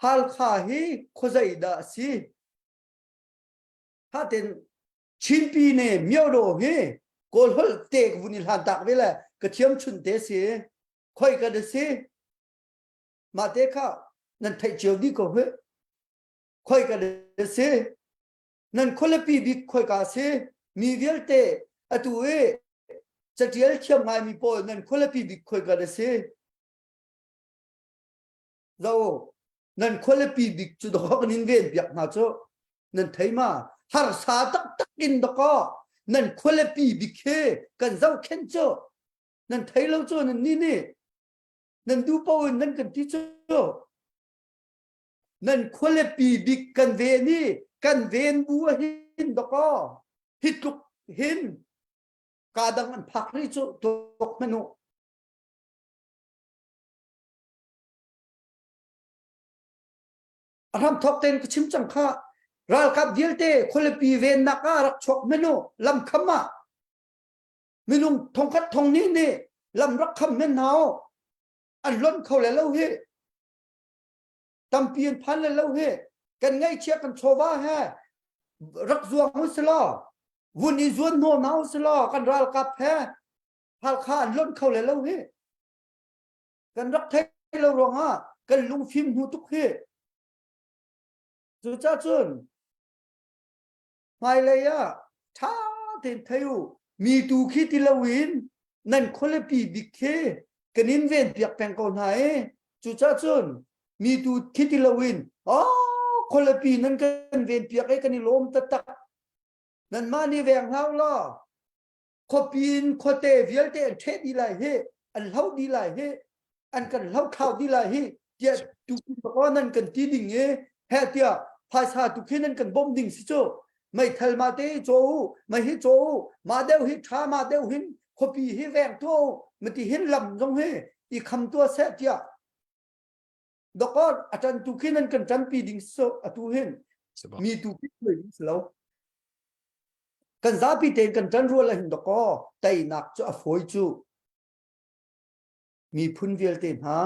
Halkha hi khuazei dah a si? Tha ten Chinpi ne myodo hi Kawl holh te ka vun i hlan tak ve le ka thiam chun te si. Khoi ka da si. Mah te kha nan theih cio dih ko hi. Khoi ka da si. Nan khualipi bik khoi ka si. Mi vialte atu i catial thiam ngai mi pawl nan khualipi bik khoi ka da si. Zo nan khualipi bik cu dawh kan in ven piak hna cu nan thei ma harsa taktak in dakaw nan khualipi bik hi kan zohkhenh cu nan thei lo cu nan ni nih nan duh paoh in nan kan ti cu nan khualipi bik kan ven i kan ven bu hin dakaw hi tluk hin ka dang an phak rih cu tuak hmanh u A hramthawk tein ka chim cang kha ralkap vialte khualipi vennak ah rak chuak men u lam kham ah minung thongkhat thong nih nih lam rak kham men hna u an lonh kho le lo hi tampi an phan le lo hi kan ngaihchia kan chawva he rak zuang u silaw vun i zuan hnaw hna u silaw kan ralkap he Halkha an lonh kho le lo hi kan rak thei lo ruangah kan lungfim hnu tuk hi cucah cun hmailei ah ṭha tein thei u mi tu khi ti loin nan khualipi bik khi kan in ven piak peng ko hna i cucah cun mi tu khi ti loin oh khualipi nan kan ven piak i kan i lawm taktak nanmah nih veng hlah u law khuapi in khuate vialte an ṭheh dih lai hi an hloh dih lai hi an kan hloh thlau dih lai hi tiah tu ko nan kan ti ding i he tiah phaisa tu khi nan kan bawmh ding si cu meithal ma te caw u mei hi caw u mah deuh hi ṭha mah deuh hin khuapi hi veng tuah u mati hin lam zong hi i kham tuah seh tiah dokor a ṭan tu khi nan kan ṭanpi ding so atu hin mi tu khi ding si lo Kan zapi tein kan ṭan rual ahhin dawkaw teinak cu a fawi cu. Miphun vialte hna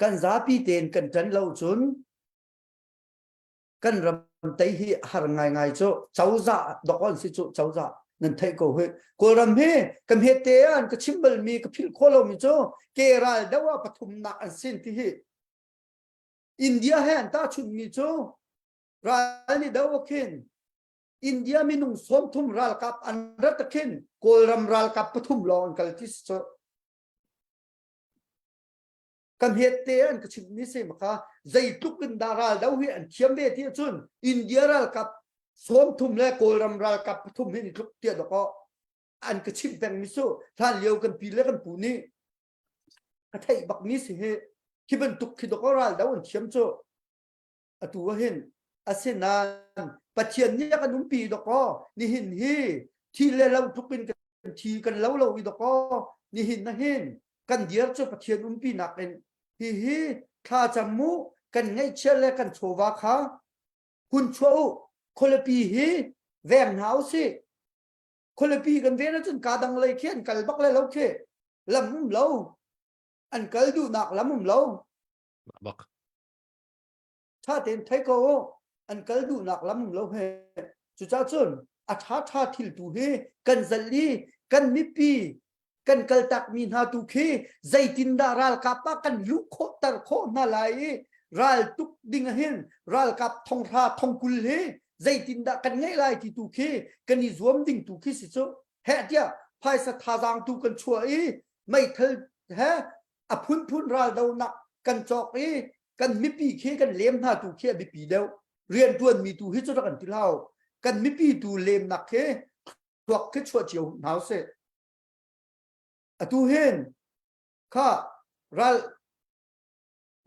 kan zapi tein kan ṭan lo cun kan ram tei hi a har ngaingai cu cozah dawkaw an si cu cozah nan theih ko hi Kawlram hi ka hmete an ka chim balmi ka philh khawh lomi cu ke ral deuh ah pathumnak an sin ti hi India he an tahchunhmi cu ral nih do khin. India minung 30 ralkap an rat khin Kawlram ralkap pathum lawng an kal ti si cu. Kan het te an ka chimh mi se maka zeitluk in dah ral do hi an thiam ve ti ahcun India ralkap 30 le Kawlram ralkap pathum hin i tluk tiah dawkaw an ka chimh peng mi cu hlan lio kan pi le kan pu nih ka theih bak mi si hi khi bantuk khi dawkaw ral do an thiam cu atu ah hin asinain Pathian nih a kan umpi dawkaw nihin hi thi le lo tluk in kan thi kan lo lo i dawkaw nihin na hin kan dir cu Pathian umpi nak in hi hi thla cam mu kan ngaihchia le kan chawva kha hun chuah u khualipi hi veng hna u sih khualipi kan ven ahcun ka dang lei khi an kal bak le lo khi lam um lo an kal duhnak lam um lo bak Ṭha tein thei ko u. An kal duhnak lam um lo he. Cucaah cun a ṭhaṭha thil tu hi kan zalh i kan mipi kan kaltakmi hna tu khi zeitindah ralkap ah kan luh khawhter khawh hna lai i ral tuk ding ahhin ralkap thonghra thongkul hi zeitindah kan ngeih lai ti tu khi kan i zuam ding tu khi si cu heh tiah phaisa thazaang tu kan chuah i meithal he a phunphun raldonak kan cawk i kan mipi khi kan lem hna tu khi a biapi deuh riantuan mi tu hi cu rak kan ti hlah kan mipi tu lemnak khi thluak khi chuah cio hna usih atu hin kha ral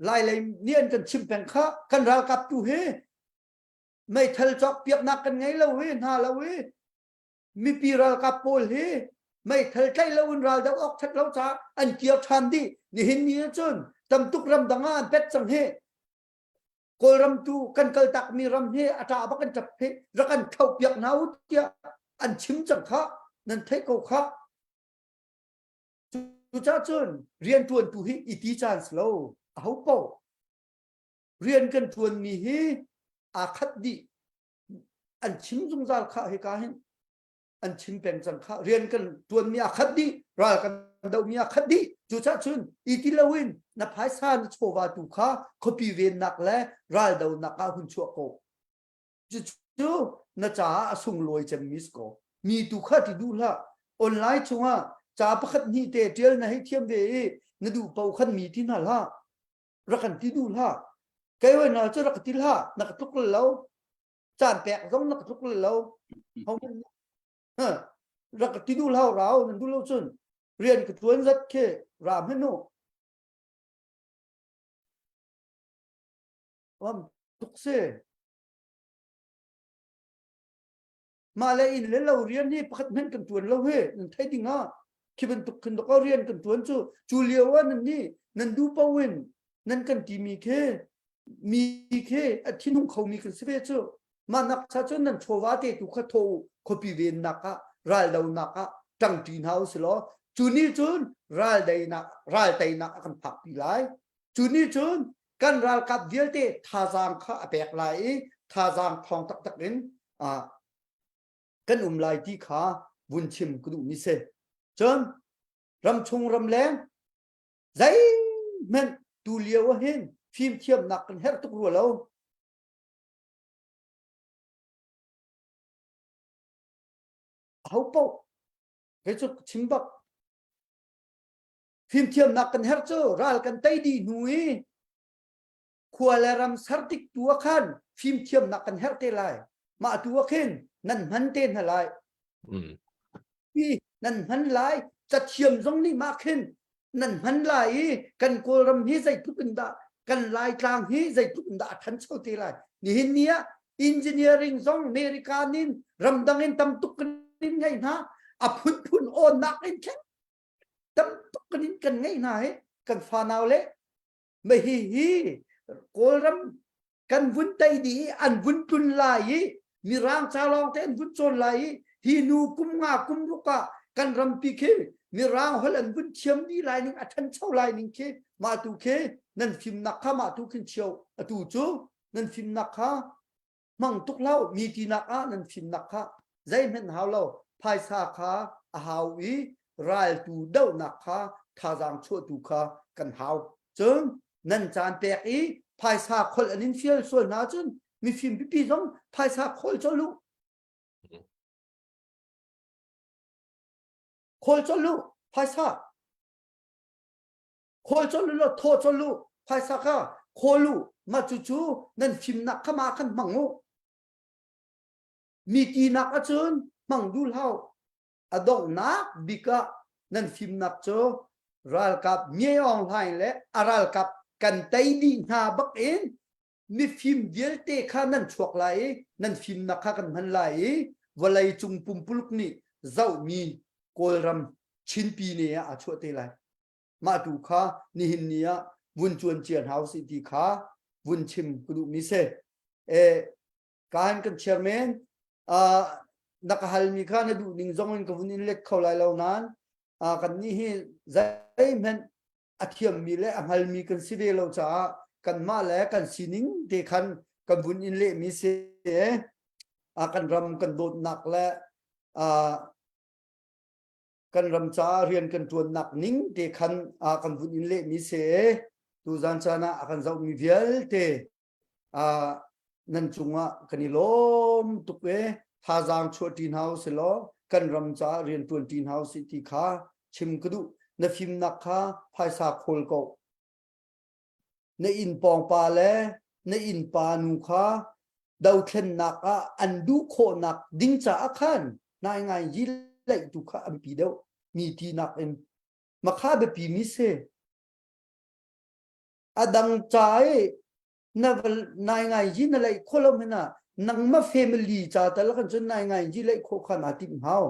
lai lei nih an kan chim peng kha kan ralkap tu hi meithal cawk piaknak kan ngei lo hi hna lo hi mipi ralkap pawl hi meithal tlaih lo in ral doh awk that lo caah an kir ṭhan dih nihin ni ahcun tamtuk ram dang ah an pet cang hi kawlram tu kan kaltak mi ram hi a ṭah bak an ṭap hi rak an tho piak hna u tiah an chim cang kha nan theih ko kha cucaah cun rianṭuan tu hi i ti caan si lo aho paoh rian kan ṭuan mi hi aa khat dih an chim zungzal kha hika hin an chim peng cang kha rian kan tuanmi a khat dih ral kan dohmi a khat dih cucaah cun i ti loin na phaisa na chawva tu kha khuapi vennak le ral donak ah hun chuah ko cucu na caah a sunglawi cemmi si ko mi tu kha ti duh hlah online chungah ca pakhat hnih te tial na hei thiam ve i na duh paoh khan mi ti hna hlah rak kan ti duh hlah kei hoi na cu rak ti hlah na ka tluk lo caan pek zong na ka tluk lo rak ka ti duh hlah rau nan duh lo cun rian ka tuan zat khi ram hen nu wam tuk si mah le inn le lo rian hi pakhat hmanh kan tuan lo hi nan thei ding ah khi bantuk khin dok rian kan tuan cu cu lio ah nan nih nan duh paoh in nan kan ti mi khi mi khi a thinhung kho mi kan si ve cu mah nak cha cun nan chawva te tu kha tho khuapi ven nak ah ral do nak ah ṭangṭi hna u si law cu nih cun ral deinak ral teinak a kan phak pi lai cu nih cun kan ralkap vialte thazaang kha a pek lai i thazaang thawng taktak in kan um lai ti kha vun chim ka duhmi si. Cun ramchung ramleng zeihmanh tu lio ah hin fimthiamnak kan herh tuk rua lo. Aho paoh kei cu chim bak Fimthiamnak kan herh cu ral kan tei dih hnu i khua le ram ser tik tu ah khan fimthiamnak kan herh te lai. Mah tu ah khin nan hman te hna lai. Hi nan hman lai. Cathiam zong nih mah khin nan hman lai i kan Kawlram hi zeitluk in dah kan Laitlang hi zeitluk in dah a ṭhancho te lai. Nihin ni ah engineering zong America nin ramdang in tam tuk kan in ngei hna. A phunphun awnnak in khin tam tuk kan in kan ngeih hna hi kan fanau le ma hi hi kawlram kan vun tei dih i an vun tlun lai i mirang ca lawng te an vun cawn lai i hi nu kum nga kum ruk ah kan rampi khi mirang holh an vun thiam dih lai ning a ṭhancho lai ning khi mah tu khi nan fimnak kha mah tu khin chio atu cu nan fimnak kha hmang tuk hlah mi tinak ah nan fimnak kha zeihmanh hau lo phaisa kha a hau i raltu dohnak kha thazaang chuahtu kha kan hau cun nan caan pek i phaisa kholh an in fial sual hna cun mifim pipi zong phaisa khawl colh u. Khawl colh u phaisa. Khawl colh u law thaw colh u phaisa kha khawl u mah cucu nan fimnak kha mah khan hmang u. Mi tinak ahcun hmang duh hlah u. A donghnak bik ah nan fimnak cu ralkap Mye Aung Hlaing le a ralkap kan tei dih hna bak in mifim vialte kha nan chuak lai i nan fimnak kha kan hman lai i vawlei cung pumpuluk nih zohmi Kawlram Chinpi ne ah aa chuah te lai. Mah tu kha nihin ni ah vun cuan cia hna usih ti kha vun chim ka duhmi si. E, kaan kan chairman uh, na ka halmi kha na duh ning zong in ka vun in let kho lai lo nain uh, kan nih hi zeihmanh a thiammi le a hngalmi kan si ve lo caah kanmah le kan sining te khan kan vun in lehmi si uh, kan ram kan dawtnak le uh, kan ram caah rian kan ṭuannak ning te khan uh, kan vun in lehmi si tuzan caan ah a kan zohmi vialte uh, nan cungah kan i lawm tuk e thazaang chuah ṭi hna usih law kan ram caah rian ṭuan ṭi hna usih ti kha chim ka duh na fimnak kha phaisa khawl ko na inn pawngpa le na innpa nu kha dothlennak ah an duh khawhnak ding caah khan nai ngai yi leih tu kha an pi deuh mi tinak in makha biapi mi si a dang ca i na nai ngai ji na leih kho lo hmanh ah nangmah family ca tal kan cun nai ngai ji leih khawh kha naa timh hau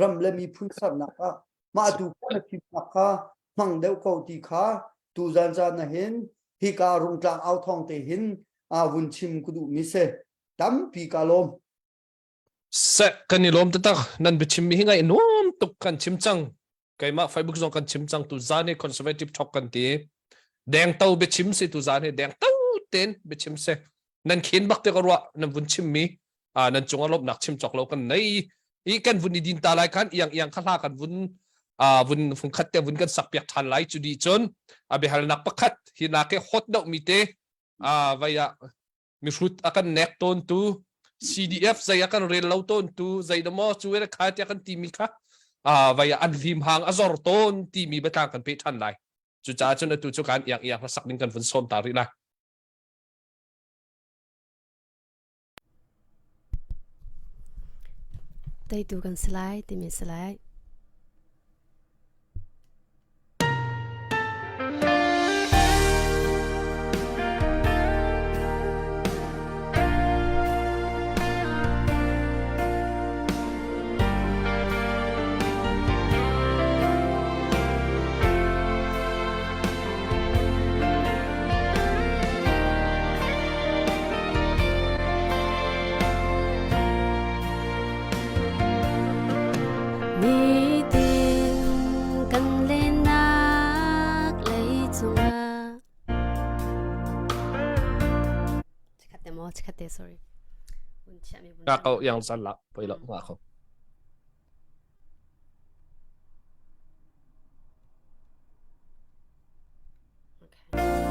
ram le miphun sernak ah mah tu kha na fimnak kha hmang deuh ko ti kha tu zan caan na hin hika rungtlang au thawng te hin a vun chim ku duh mi si tampi ka lawm Se kan i lawm taktak nan biachim mi hi ngai nuam tuk kan chim cang keimah Facebook zong kan chim cang tu zan hi conservative talk kan ti dengto biachim si tu zan hi dengto ten biachim si nan khen bak te ka ruah nan vun chim mi nan cung ah lawmhnak chim cawk lo kan nei i kan vun i din ta lai khan iang iang kha hla kan vun vun fung khat te vun kan sak piak than lai cu di cun a biahalnak pakhat hi na ke hot deuh mi te vai ah mihrut a kan nek tawn tu CDF zei a kan rel lo tawn tu zei da maw cu le kha tiah kan timi kha vai an lim hang a zor tawn timi biatlang kan pe than lai cucaah cun atu cu kan iang iang hlasak ding kan vun sawm ta rih lai Teitu kan si lai timi si lai. Nitin kan lennak leicungah Chikhat te maw chikhat te sorry Vun chiahmi vun Ka ko yang zan la poi lo nga ko Okay.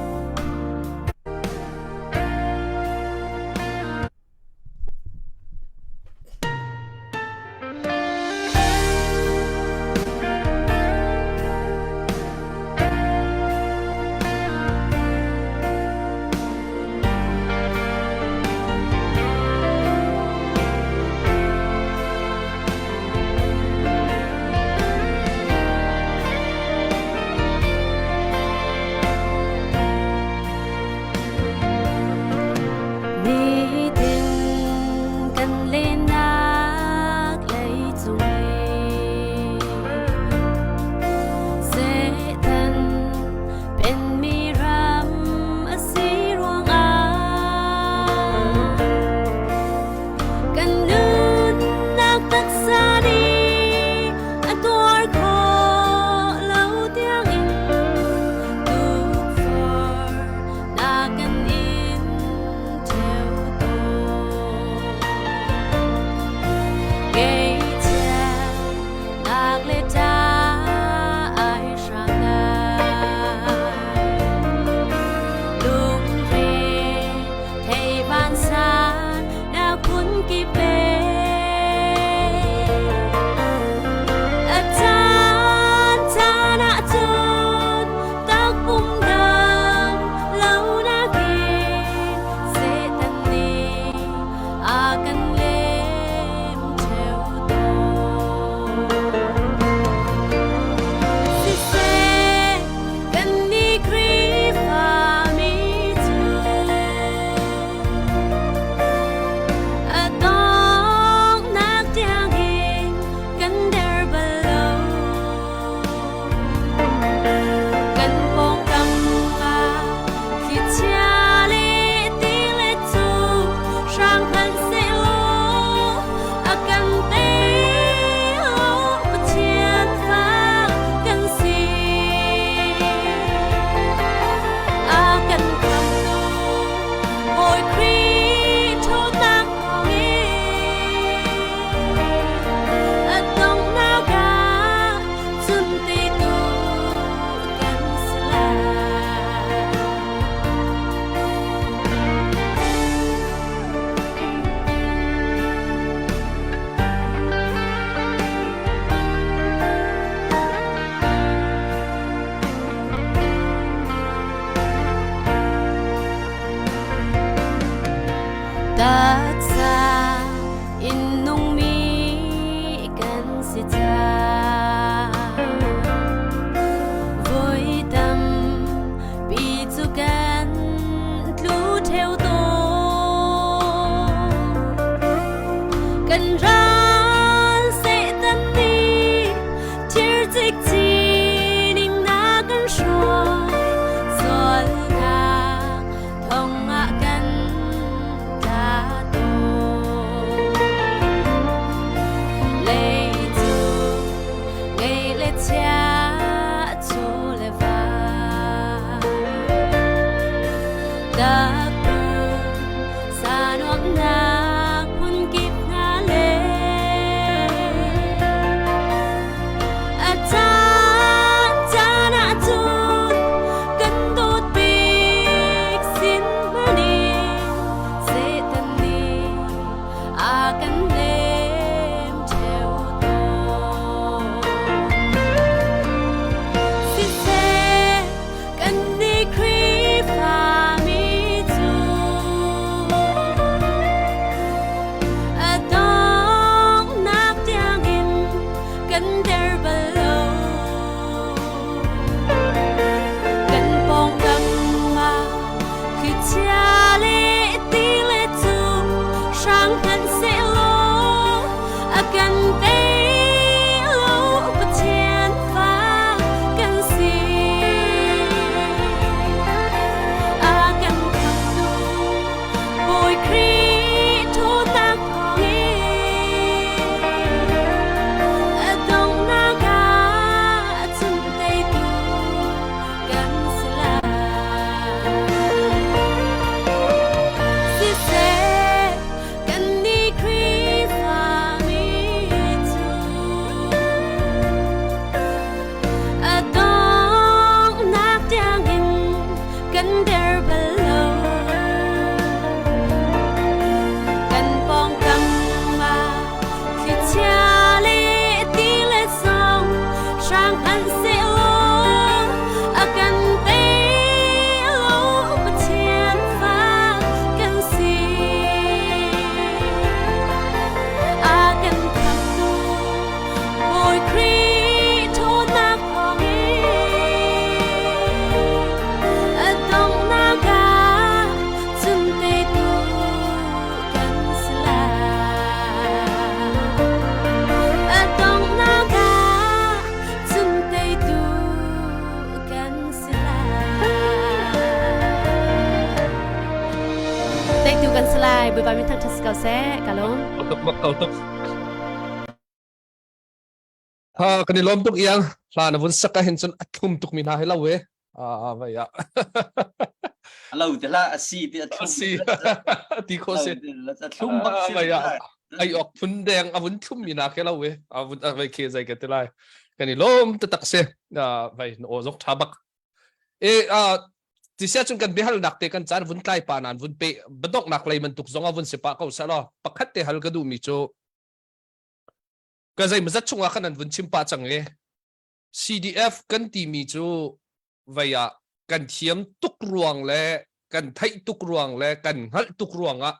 nungmi kan si cang. Voi tampi cu kan tlu ṭheo tawn. Kan ral Satan nih thir cikcin in na kan hruai sualnak thong ah kan tla tawn. Leicung ngei le chia chaw le va takpum sa nuamnak hmun kip hna le a caan caan ahcun kan dawt bik sin hmanh Satan nih a kan lem ṭheo tawn. Siseh kannih Khrihfami cu a donghnak tiangin kan der bal lo. Kan pawngkam ah thlichia le ti le cu hrang hmanhsehlaw a kan tei lo Pathian fa kan si. A kan khamhtu Bawi Khrih ṭhawnnak thawngin a donghnak ah cun teitu kan si lai. Siseh, kannih Khrihfami cu a donghnak tiangin kan der bal lo. Kan pawngkam ah thlichia le ti le song hrang hmanhsehlaw a kan tei lo Pathian fa kan si. A kan khamhtu Bawi Khrih ṭhawnnak thawngin a donghnak ah cun teitu kan si lai. A donghnak ah cun teitu kan si lai. Teitu kan si lai. Bawipa min thangṭhat si ko seh. Ka lawm. Tuk bak ko tuk. Ha kan i lawm tuk iang. Hla na vun sak ah hin cun a thlum tuk mi hna hi lo we. Ah vai ya. Alo te la a si ti a thlum. Si. Ti kho si. A thlum bak si. Vai ya. Ai ok phun deng a vun thlum mi na ke lo we. A vun a vai ke zai ke te lai. Kan i lawm te tak si. Vai o zok tha bak. E a ti sia cun kan bihal nak te kan caan vun tlai pa nan vun pe badok nak lei man tuk zong a vun si pa ko sa lo pakhat te hal ka du mi cu ka zei mazat chungah khan an vun chim pah cang i CDF kan timi cu vei ah kan thiam tuk ruang le kan theih tuk ruang le kan hngalh tuk ruang ah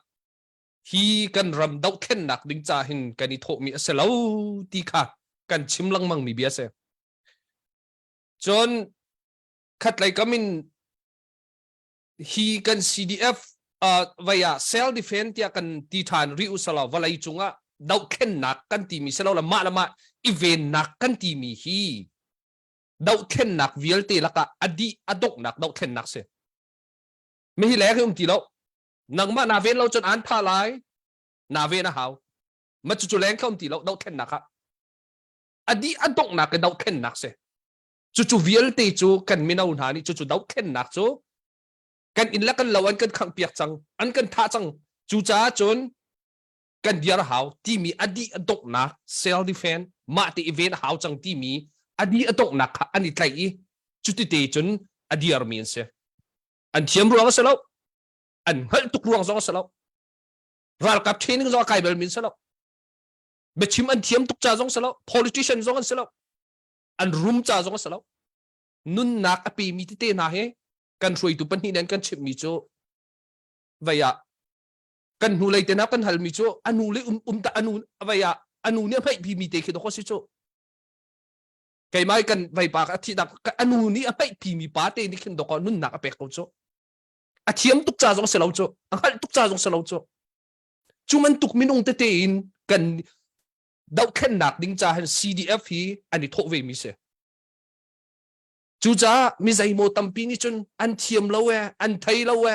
hi kan ram dohthlennak ding ca hin kan i thawhmi a si lo ti kha kan chim lengmang mi bia si. Cun khatlei kam in hi kan CDF uh, vei ah self defense tiah kan ti ṭhan rih usalaw vawlei cungah dohthlennak kan timi silo la mah le mah i vennak kan timi hi dohthlennak vialte lakah a dih a donghnak dohthlennak si mi hi leng hi um ti lo nangmah naa ven lo cun an tha lai naa ven a hau ma cucu leng kha um ti lo dohthlennak ah a dih a donghnak i dohthlennak si cucu vialte cu kan mino hna nih cucu dohthlennak cu kan inn le kan lo an kan khangh piak cang an kan thah cang cucaah cun kan diar hau timi a dih a donghnak self defense mah te i ven a hau cang timi a dih a donghnak kha an i tlaih i cuti te cun a diarmi an si an thiam ruang a si lo an hngalh tuk ruang zong a si lo ralkap training zong a kai bal min si lo biachim an thiam tuk ca zong si lo politician zong an si lo an rum ca zong a si lo nunnak a pemi tete hna he kan hruaitu pahnih nih an kan chimhmi cu vei ah. Kan hnu lei te na kan halmi cu anu le um um ta anu avai ah anu nih a hmeih pi mi te khi dawh si cu. Keimah kan vaipa a thih dak anu nih a hmeih pi mi pa te nih khin dawh nunnak a pek ko cu. A thiam tuk ca zong si lo cu. A hngalh tuk ca zong si lo cu. Cu bantuk minung tete in kan dohthlennak ding ca hin CDF hi an i thawh ve mi si. Cucaah mi zeimaw tampi nih cun an thiam lo e, an thei lo e,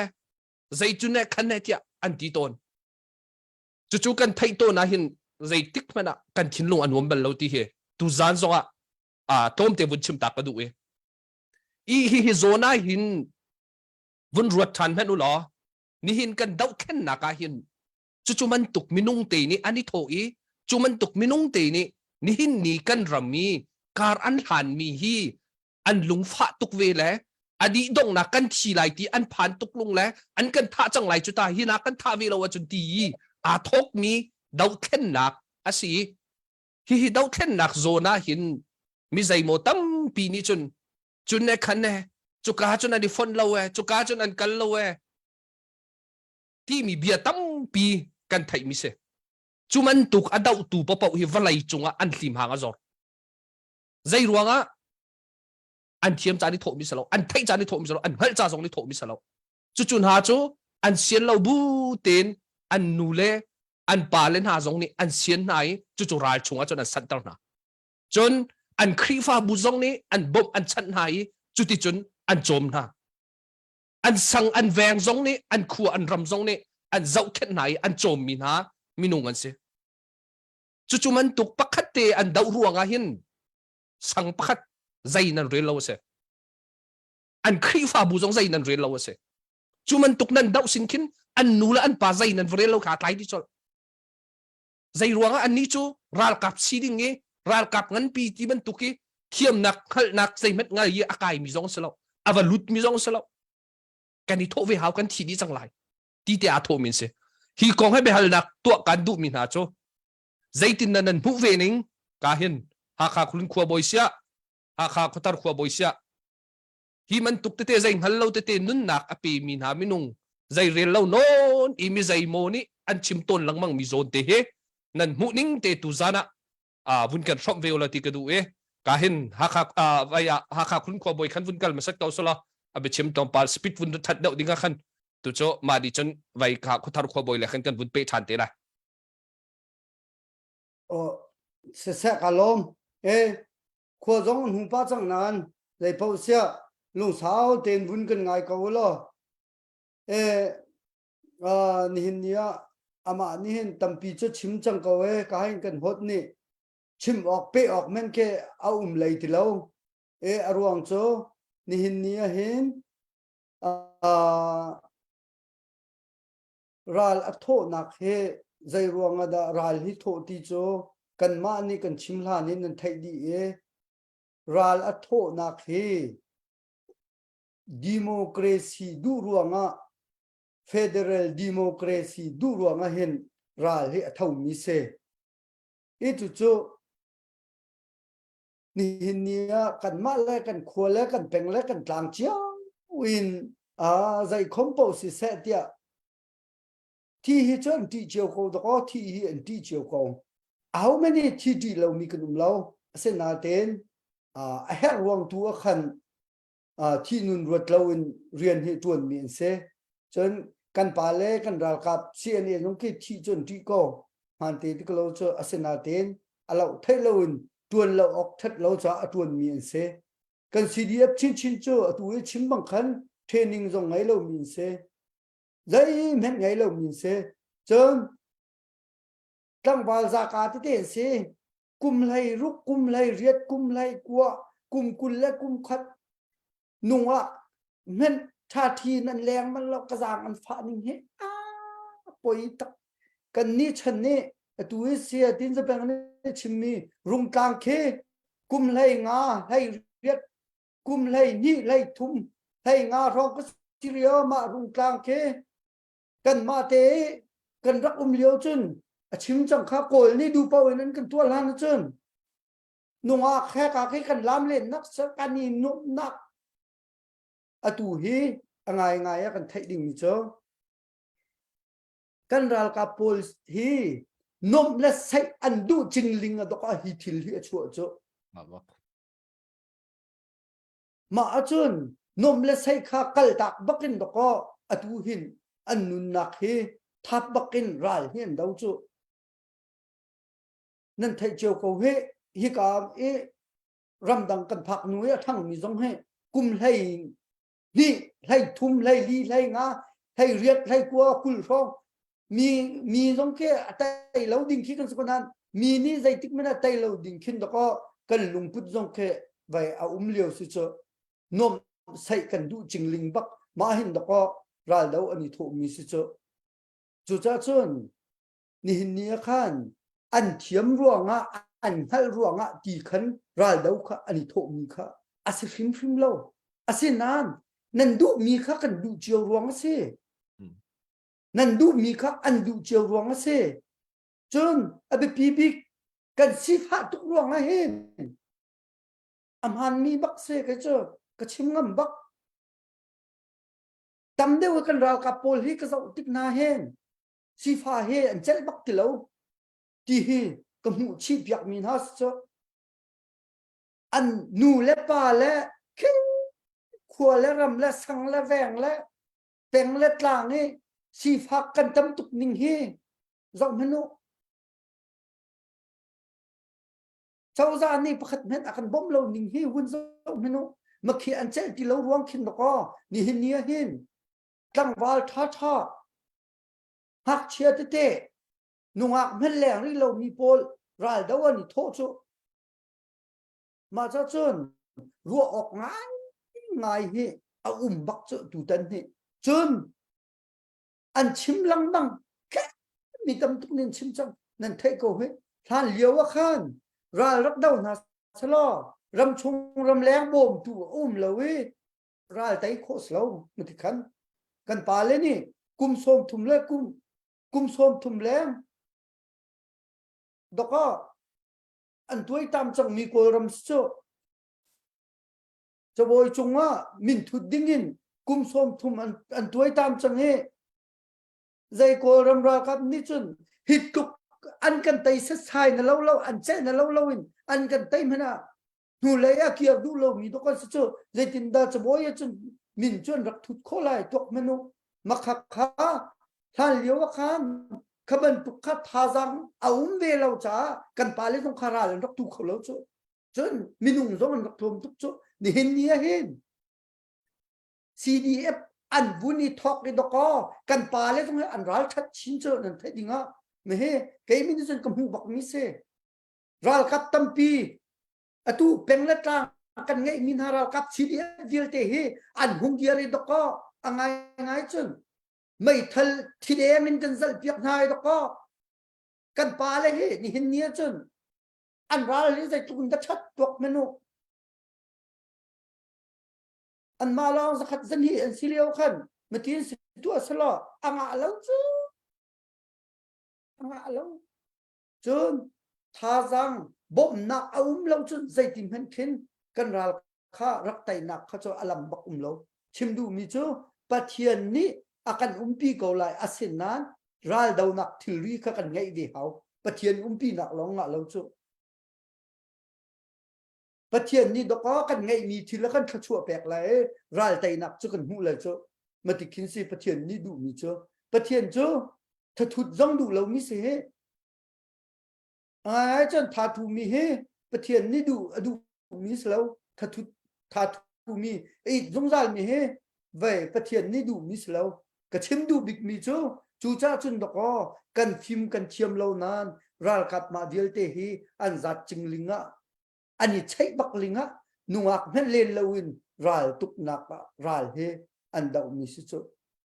zeicun e khan e tiah an ti tawn. Cucu kan theih tawn ah hin zeitik hmanh ah kan thinlung a nuam bal lo ti hi tuzaan zongah ah tlawmte vun chim ta ka duh i. I hi hi zawn ah hin vun ruat ṭhan hmanh u law nihin kan dohthlennak ah hin cucu bantuk minung te nih an i thawh i cu bantuk minung te nih nihin ni kan ram i kar an hlanmi hi an lungfah tuk ve le a dih donghnak kan thi lai ti an phan tuk lung le an kan thah cang lai cu ta hi na kan thah ve lo ahcun ti i aa thawkmi dothlennak a si hihi dothlennak zawn ah hin mi zeimaw tampi nih cun cun ne khan ne cuka cun an i fonh lo e cuka cun an kal lo e timi bia tampi kan theihmi si. Cu bantuk a dohtu paoh hi vawlei cungah an hlimhang a zor. Zei ruangah an thiam caan i thawhmi si lo, an theih caan i thawhmi si lo, an hngalh ca zong i thawhmi si lo. Cucu hna cu an sian lo bu tein an nu le an pa le hna zong nih an sian hna i cucu ral chungah cun an sanhter hna. Cun an Khrihfabu zong nih an bawmh an chanh hna i cuticun an cawm hna. An sang an veng zong nih an khua an ram zong nih an zohkhenh hna i an cawmmi hna minung an si. Cucu bantuk pakhat te an doh ruang ah hin sang pakhat zei nan rel lo a si. An Khrihfabu zong zei nan rel lo a si. Cu bantuk nan doh sin khin an nu le an pa zei nan va rel lo kha tlai di colh. Zei ruangah annih cu ralkap si ding i ralkap nganpi ti bantuk i thiamnak hngalhnak zeihmanh ngai i a kaimi zong si lo a va lutmi zong si lo kan i thawh ve hau kan thi dih cang lai ti te aa thawhmi an si hi kong he biahalnak tuah kan duhmi hna cu zeitin nan nan hmuh ve ning ka hin Hakha Khulun khua bawi siah Hakha khuathar khua bawi siah hi bantuk tete zei hngal lo tete nunnak a pe mi hna minung zei rel lo nawn i mi zei maw nih an chim tawn lengmang mi zawn te hi nan hmuh ning te tu zan ah vun kan hrawmh ve ula ti ka duh i ka hin Hakha vai ah Hakha khun khua bawi khan vun kal masat ko sala a biachim tlawmpal speed vun that deuh ding ah khan tu cu mah di cun vai kha khuathar khua bawi le khan kan vun pe than te lai. Oh, siseh ka lawm. E, khua zong an hung pa cang nain zeipaoh siah lungsau tein vun kan ngai ko law e nihin ni ah amah nih hin tampi cu chim cang ko e ka hin kan hot nih chim awk pe awk men ke a um lei ti lo e a ruang cu nihin ni ah hin ral a thawhnak hi zei ruang ah dah ral hi thawh ti cu kanmah nih kan chim hlan in nan theih dih i ral a thawhnak hi democracy duh ruangah federal democracy duh ruangah hin ral hi a thomi si. I cucu nihin ni ah kanmah le kan khua le kan peng le kan tlang cio in zei khom paoh siseh tiah thi hi cu an ṭih cio ko dakaw thi hi an ṭih cio ko ahohmanh nih thi ṭih lomi kan um lo asinain a herh ruang tu ah khan thi nun ruat loin rian hi ṭuanmi an si cun kan pa le kan ralkap CNA zong khi thi cu an ṭih ko hmante ti ko cu asinain a loh theih loin ṭuan lo awk ṭhat lo caah a ṭuanmi an si kan CDF chinchin cu atu i chim bang khan training zong ngei lomi an si zeihmanh ngei lomi an si cun tlangval zaka tete an si kum hlei ruk kum hlei riat kum hlei kua kum 20 le kum khat nung ah hmenh ṭha ṭhi nan leng man lo ka zaang an fah ning hi a poi tak kan ni chan nih atu i sia tin zapeng nih chimmi rungtlang khi kum hlei nga hlei riat kum hlei hnih hlei thum hlei nga hrawng ka si rio mah rungtlang khi kan mah te kan rak um lio cun a chim cang kha kawl nih du pau in an kan tuah hlan cun nungak he ka khi kan lam len nak kan i nuamhnak atu hi a ngai ngai a kan theih ding mi cu. Kan ralkap pawl hi nomh le saih an duh cingling a dok ah hi thil hi a chuah cu. Mah ahcun nomh le saih kha kaltak bakin dakaw atu hin an nunnak hi thap bakin ral hi an do cu. Nan theih cio ko hi hika i ramdang kan phak nu i a ṭhangmi zong hi kum hlei hnih hlei thum hlei li hlei nga hlei riat hlei kua 20 hrawng mi mi zong khi a tei lo ding khi kan si ko nain mi nih zeitik men a tei lo ding khin dakaw kan lungput zong khi vai a um lio si cu nuam saih kan duh cingling bak mah hin dakaw raldo an i thawh mi si cu cucaah cun nihin ni ah khan an thiam ruangah an hngalh ruangah ti khan raldo kha an i thawhmi kha a si hrimhrim lo asinain nan duhmi kha kan duh cio ruang a si nan duhmi kha an duh cio ruang a si cun a biapi bik kan sifah tuk ruangah hin a hmaanmi bak si kei cu ka chim ngam bak tam deuh kan ralkap pawl hi ka zoh tik hna hin sifa he an celh bak ti lo ti hi ka hmuh chih piak mi hna cu an nu le pa le khua le ram le sang le veng le peng le tlang i sifak kan tam tuk ning hi zoh hmanh u cozah nih pakhat hmanh a kan bawmh lo ning hi hun zoh hmanh u makhi an celh ti lo ruang khin dakaw nihin ni ah hin tlangval ṭha ṭha ngakchia tete nungak hmanh leng rih lomi pawl raldo an i thawh cu mah ca cun ruah awk ngai ngai hi a um bak cu tutan hi cun an chim lengmang mi tam tuk nin chim cang nan theih ko hi hlan lio ah khan ral rak do hna selaw ramchung ramleng bawmtu a um lo i ral tei khawh si lo mati khan kan pa le nih kum 30 le kum kum 30 leng doka an tuaitam cangmi kawlram cu cabawi cungah min thut dingin kum 30 an, an tuaitam cang i zei kawlram ralkap nih cun hi tluk an kan tei setsai na lo lo an celh na lo lo in an kan tei hmanh ah hnulei a kir duh lomi dok an si cu zeitindah cabawi ah cun min cu an rak thut khawh lai tuak hmanh u makhak kha hlan lio ah khan kha bantuk kha thazaang a um ve lo caah kan pale zong kha ral an rak tu kho lo cu cun minung zong an rak tlawm tuk cu nihin ni ah hin CDF an vun i thawk i dakaw kan pale zong hi an ral that chin cu nan theih ding ah mehe kei min cun ka hmuh bak mi si ralkap tampi atu peng le tlang kan ngeihmi hna ralkap CDF vialte hi an hung dir i dakaw a ngai ngai cun meithal thideng in kan zalh piak hna i dakaw kan pa le hi nihin ni ahcun an ral hi zeitluk in da that tuak menu an mah lawng zakhat zan hi an si lio khan matin si tu asalo anga lo cu anga lo Cun thazaang bawmhnak a um lo cun zeitin hmanh khin kan ral kha rak teinak kha cu a lam bak um lo. Chim duhmi cu Pathian nih a kan umpi ko lai asinain raldonak thilri kha kan ngeih ve hau. Pathian umpinak lawng ngah lo cu. Pathian nih dawkaw kan ngeihmi thil a kan thluachuah pek lai i ral teinak cu kan hmuh lai cu. Mati khin si Pathian nih duhmi cu. Pathian cu thathut zong duh lomi si hi. Ngai cun thathumi hi Pathian nih duh a duhmi si lo. Thathut thathumi a it zungzalmi hi vei Pathian nih duhmi si lo. Ka chim duh bikmi cu cucah cun dawkaw kan fim kan thiam lo nain ralkap mah vialte hi an zat cingling ah an i cheih bak ling ah nungak hmanh len loin ral tuknak ah ral hi an dohmi si cu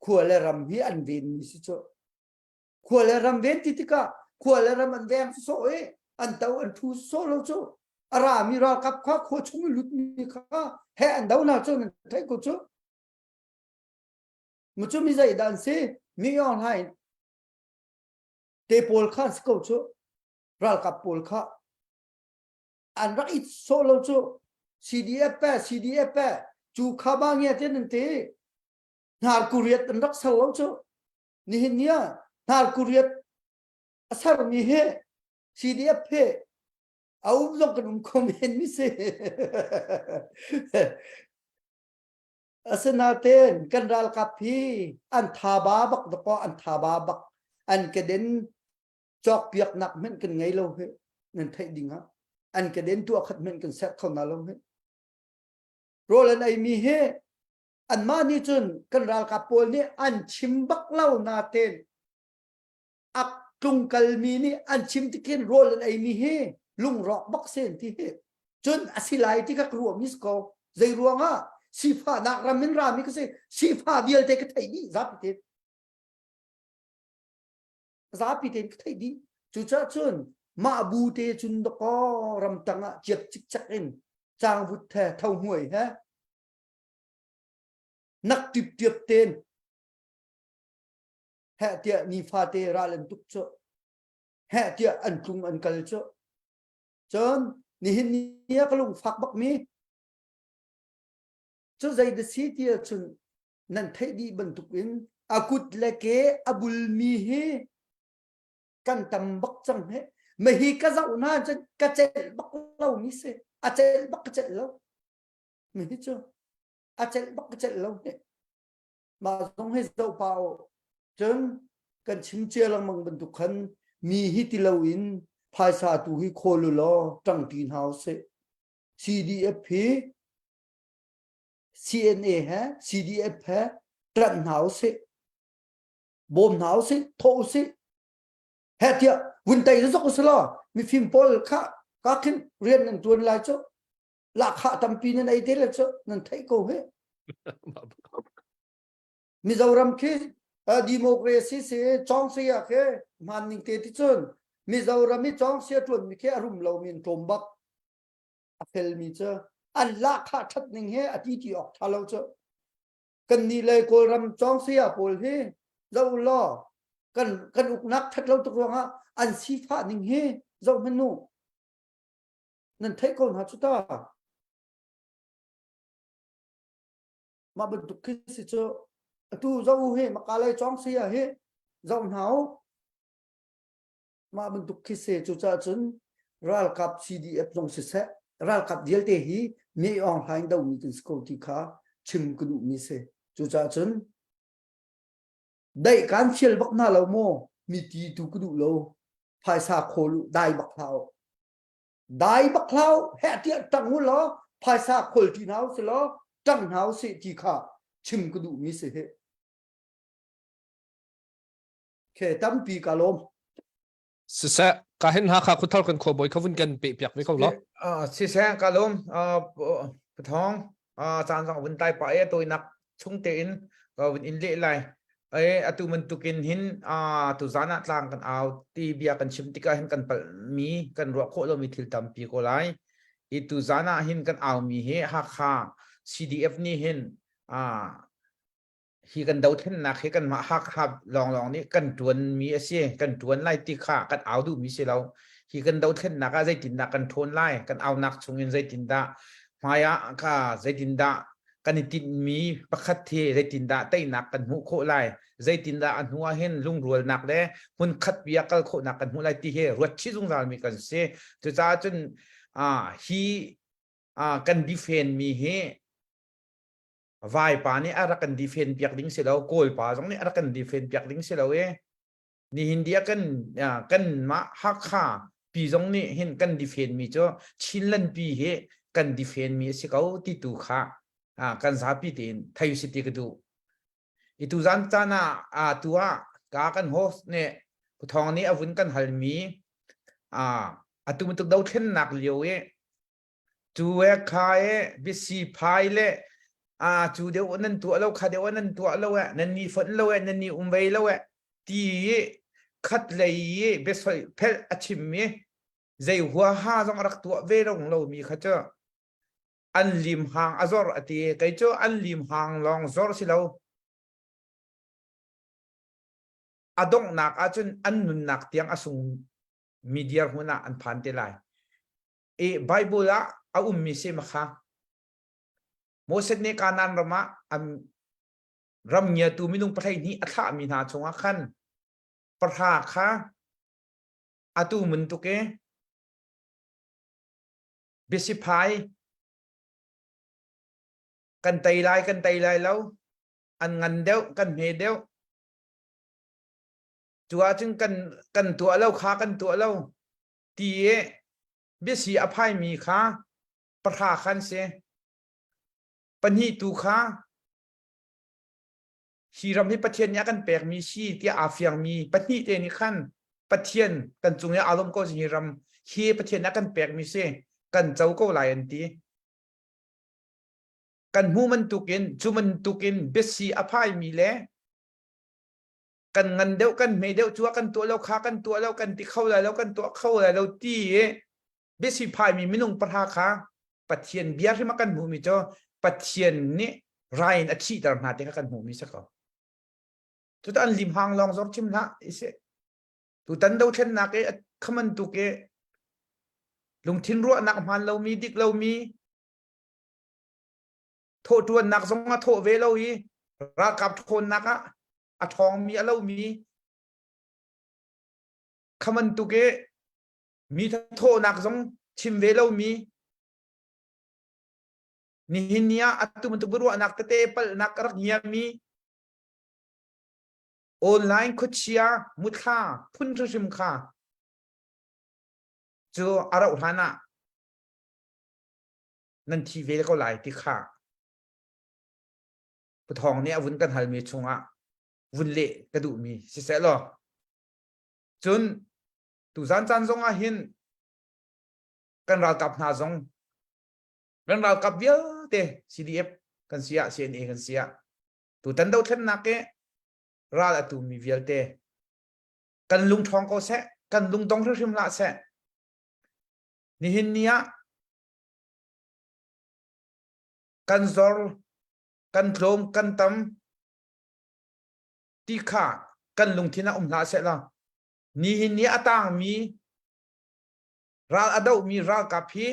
khua le ram hi an venmi si cu khua le ram ven ti tikah khua le ram an veng sawh i an to an thu sawh lo cu a rami ralkap kha khua chung i lutmi kha he an do hna cu nan theih ko cu mu cu mi zei dah an si mi online te pawl kha an si ko cu ralkap pawl kha an rak i sawh lo cu CDF pe CDF pe cu kha ba ngia te nan ti hnar kuriat an rak ser lo cu nihin ni ah Hnarkuriat a sermi hi CDF hi a um zong kan um kho men mi si. Asinain kan ralkap hi an thaba bak dakaw an thaba bak an keden cawkpiaknak hmanh kan ngei lo hi nan theih ding ah an keden tuah khat hmanh kan ser kho na lo hi. Rawl an ei mi hi anmah nih cun kan ralkap pawl nih an chim bak lo natein a tlungkalmi nih an chim tikhin rawl an eimi hi lungrawk bak sen ti hi cun a si lai ti kha ka ruahmi si ko zei ruangah sifahnak ram in rami ka si sifah vialte ka theih dih zapi tein zapi tein ka theih dih cucaah cun mah bu te cun dakaw ramtang ah ciap cikcek in cangvut he tho hmuai he nak tip tiap ten heh tiah nifate ral an tuk cu heh tiah an tlung an kal cu cun nihin ni ah ka lungfak bak mi cu zei da si ti ahcun nan theih dih bantuk in a kut le ke a bulmi hi kan tam bak cang he ma hi ka zoh na cun ka celh bak lo mi si a celh bak ka celh lo mi hi cu a celh bak ka celh lo he mah zong hi zoh pa u cun kan chim cia lengmang bantuk khan mi hi ti loin phaisa tu hi khawl u law ṭangṭi hna usih CDF hi CNA he CDF he ṭanh hna usih bawm hna usih thawh usih he tiah vun tei zok usih law mifim pawl kha ka khin rian nan ṭuan lai cu lahkhah tampi nan ei te le cu nan theih ko he Mizoram khi democracy si chawngsia khi hman ning te ti cun Mizoram i chawngsia tuan mi khi a rum lo mi an tlawm bak a fel mi cu an lahkhah that ning he a ti ti awk tha lo cu kan ni le Kawlram chawngsia pawl hi zo law kan kan uknak that lo tuk ruangah an sifah ning hi zoh hmanh u Nan theih ko hna cu ta. Mah bantuk khi si cu atu zo hi makalay chong si ah hi zoh hna u. Mah bantuk khi si cu caah cun ralkap CDF zong siseh ralkap vialte hi mi Aung Hlaing do mi kan si ko ti kha chim ka duh mi si. Cucaah cun daih kan fial bak hna lo maw mi ti tu ka duh lo phaisa khawl u dai bak hlah u. Dai bak hlah u, heh tiah ṭang u law phaisa khawl ṭi hna u si law ṭang hna u sih ti kha chim ka duhmi si hi. Khe tampi ka lawm. Siseh, ka hin Hakha khuthar kan khuabawi kha vun kan peh piak ve ko law. Siseh, ka lawm. Pathawng, caan zong vun tai pah i tawinak chung tein ka vun in leh lai. E atu bantukin hin tu zan ah tlang kan au ti bia kan chim tikah hin kan palhmi kan ruah khawh lomi thil tampi ko lai. I tu zan ah hin kan aumi hi Hakha CDF nih hin hi kan dothlennak hi kanmah Hakha lawnglawng nih kan ṭuanmi a si kan ṭuan lai ti kha kan au duhmi si lo hi kan dothlennak ah zeitindah kan ṭhawn lai kan aunak chungin zeitindah hmai ah kha zeitindah kan i tinhmi pakhat hi zeitindah teinak kan hmuh khawh lai zeitindah a hnu ah hin lungrualnak le hmunkhat pi ah kal khawhnak kan hmuh lai ti hi ruat chih zungzal mi kan si cucaah cun hi kan defend mi hi Vaipa nih a rak kan defend piak ding si lo, Kawlpa zong nih a rak kan defend piak ding si lo i nihin dia kan kan mah Hakha pi zong nih hin kan defend mi cu Chinland pi hi kan defend mi a si ko ti tu kha kan zapi tein thei si ti ka duh. I tu zan caan ah tu ah ka kan host nih Puthong nih a vun kan hal mi atu bantuk dothlennak lio i Cu e kha e biasi phai le a cu deuh nan tuah lo kha deuh nan tuah lo e nan ni fonh lo e nan ni um vei lo e ti i khat lei i biasoi phelh a chim i zei huaha zong a rak tuah ve rong lo mi kha cu an lim hang a zor a ti kei cu an lim hang lawng zor si lo a donghnak ahcun an nunnak tiang a sung mi dirhmun ah an phan te lai i Bible ah a ummi si makha Moses nih Kanaan ram ah an ram ngiatu minung 12 a thlahmi hna chungah khan. Pahra kha atu bantuk i biasiphai kan tei lai kan tei lai lo an ngan deuh kan hme deuh cu ahcun kan kan tuah lo kha kan tuah lo ti i biasi a phaimi kha pahra khan si pahnih tu kha hi ram hi Pathian nih a kan pekmi si tiah aa fiangmi pahnih te nih khan Pathian kan cung i aa lawm ko hi ram hi Pathian nih a kan pekmi si kan co ko lai an ti. Kan hmu bantukin cu bantukin biasi a phaimi le kan ngan deuh kan hme deuh cu kan tuah lo kha kan tuah lo kan ti kho lai lo kan tuah kho lai lo ti i biasi phaimi minung pahra kha Pathian bia hrim a kan hmuhmi cu Pathian nih rai in a thihter hna ti kha kan hmuhmi si ko. Cutu an limhang lawng zor chim hlah isi. Tutan dothlennak i khaman tuk i lungthin ruahnak hmaan lomi dik lomi thawhṭuannak zong a thawh ve lo i ralkap ṭhawnnak ah a ṭhawngmi a lomi khaman tuk i mi thawhnak zong chim ve lomi nihin ni ah atu bantuk ruahnak tete palhnak rak ngiami online khuachia muthla phun hrim kha cu a rauh hlan ah nan thi ve ko lai ti kha Puthawng nih a vun kan halmi chungah vun leh ka duhmi siseh law cun tuzan caan zong ah hin kan ralkap hna zong kan ralkap vialte CDF kan si ah CNA kan si ah tutan dothlennak i ral a tumi vialte kan lung ṭhawng ko seh kan lung dong hrimhrim hlah seh nihin ni ah kan zor kan tlawm kan tam ti kha kan lungthin ah um hlah seh law nihin ni a tangmi ral a dohmi ralkap hi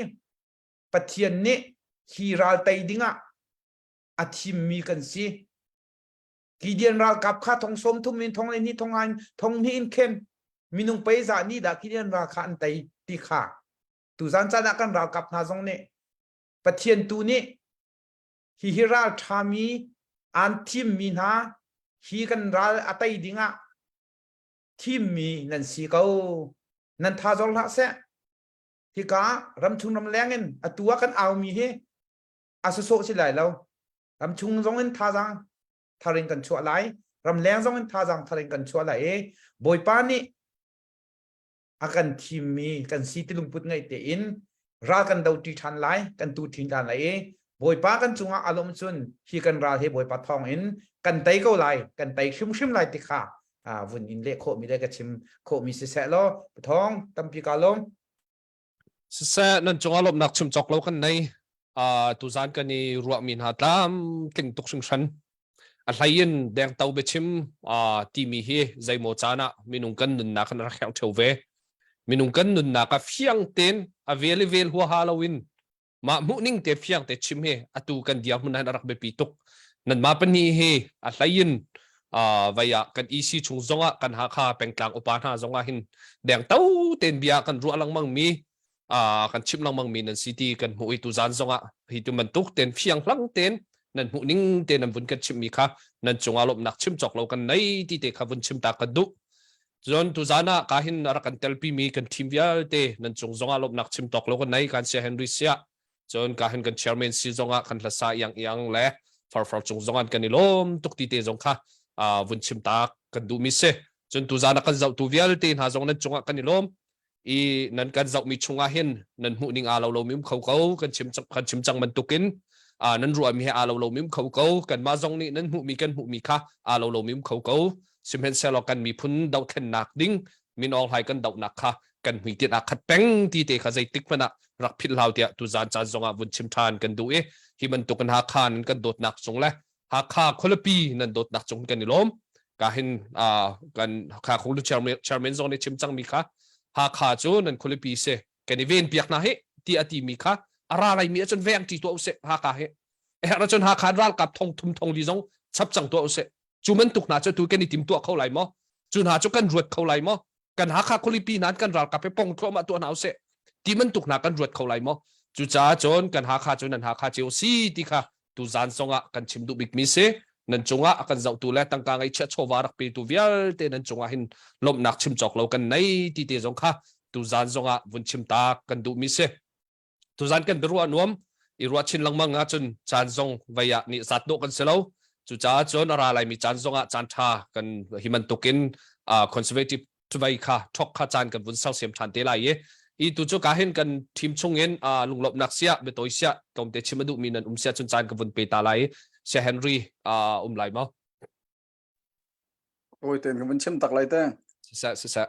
Pathian nih hi ral tei dingah a thimmi kan si. Gideon ralkap kha thong sawm thum in thong le ni thong in thong hnih in khen minung pei za nih dah Gideon ral kha an tei ti kha tuzan caan ah kan ralkap hna zong nih Pathian tu nih hihi ral ṭhami aan thimmi hna hi kan ral a tei dingah thimmi nan si ko nan tha zor hlah seh hika ramchung ramleng in atu ah kan aumi hi a sawsawh si lai lo ramchung zong in thazaang thar in kan chuah lai ramleng zong in thazaang thar in kan chuah lai i bawipa nih a kan thimmi kan si ti lungput ngeih tein ral kan do ṭi ṭhan lai kan tu ṭhin ṭhan lai i Bawipa kan cungah a lawm cun hi kan ral hi Bawipa thawng in kan tei ko lai kan tei hrimhrim lai ti kha vun in leh khawhmi le ka chim khawhmi siseh law thawng tampi ka lawm Siseh nan cungah lawmhnak chim cawk lo kan nei tuzan kan i ruahmi hna tlam tling tuk hringhran a hlei in dengto biachim timi hi zeimaw caan ah minung kan nunnak kan rak herh theo ve minung kan nunnak ah fiang ten a vel i vel huaha loin mah hmuhning te fiang te chim hi atu kan dirhmun ah hin a rak biapi tuk nanmah pahnih hi a hlei in vai ah kan EC chung zongah kan Hakha pengtlang upa hna zongah hin dengto ten bia kan ruah lengmang mi kan chim lengmang mi nan si ti kan hmuh i tuzan zongah hi tu bantuk ten fiang hlang ten nan hmuh ning te nan vun kan chimmi kha nan cungah lawmhnak chim cawk lo kan nei ti te kha vun chim ta kan duh cun tuzan ah ka hin rak kan telpi mi kan team vialte nan cung zongah lawmhnak chim tawk lo kan nei kan sia Henry sia cun ka hin kan chairman si zongah kan hlasa iang iang le farfar cung zongah kan i lawm tuk ti te zong kha vun chim ta kan duh mi si cun tuzan ah kan zohtu vialte hna zong nan cungah kan i lawm i nan kan zohmi chungah hin nan hmuh ning aa lo lomi um kho ko kan chim kan chim cang bantukin nan ruahmi he aa lo lomi um kho ko kanmah zong nih nan hmuhmi kan hmuhmi kha aa lo lomi um kho ko sihmanhsehlaw kan miphun dohthlennak ding Min Aung Hlaing kan dohnak kha kan hmuitinh ah khat peng ti te kha zeitik hmanh ah rak philh hlau tiah tuzan caan zongah vun chim ṭhan kan duh i hi bantuk in Hakha nan kan dawtnak cung le Hakha khualipi nan dawtnak cung kan i lawm ka hin kan Hakha khunglu chairman zong nih chim cangmi kha Hakha cu nan khualipi si kan i ven piak hna hi ti a timi kha a ra laimi ahcun veng ṭi tuah usih Hakha hi herh ahcun Hakha ralkap thong thum thong li zong chap cang tuah usih cu bantuk hna cu tu kan i tim tuah kho lai maw? Cu hna cu kan ruat kho lai maw? Kan Hakha khualipi hna kan ralkap he pong thluahmah tuah hna usih ti bantuk hna kan ruat kho lai maw? Cucaah cun kan Hakha cu nan Hakha cio si ti kha tuzan zongah kan chim duh bikmi si. Nan cungah a kan zohtu le tangka ngeihchiah chawva rak petu vialte nan cungah hin lawmhnak chim cawk lo kan nei ti te zong kha tuzan zongah vun chim tak kan duhmi si. Tuzan kan biaruah nuam i ruah chin lengmang ahcun caan zong vei ah nih zat dawh kan si lo. Cucaah cun a ra laimi caan zongah caan ṭha kan hi bantukin conservative vei kha ṭhok kha caan kan vun sersiam ṭhan te lai i i tu cu ka hin kan team chungin lunglawmhnak siah biatawi siah tlawmte chim a duhmi nan um siah cun caan ka vun pe ta lai i Sia Henry um lai maw? Awi ten ka vun chim tak lai te. Siseh siseh.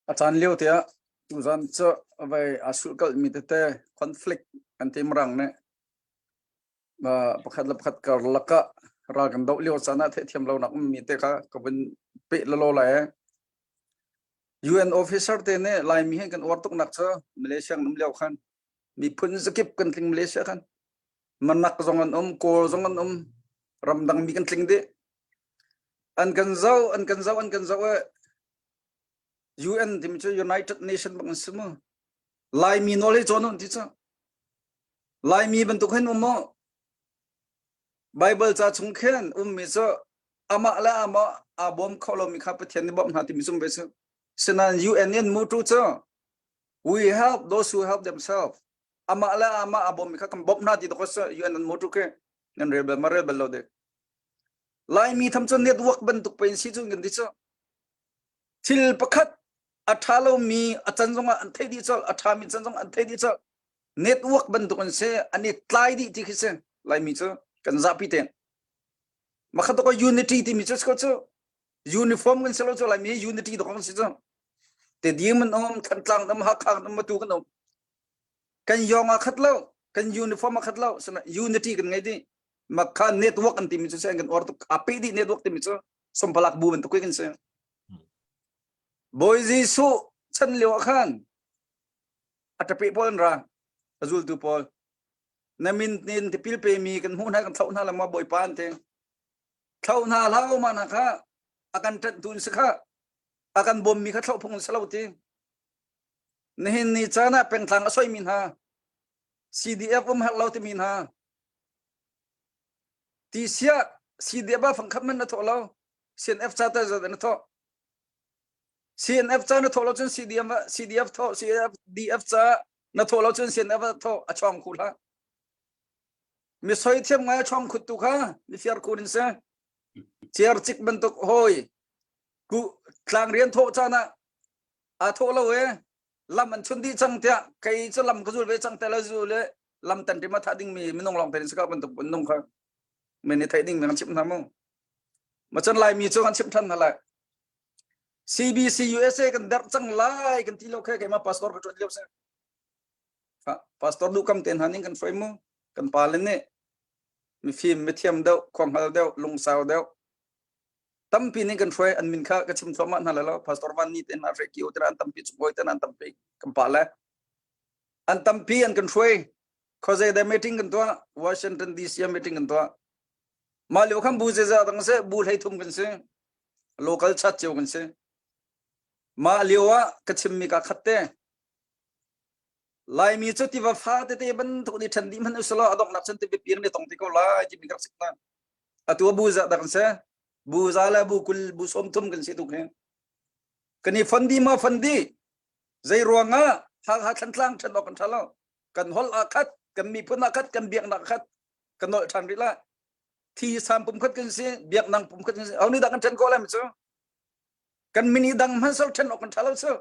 A caan lio te ah tuzan cu vai a sulh mi tete conflict an ti marang ne pakhat le pakhat karlak ah ral kan doh lio caan ah theihthiam lo nak ummi te kha ka vun peh lalo lai. UN officer te nih Laimi he kan uar tuk nak cu Malaysia kan um lio khan miphun zakip kan tling Malaysia khan manak zong an um Kawl zong an um ramdang mi kan tling dih an kan zoh an kan zoh an kan zoh e UN timi cu United Nation bang an si mu Laimi nawl hi cawn un ti cu Laimi bantuk hin um mu Bible ca chung khin ummi cu amah le amah aa bawm kho lomi kha Pathian nih bawmh hna timi zum ve cu sinain UN in mutu cu we help those who help themselves amah le amah aa bawmmi kha kan bawmh hna ti to UN an mutu khi nan rel bal ma rel bal lo de Laimi tham cu network bantuk pe in si cun kan ti cu thil pakhat a ṭha lomi a can zongah an theih dih colh a ṭhami can zong an theih dih colh network bantuk an si an i tlai dih ti khi si Laimi cu kan zapi te makhat ko unity timi cu cu uniform kan si lo cu Laimi unity to kan si cu te dim an um Thantlang um Hakha um Matu kan um kan yong a khat lo kan uniform a khat lo unity kan ngei dih makha network an timi cu sen kan or tuk a pe dih network timi cu sompalak bu bantuk kan si Bawi Jesuh chan lio ah khan a ṭape pawl an ra a zultu pawl na min nin tipil pe mi kan hmuh hna kan thloh hna le ma Bawipa an ti thloh hna hlah ma na kha a kan ṭanh tu in si kha a kan bawm mi kha thloh phung si lo ti nihin ni caan ah pengtlang a soi mi hna CDF um herh lo timi hna ti siah CDF ah fangkhat man na thawh lo CNF ca ta zat na thawh CNF ca na thawh lo cun CDF CDF thawh CDF ca na thawh lo cun CNF thawh a chawng khu hlah mi soi thiam ngai a chawng khut tu kha mi fiar khun in se ciar cik bantuk hoi ku tlang rian thawh caan ah aa thawh lo e lam an chun dih cang tiah kei cu lam ka zul ve cang te la zu le lam tan rim a tha ding mi minung lawng te sika bantuk minung kha men ni theih ding mi kan chim hna mu ma chan lai mi cu kan chim than hna lai CBC USA kan der cang lai kan ti lo khe keima pastor ka tuan lio se pastor du kam ten haning kan foi mu kan pa le nih mifim mithiam deuh khuanghal deuh lungsau deuh tampi nih kan hruai an min kha ka chim thluahmah hna lo pastor van ni ten hre kio te an tampi chungoi ten an tampi kan pa le an tampi an kan hruai khoze da meeting kan tuah Washington DC meeting kan tuah mah lio khan bu zeza dang se bu hlei thum kan si local chat cio kan si mah lio ah ka chimmi ka khat te Laimi cu tiva fa tete bantuk nih ṭhen dih hmanh usalaw a donghnak cun tiva piang nih tong ti ko lai timi ka rak sik hna. Atu ah bu za dah kan si. Bu za le bu 20 bu 30 kan si tuk hi. Kan i fon di ma fon di. Zei ruangah Hakha Thlantlang ṭhen awk kan ṭha lo. Kan holh ah khat, kan miphun ah khat, kan biaknak ah khat, kan nolh ṭhan rih lai. Thi sam pum khat kan si, biaknak pum khat kan si. Ho nih dah kan ṭhen khawh lai mi cu? Kan min i dang hmanh sol ṭhen awk kan ṭha lo cu.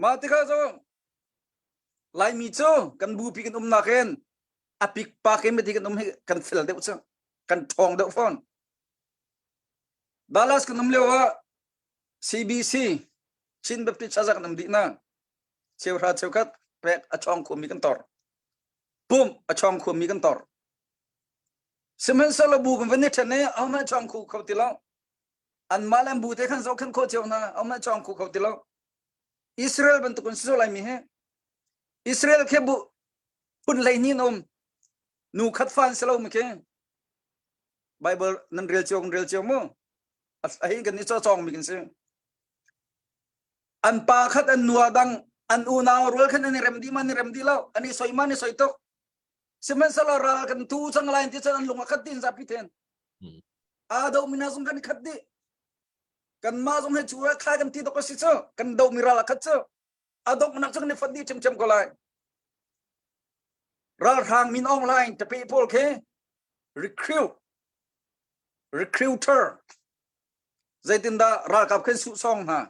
Mah tikah cu Laimi cu kan bupi kan umnak in a pikpak in miti kan um hi kan fel deuh cu kan ṭhawng deuh fawn. Dallas kan um lio ah CBC Chin Baptist Church kan um dih na cheuhra cheukhat pek a chawng khomi kan tor pumh a chawng khomi kan tor sihmanhsehlaw bu kan van i ṭhen i ahohmanh chawng kho kho ti lo anmah le bu te khan zohkhenh khawh cio hna ahohmanh chawng kho kho ti lo Israel bantuk in si laimi hi Israel khi bu phun 12 an um nu khat fa an si lo mi khi Bible nan rel cio kan rel cio mu. A hin kan ni cho chong mi kan si. An pa khat an nua dang an unau rual khan an i rem di man i rem di lo an i soi man i soi tuk. Sihmanhsehlaw ral kan tu cang lai ti cun an lung a khat din zapi ten. A do mina zong kan khat di. Kan mah zong he chu kha kan ti dok si cu kan do mi ral a khat cu. A donghnak cu kan i fat dih ṭhiamṭhiam ko lai. Ralhrang min online tape pawl khi recruit recruiter zeitindah ralkap khin suh song hna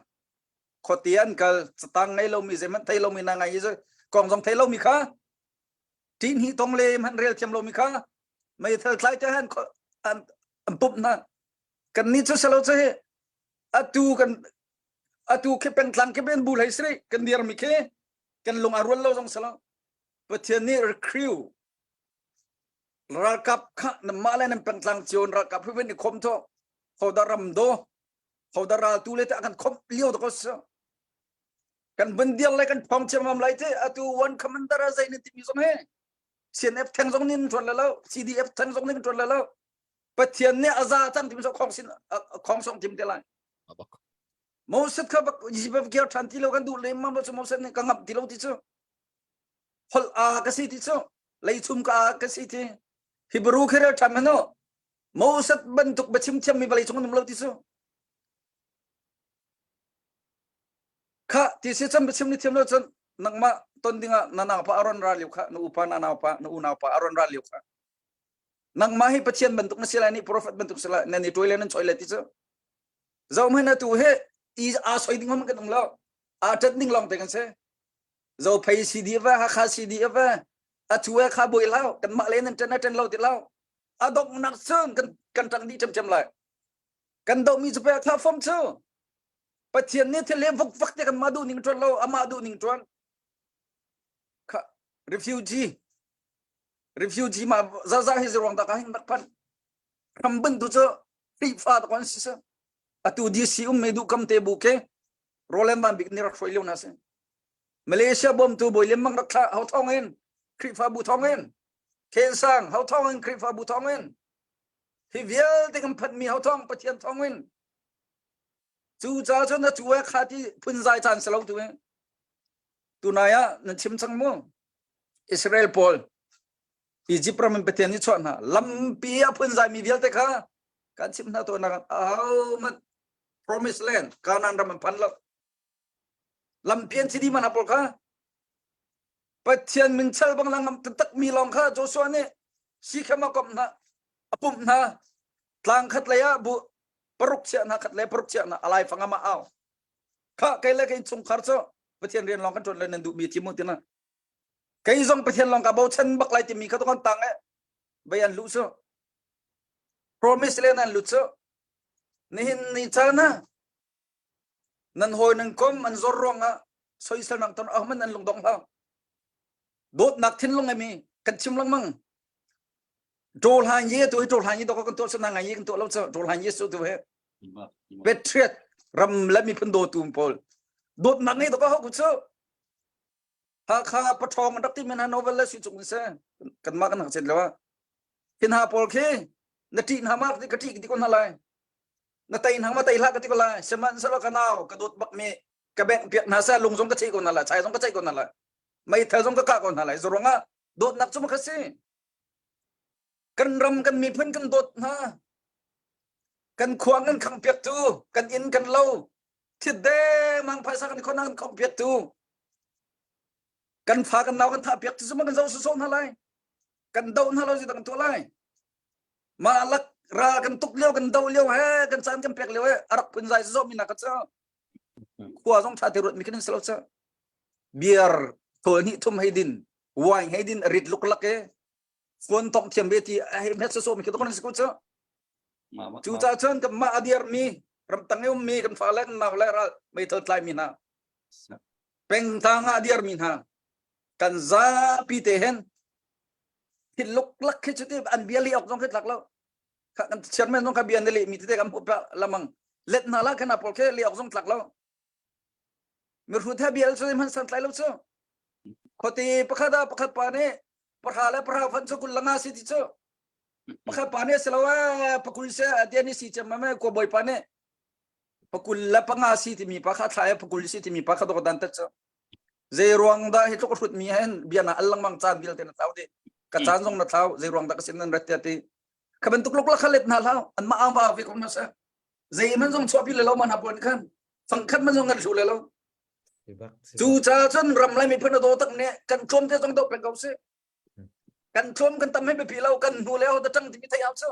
khuate an kal catang ngei lomi zeihmanh thei lomi na ngai i kong zong thei lomi kha ṭihni tong le hmanh rel thiam lomi kha meithal thlai te han an an pump hna kan ni cu selo cu hi atu kan atu khi pengtlang khi ben bu hlei sri kan dir mi khi kan lung a rual lo zong selo pathian nih recruit ralkap kha nan mah le nan pengtlang cio in ralkap hi i khom tho hoda ram do hoda ral tu le te kan khom lio to ko kan vun dir le kan phong chiam lai te atu one commander a zei ni timi zong he CNF theng zong nin tuan le lo CDF theng zong nin tuan le lo Pathian nih a za cang timi so khong sin khong song tim te lai Moses kha bak Egypt gear than ti lo kan duh le ma cu Moses nih ka ngap ti lo ti cu holh a ka si ti cu leichum ka a ka si ti Hebrew khi rel ṭhan hmanh Moses bantuk biachim thiam mi vawlei cung an um lo ti cu kha ti si cun biachim ni thiam lo cun nangmah ton dingah na naupa a ron ra lio kha na upa na naupa na unaupa a ron ra lio kha nangmah hi Pathian bantuk na si lai ni prophet bantuk si lai nan i tuai le nan choi le ti cu zohhmanh atu he i aa soi ding hmanh kan um lo aa ṭat ding lawng te kan si Zophei CDF Hakha CDF a chu e kha boi lau kan mah le nan ṭan a ṭan lo ti lo a donghnak cun kan kan ṭang dih ṭhiamṭhiam lai kan dohmi cu pe kha fom cu Pathian nih thil he vuk vak te kan mah duh ning ṭuan lo amah duh ning ṭuan kha refugee refugee ma zaza hi ruang da ka hin rak phan ram ban tu cu Khrihfa ta kon si sa atu DC um me du kam te bu ke Roland Van Bik ni rak hruai lio na si Malaysia bawmtu bawi lemmang rak thlah ho thawng in Khrihfabu thawng in Khen Sang ho thawng in Khrihfabu thawng in hi vialte kan phanmi ho thawng Pathian thawng in cu ca cun na cu kha ti phunzai caan si lo tu in tunai ah nan chim cang mu Israel pawl Egypt ram in Pathian nih chuah hna lampi a phunzai mi vialte kha kan chim hna to nak ahohmanh promise land Canaan ram an phan lo lampian chidi man pawl kha Pathian min chal bang langam taktak mi lawng kha Joshua nih Sikhem a komh hna a pumh hna tlang khat lei ah bu paruk chiah hna khat le paruk chiah hna alai fanga ma au kha kei le kei chungkhar cu Pathian rian lawng kan ṭuan le nan duh mi thi mu tina kei zong Pathian lawng ka bochan bak lai timi kha to kan tang e vei an lu su promise le nan lut su nihin ni caan ah Nan hawi nan kom an zor ruangah soiselnak ton ahohmanh an lungdong hlah. Dawtnak thinlung emi kan chim lengmang. Ṭawl han ye tu hi ṭawl han ye dok kan tuah sana ngai ye kan tuah lo cu ṭawl han ye su tu he. Patriot ram le miphun dawtu pawl dawtnak ngei dok ho ku cu. Hakha paṭhawng an rak ti men ha novel le si cung se kan mah kan hak chet lo ah. Hin ha pawl khi na ṭih hna ma ka ṭih ti ko hna lai. Na tei hna ma tei hlah ka ti ko lai sihmanhsehlaw ka nau ka dawt bak mi ka bengh piak hna seh lung zong ka cheih ko hna lai chai zong ka ceih ko hna lai meithal zong ka kah ko hna lai zuruang ah dawtnak cu ma si kan ram kan miphun kan dawt hna kan khua kan khang piak tu kan inn kan lo thit dengmang phaisa kan khon kan khong piak tu kan fa kan nau kan thah piak tu cu ma kan zo so hna lai kan do hna lo si kan tuah lai Mah lak ral kan tuk lio kan do lio he kan caan kan pek lio he a rak phun zai zawm ina ka cu khua zong tha te ruat mi kan in selo cu beer thawl hnih thum hei din wine hei din rit luk lak e phone tong thiam ve ti hei met so mi kan si ko cu cu ca cun kan mah a diar mi ramtang i um mi kan fa le kan nau le ral meithal tlai mi hna pengtang ah diar mi hna kan zapi te hen thil luklak khi cu ti an bia leh awk zong khi tlak lo kha kan chairman zong kha bia na leh mi tete kan hmuh pa lamang let hna la khana pawl khi leh awk zong tlak lo mihrut he bia cu hman san tlai lo cu khuate pakhat ah pakhat pa nih pahra le pahra fan cu kul langa si ti cu pakhat pa nih si lo eh pakul se atian ni si cem ma ko bawi pa nih. Pakul le panga si timi pa kha thla pakul si timi pa kha dok dan tat cu. Zei ruang dah hi tluk hrut mi hen bia na al lengmang caan vialte na thlau di. Ka caan zong na thlau zei ruang dah ka sin nan rat ti. Kha bantuk luk la kha let na hlau an ma ang va ve ko na sa. Zei man zong chuah pi le lo man ha puan khan. Fang khat man zong ngan thlu le lo. Cu ca cun ram lai miphun a daw tak ne kan tlawm te zong do peng ko si. Kan tlawm kan tam he biapi lo kan hnu le ho da tang timi thei au cu.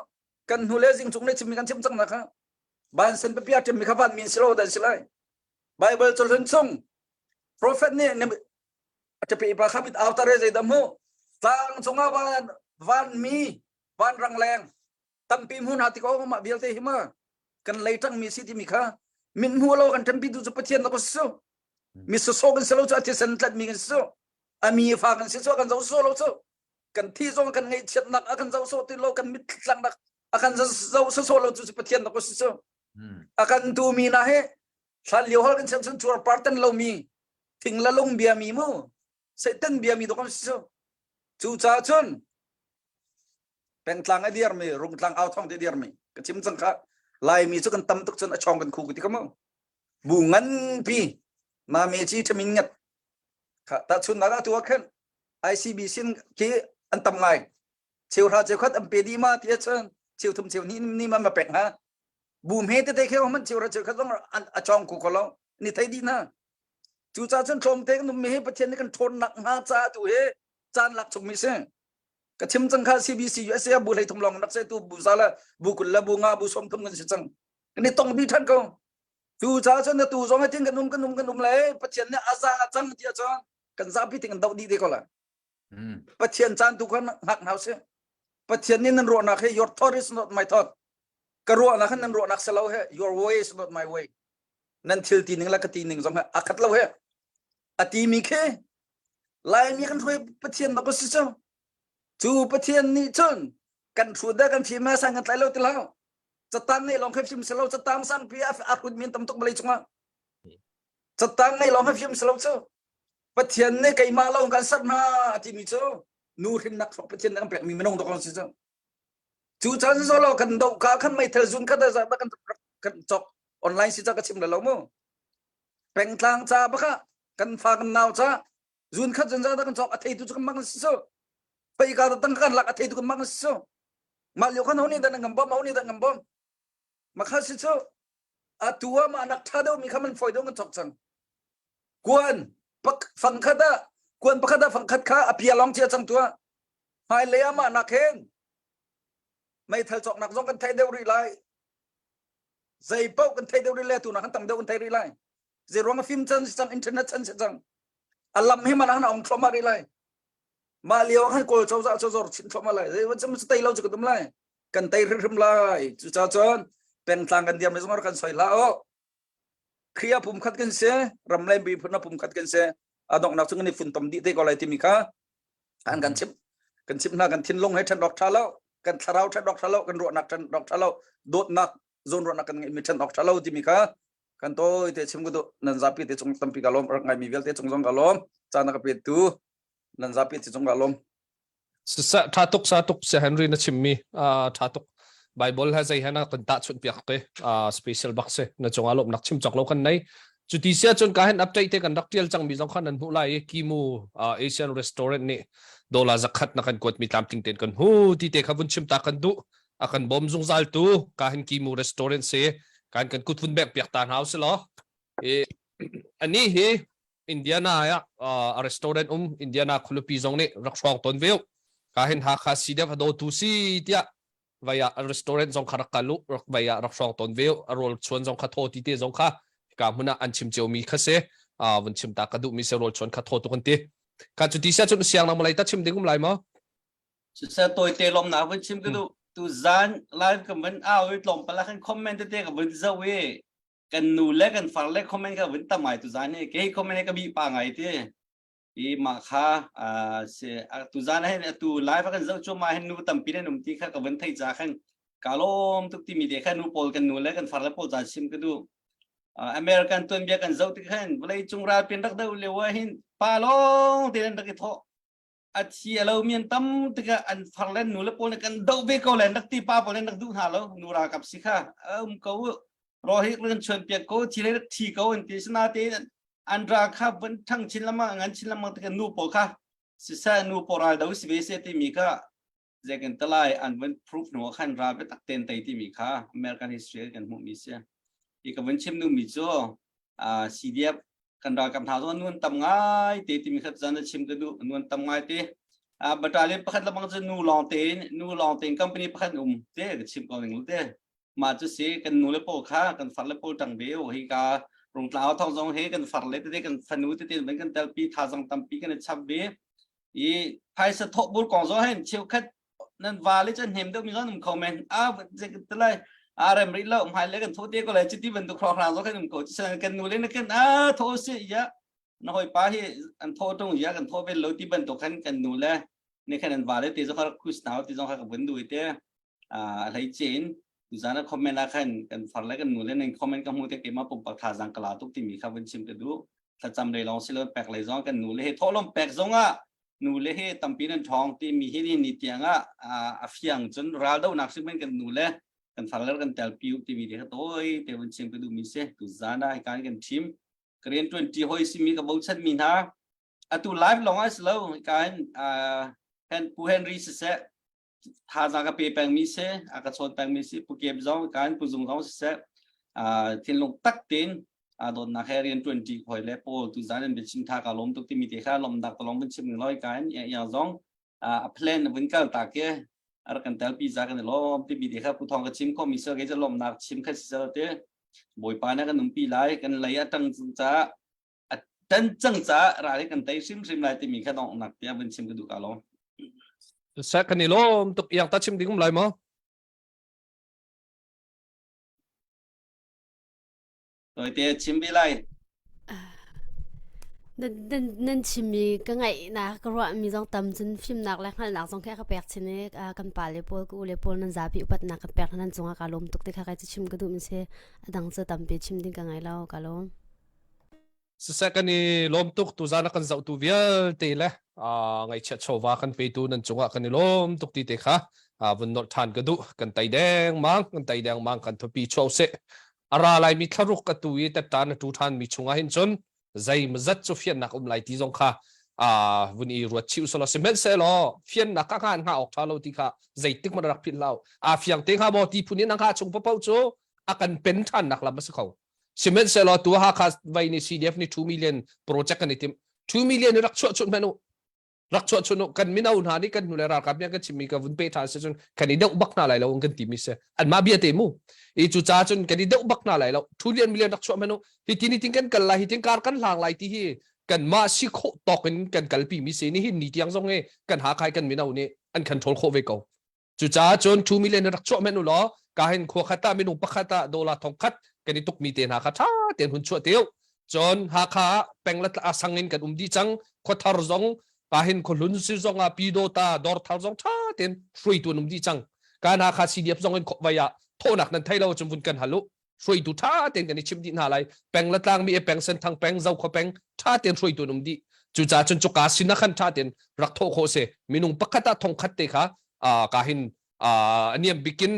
Kan hnu le zing cung ne chimmi kan chim cang na kha. Ban sen pia ṭem mi kha van min si lo dan si lai. Bible cu hlun chung prophet nih a ṭapi pa kha mit au tare zei dah mu tlang cungah van van mi van rang leng tampi hmun ha ti ko mah vialte hi ma kan lei ṭang mi si timi kha min hmu lo kan ṭempi tu cu Pathian na ko su mi soso kan si lo cu a thisen tlat mi kan si su a mi fa kan si cu kan zo so lo cu kan thi zong kan ngaihchiatnak a kan zo so ti lo kan mit tlangnak a kan zo so lo cu Pathian na ko si cu a kan tu mi na he hlan lio hol kan chan chun chuar par tan lo mi thing la lung bia mi mu Satan bia mi do kan si cu cu ca cun pengtlang a dir mi rungtlang au thong te dir mi ka chim cang kha laimi cu kan tam tuk cun a chong kan khu ti ka mu bu ngan pi ma me chi thamin ngat kha ta chun na tu khan ICB sin khi an tam ngai cheu hra cheu khat an pe di ma ti cun cheu thum cheu ni ni ma ma pek ha bu me te te khe man cheu hra cheu khat zong a chong ku ko lo ni thei di na cu ca cun tlawm te kan um mi hi pathian nih kan ṭhawn nak hnga ca tu hi caan lak chung mi si ka chim cang kha CBC USA bu hlei thum long nak se tu bu za la bu kul la bu nga bu som thum kan si cang kan i tong bi than ko tu ca cun na tu zong tin kan um kan um kan um le pathian nih a za cang ti cun kan zapi ting kan doh dih te ko la pathian caan tu khan hngak hna usih pathian nih nan ruahnak he your thought is not my thought ka ruahnak khan nan ruahnak si lo he your way is not my way nan thil ti ning la ka ti ning zong he a khat lo he a ti mi khi Laimi kan hruai Pathian bak si cu. Cu Pathian nih cun kan hrut da kan fim sang kan tlai lo ti lo. Catang ngei lawng kha fim si lo catang sangpi a a hrut mi tam tuk vawlei cungah. Catang ngei lawng kha fim si lo cu. Pathian nih keimah lo kan ser hna a timi cu nu hrinnak thawk Pathian nih kan pekmi minung dok si cu. Cu caan zo lo kan doh ka khan meithal zun kha da za kan kan cok online si ca ka chim le lo mu. Pengtlang ca baka kan fa kan nau ca zun khat zun za kan cok a thei tu cu kan mang si su pei ka tang kan lak a thei tu kan mang si su mah lio khan honi dan ngam bom honi dan ngam bom ma kha si cu a tua ma nak tha deuh mi kha man foi deuh kan cok cang kuan pak fang khat a kuan pakhat a fang khat kha a pia long chia cang tua hmai lei ah mah nak hen meithal cok nak zong kan thei deuh rih lai zei paoh kan thei deuh rih le tu nak kan tam deuh kan thei rih lai zei ruang a fim chan si cang internet chan si cang a lam hi mana han ong thluahmah rih lai mah lio khan kawl cozah cu zor chin thluahmah lai zei cam tei lo cu ka tum lai kan tei hrimhrim lai cucaah cun pengtlang kan diam le zong kan soi hlah o Khrih ah pumkhat kan si ram le miphun ah pumkhat kan si a donghnak cu kan i funtom dih te ko lai timi kha an kan chimh kan chimh hna kan thinlung he ṭhen awk ṭha lo kan thlarau ṭhen awk ṭha lo kan ruahnak ṭhen awk ṭha lo dawtnak zawnruahnak kan ngeihmi ṭhen awk ṭha lo timi kha kan tawi te chim ka duh nan zapi te cung tampi ka lawm rak ngaimi vialte cung zong ka lawm caan a ka petu nan zapi te cung ka lawm Sa tha tuk sa tuk Sir Henry na chimmi tha tuk Bible ha zei hana kan tah chunh piak te special bak se na cungah lawmnak chim chok lo kan nei cuti sia cun ka hen update te kan rak tial cang mi zong khan nan hmuh lai i Kimu Asian restaurant nih dollar zakhat na kan kuat mi tlamtling ten kan hu ti te kha vun chim ta kan duh a kan bawm zungzal tu ka hin Kimu restaurant se kan kan kut vun bek piak ta hna usih law i ani hi Indiana ah a restaurant um Indiana khualipi zong nih rak hrawng tawn ve ka hin Hakha si deuh a dawtu si tiah vai ah restaurant zong kha rak kal u rak vai ah rak hrawng tawn ve a rawl chuan zong kha thaw ti te zong kha ka hmun ah an chim cio mi kha si vun chim ta ka duh mi se rawl chuan kha thaw tuk an ti ka cu ti sia cun siang nang malai ta chim ding um lai maw Siseh tawite lawmnak vun chim ka duh. Tu zan live ka vun au i tlawmpal ah khan comment tete ka vun zoh i kan nu le kan far le comment ka vun tam ngai tu zan hi kei comment hi ka bi pa ngai ti. I mah kha se tu zan hin atu live kan zoh cu ma hin nu tampi nan um ti kha ka vun thei ca khan ka lawm tuk timi te kha nu pawl kan nu le kan far le pawl ca chim ka duh. American tuanbia kan zoh tik khan vawlei cung ralpin rak deuh lio ah hin pa lawng te nan rak i thawh. A thi a lo mi an tam tikah an far le nu le pawl nih kan doh ve ko le an rak ti pa pawl nih an rak duh hna lo nu ralkap si kha a um ko u. Rawl hi kan chuan piak ko thi le thi ko an ti sinatein an ra kha van thang chin lama ngan chin lama te nu pawl kha siseh nu pawl ral do si ve se timi kha zei kan talai an van proof hnu khan ra be tak ten tai timi kha American history kan hmuh mi si i ka van chim nu mi cu CDF kan ralkap hna zong nuan tam ngai te timi kha zan chim ka duh nuan tam ngai te battalion pakhat lamang cu nu lawng tein nu lawng tein company pakhat um te ka chim ko ning te mah cu si kan nu le pawl kha kan far le pawl tang ve hi ka rungtlau thong zong he kan far le tete kan fanu tete ban kan telpi thazang tampi kan i chap ve i phaisa thawh bur kong zong hen cheukhat nan va le chan hnem deuh mi zong um kho men a telai a rem ri lo hmai le kan tho te ko lai chiti bantuk khro hrang zong kan um ko chi kan nu le na kan a tho si ya na hoi pa hi an tho tung ya kan tho vel lo ti bantuk khan kan nu le ne khan an va le te zong kha khus nau ti zong kha ka vun dui te a hlei chin tuzan a comment ah khan kan far le kan nu le nan comment ka hmu te keimah pumpak thazang ka la tuk timi kha vun chim ka duh thlacam lei lawng si lo pek lei zong kan nu le he thawhlawm pek zong ah nu le he tampi nan ṭhawng timi hi ni ni tiang ah a fiang cun ral donak hrim kan nu le kan far le kan tel piu timi te kha toi te vun chim ka duh mi si tuzan ah kan kan thim ka rian ṭuan ṭi hoi simi ka bochan mi hna atu live lawng ah si lo kan Pu Henry siseh thazaang ka pe pengmi si a ka chawn pengmi si pu kep zong kan pu zung zong siseh thinlung tak tein dawtnak he rian ṭuan ṭi hoi le paul tu zan in biachim tha ka lawm tuk timi te kha lawmnak talong vun chim loi kan yang zong a plan vun kal ta ke ar kan tel pi za kan lawm timi te kha pu thong ka chim kho mi sel ke lawmnak chim kha si sel te bawipa na kan umpi lai kan lei atang ca a tan cang caah ral hi kan tei hrimhrim lai timi kha donghnak tiah vun chim ka duh ka lo. Seh kan i lawm tuk iang ta chim ding um lai maw? Toi te chim bi lai. Nan nan nan chimmi ka ngaihnak ka ruahmi zong tam cun fimnak le hngalhnak zong kha ka pek chin i kan pa le pawl ka u le pawl nan zapi upatnak kan pek nan cungah ka lawm tuk ti kha kai cu chim ka duh mi si a dang cu tampi chim ding ka ngei lo ka lawm. Siseh kan i lawm tuk tuzan a kan zohtu vialte le ngaihchiat chawva kan petu nan cungah kan i lawm tuk ti te kha vun nolh ṭhan ka duh kan tei dengmang kan tei dengmang kan thupi chuau seh a ra lai mi thlaruk ka tu i tettan a tu ṭhan mi chungah hin cun zeimazat cu fiannak um lai ti zong kha vun i ruat chih usalaw sihmanhsehlaw fiannak ka hnga hnga awk ṭha lo ti kha zeitik hmanh rak philh hlah a fiang te hnga maw ti phun in a hnga chung paoh cu a kan pen ṭhannak lam a si kho Sihmanhsehlaw tu Hakha vai nih CDF nih 2 million project kan i timh. 2 million rak chuah chunh hmanh u. Rak chuah chunh u. Kan mino hna nih kan hnulei ralkap nih kan chimmi ka vun pe ṭhan si cun kan i deuh bak hna lai lo kan timi si. Anmah bia te mu. I cu ca cun kan i deuh bak hna lai lo. 2 million million rak chuah hmanh u. Hi tin hi tin kan kal lai, hi tin kar kan hlang lai ti hi kanmah si khawh tawk in kan kalpi mi si. Nihin ni tiang zong hi kan Hakha kan mino nih an control khawh ve ko. Cucaah cun 2 million rak chuah men u law ka hin khua khat ah minung pakhat ah dollar thong khat kan i tukmi te hna kha ṭha tein hun chuah te u. Cun Hakha ah peng le sang in kan um dih cang. Khuathar zong ka hin khuahlun si zong ah Pyidawta Dawrthar zong ṭha tein hruaitu an um dih cang. Kan Hakha CDF zong in vai ah thawhnak nan thei lo cun vun kan hal u. Hruaitu ṭha tein kan i chimh dih hna lai. Peng le tlang mi e peng Senthang peng Zokhua peng ṭha tein hruaitu an um dih. Cucaah cun cuka sin ah khan ṭha tein rak thawh khawh si. Minung pakhat ah thong khat te kha ka hin a niam bikin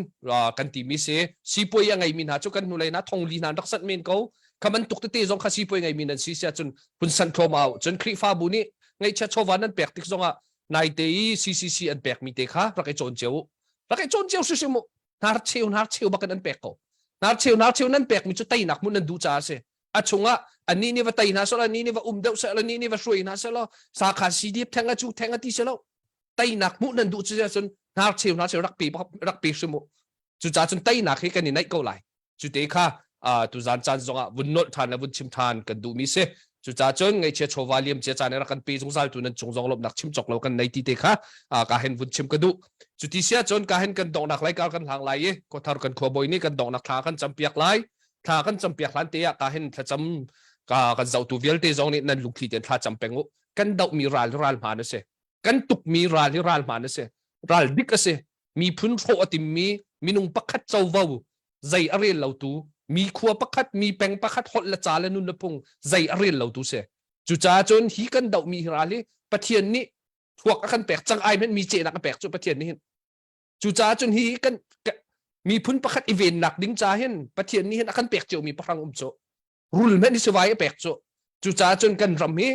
kan timi si. Sipuai a ngeimi hna cu kan hnulei hna thongli hna rak sanh men ko. Kha bantuk tete zong kha sipuai ngeimi nan si sia cun hun san thlawm au. Cun Khrihfabu nih ngaihchia chawva nan pek tik zongah naite i CCC an pekmi te kha rak i cawn cio u. Rak i cawn cio hrimhrim u. Hnarcheu hnarcheu bakin an pek ko. Hnarcheu hnarcheu nan pekmi cu teinak hmun nan duh caah a si. A chungah anih nih va tei hna selaw anih nih va um deuh selaw anih nih va hruai hna selaw sakha CDF theng a cu theng a ti selaw teinak hmuh nan duh cu cun hnarcheu hnarcheu rak pe rak pe hrim u. Cucaah cun teinak hi kan i naih ko lai. Cute kha tuzan caan zongah vun nolh ṭhan le vun chim ṭhan kan duhmi si. Cucaah cun ngaihchia chawva liamcia caan i rak kan pe zungzal tu nan cung zong lawmhnak chim cawk lo kan nei ti te kha ka hen vun chim ka duh. Cuti sia cun ka hen kan donghnak lai kar kan hlang lai i khuathar kan khuabawi nih kan donghnak thla kan campiak lai. Thla kan campiak hlan te ah ka hen thlacam ka kan zohtu vialte zong nih nan lungthli tein thla cam peng u. Kan dohmi ral ral hmaan a si. Kan tukmi ral hi ral hmaan a si. Ral dik a si. Miphun hrawh a timmi minung pakhat covo zei a rel lotu mi khua pakhat mi peng pakhat holh le ca le nun le phung zei a rel lotu si cucaah cun hi kan dohmi hi ral hi Pathian nih thuak a kan pek cang ai hmenh mi cehnak a pek cu Pathian nih hin cucaah cun hi kan. Miphun pakhat i vennak ding ca hin Pathian nih hin a kan pek cio mi pahrang um cu. Rul hmanh hi sivai a pek cu. Cucaah cun kan ram hi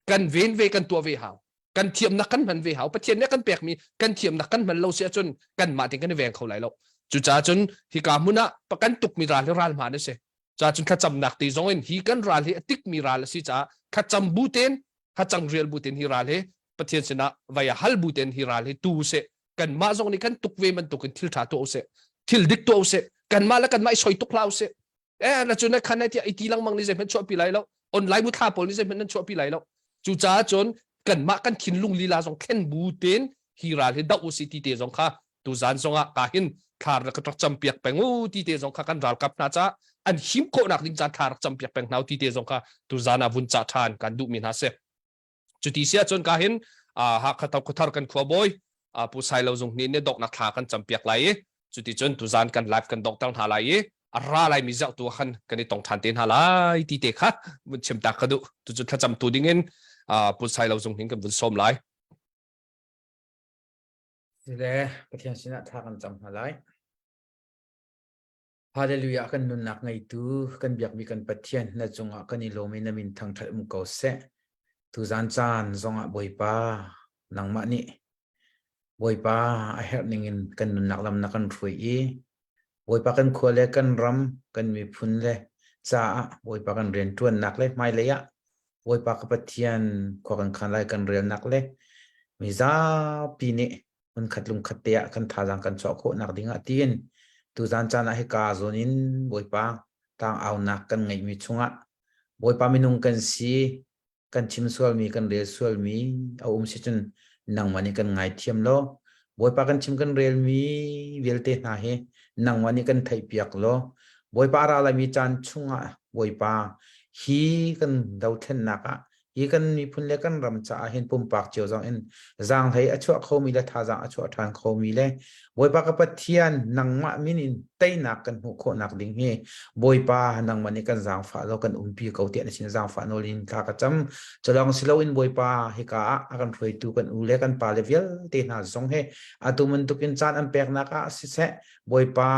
kan ven ve kan tuah ve hau. Kan thiamnak kan hman ve hau. Pathian nih a kan pekmi kan thiamnak kan hman lo si ahcun kanmah tein kan i veng kho lai lo. Cucaah cun hika hmun ah kan tukmi ral hi ral hmaan a si. Cucaah cun thlacamnak ti zong in hi kan ral hi a tikmi ral a si caah thlacam bu tein hacang rial bu tein hi ral hi Pathian sinah vai a hal bu tein hi ral hi tu seh kanmah zong nih kan tuk ve bantukin thil ṭha tuah usih thil dik tuah usih kanmah le kanmah i soi tuk hlah usih eh na cu na khan tiah i ti lengmang ni zeihmanh chuahpi lai lo online mu thla pawl ni zeihmanh nan chuahpi lai lo cucaah cun kanmah kan thinlung lila zong thlen bu tein hi ral hi doh usih ti te zong kha tuzan zong ah ka hin thla rak rak campiak peng u ti te zong kha kan ralkap hna ca an him khawhnak ding caan thla rak campiak peng hna u ti te zong kha tuzan ah vun ca ṭhan kan duhmi hna si Cuti si ahcun ka hin Hakha Khuathar kan khuabawi Pu Sailo Zung Hnin nih donghnak thla kan campiak lai i cuticun tuzan kan live kan donghter hna lai i a ra lai mi zoh tu khan kan i tong ṭhan te hna lai ti te kha vun chim ta ka duh. Tucu thlacam tu ding in Pu Sailo Zung Hnin kan vun sawm lai. Sile Pathian sinah thla kan cam hna lai. Hallelujah kan nunnak ngeitu kan biakmi kan Pathian na cungah kan i lawm i na min thangṭhat um ko seh. Tuzan caan zongah Bawipa nangmah nih Bawipa a herh ningin kan nunnak lam na kan hruai i Bawipa kan khua le kan ram kan miphun le caah Bawipa kan rianṭuannak le hmailei ah Bawipa ka Pathian khua kan khan lai kan relnak le mizapi nih hmunkhat lungkhat te ah kan thazaang kan chuah khawh nak ding ah tiin tuzan caan ah hika zawn in Bawipa tang aunak kan ngeihmi chungah Bawipa minung kan si kan chim sualmi kan rel sualmi a um si cun nangmah nih kan ngaithiam law Bawipa kan chim kan relmi vialte hna hi nangmah nih kan theihpiak law Bawipa a ra laimi caan chungah Bawipa hi kan dothlennak ah Hi kan miphun le kan ram caah hin pumpak cio zong in zaanghlei a chuah khomi le thazaang a chuah ṭhan khomi le Bawipa ka Pathian nangmah min in teinak kan hmuh khawhnak ding hi Bawipa nangmah nih kan zaangfah law kan umpi ko tiah na sin zaangfah nawl in thla ka cam. Culawng si loin Bawipa hika ah a kan hruaitu kan u le kan pa le vialte hna zong hi atu bantukin caan an peknak ah siseh Bawipa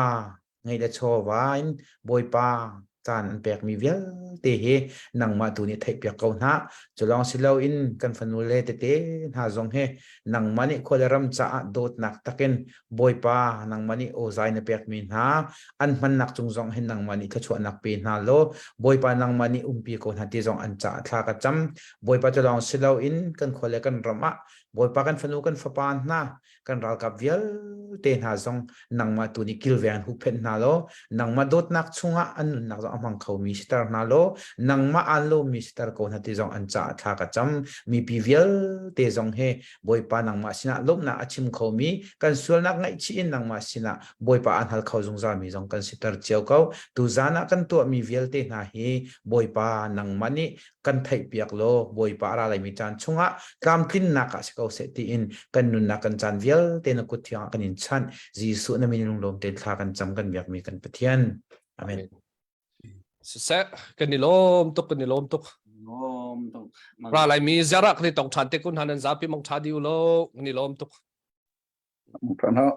ngeih le chawva in Bawipa caan an pekmi vialte hi nangmah tu nih theihpiak ko hna. Cu lawng si loin kan fanu le tete hna zong hi nangmah nih khua le ram caah dawtnak takin Bawipa nangmah nih awzai na pekmi hna an hmannak cung zong hin nangmah nih thluachuahnak pe hna law Bawipa nangmah nih umpi ko hna ti zong an caah thla ka cam. Bawipa cu lawng si loin kan khua le kan ram ah Bawipa kan fanu kan fapa hna kan ralkap vialte hna zong nangmah tu nih kilveng huhphenh hna law nangmah dawtnak chungah an nunnak zong a hmang khomi siter hna law nangmah aan lomi siter ko hna ti zong an caah thla ka cam mipi vialte zong he Bawipa nangmah sinah lawmhnak a chim khomi kan sualnak ngaihchih in nangmah sinah Bawipa aan hal kho zungzalmi zong kan siter cio ko tuzan ah kan tuahmi vialte hna hi Bawipa nangmah nih kan theihpiak law Bawipa a ra laimi caan chungah tlamtlinnak ah si ko seh tiin kan nunnak kan caan vialte na kut thiang ah kan in chanh Jesuh na min lunglawm tein thla kan cam kan biakmi kan Pathian Amen. Siseh kan i lawm tuk kan i lawm tuk. Lawm tuk. Ra laimi ziara kan i tong ṭhan te kun han an zapi mong ṭha diu lo kan i lawm tuk. Pran ha.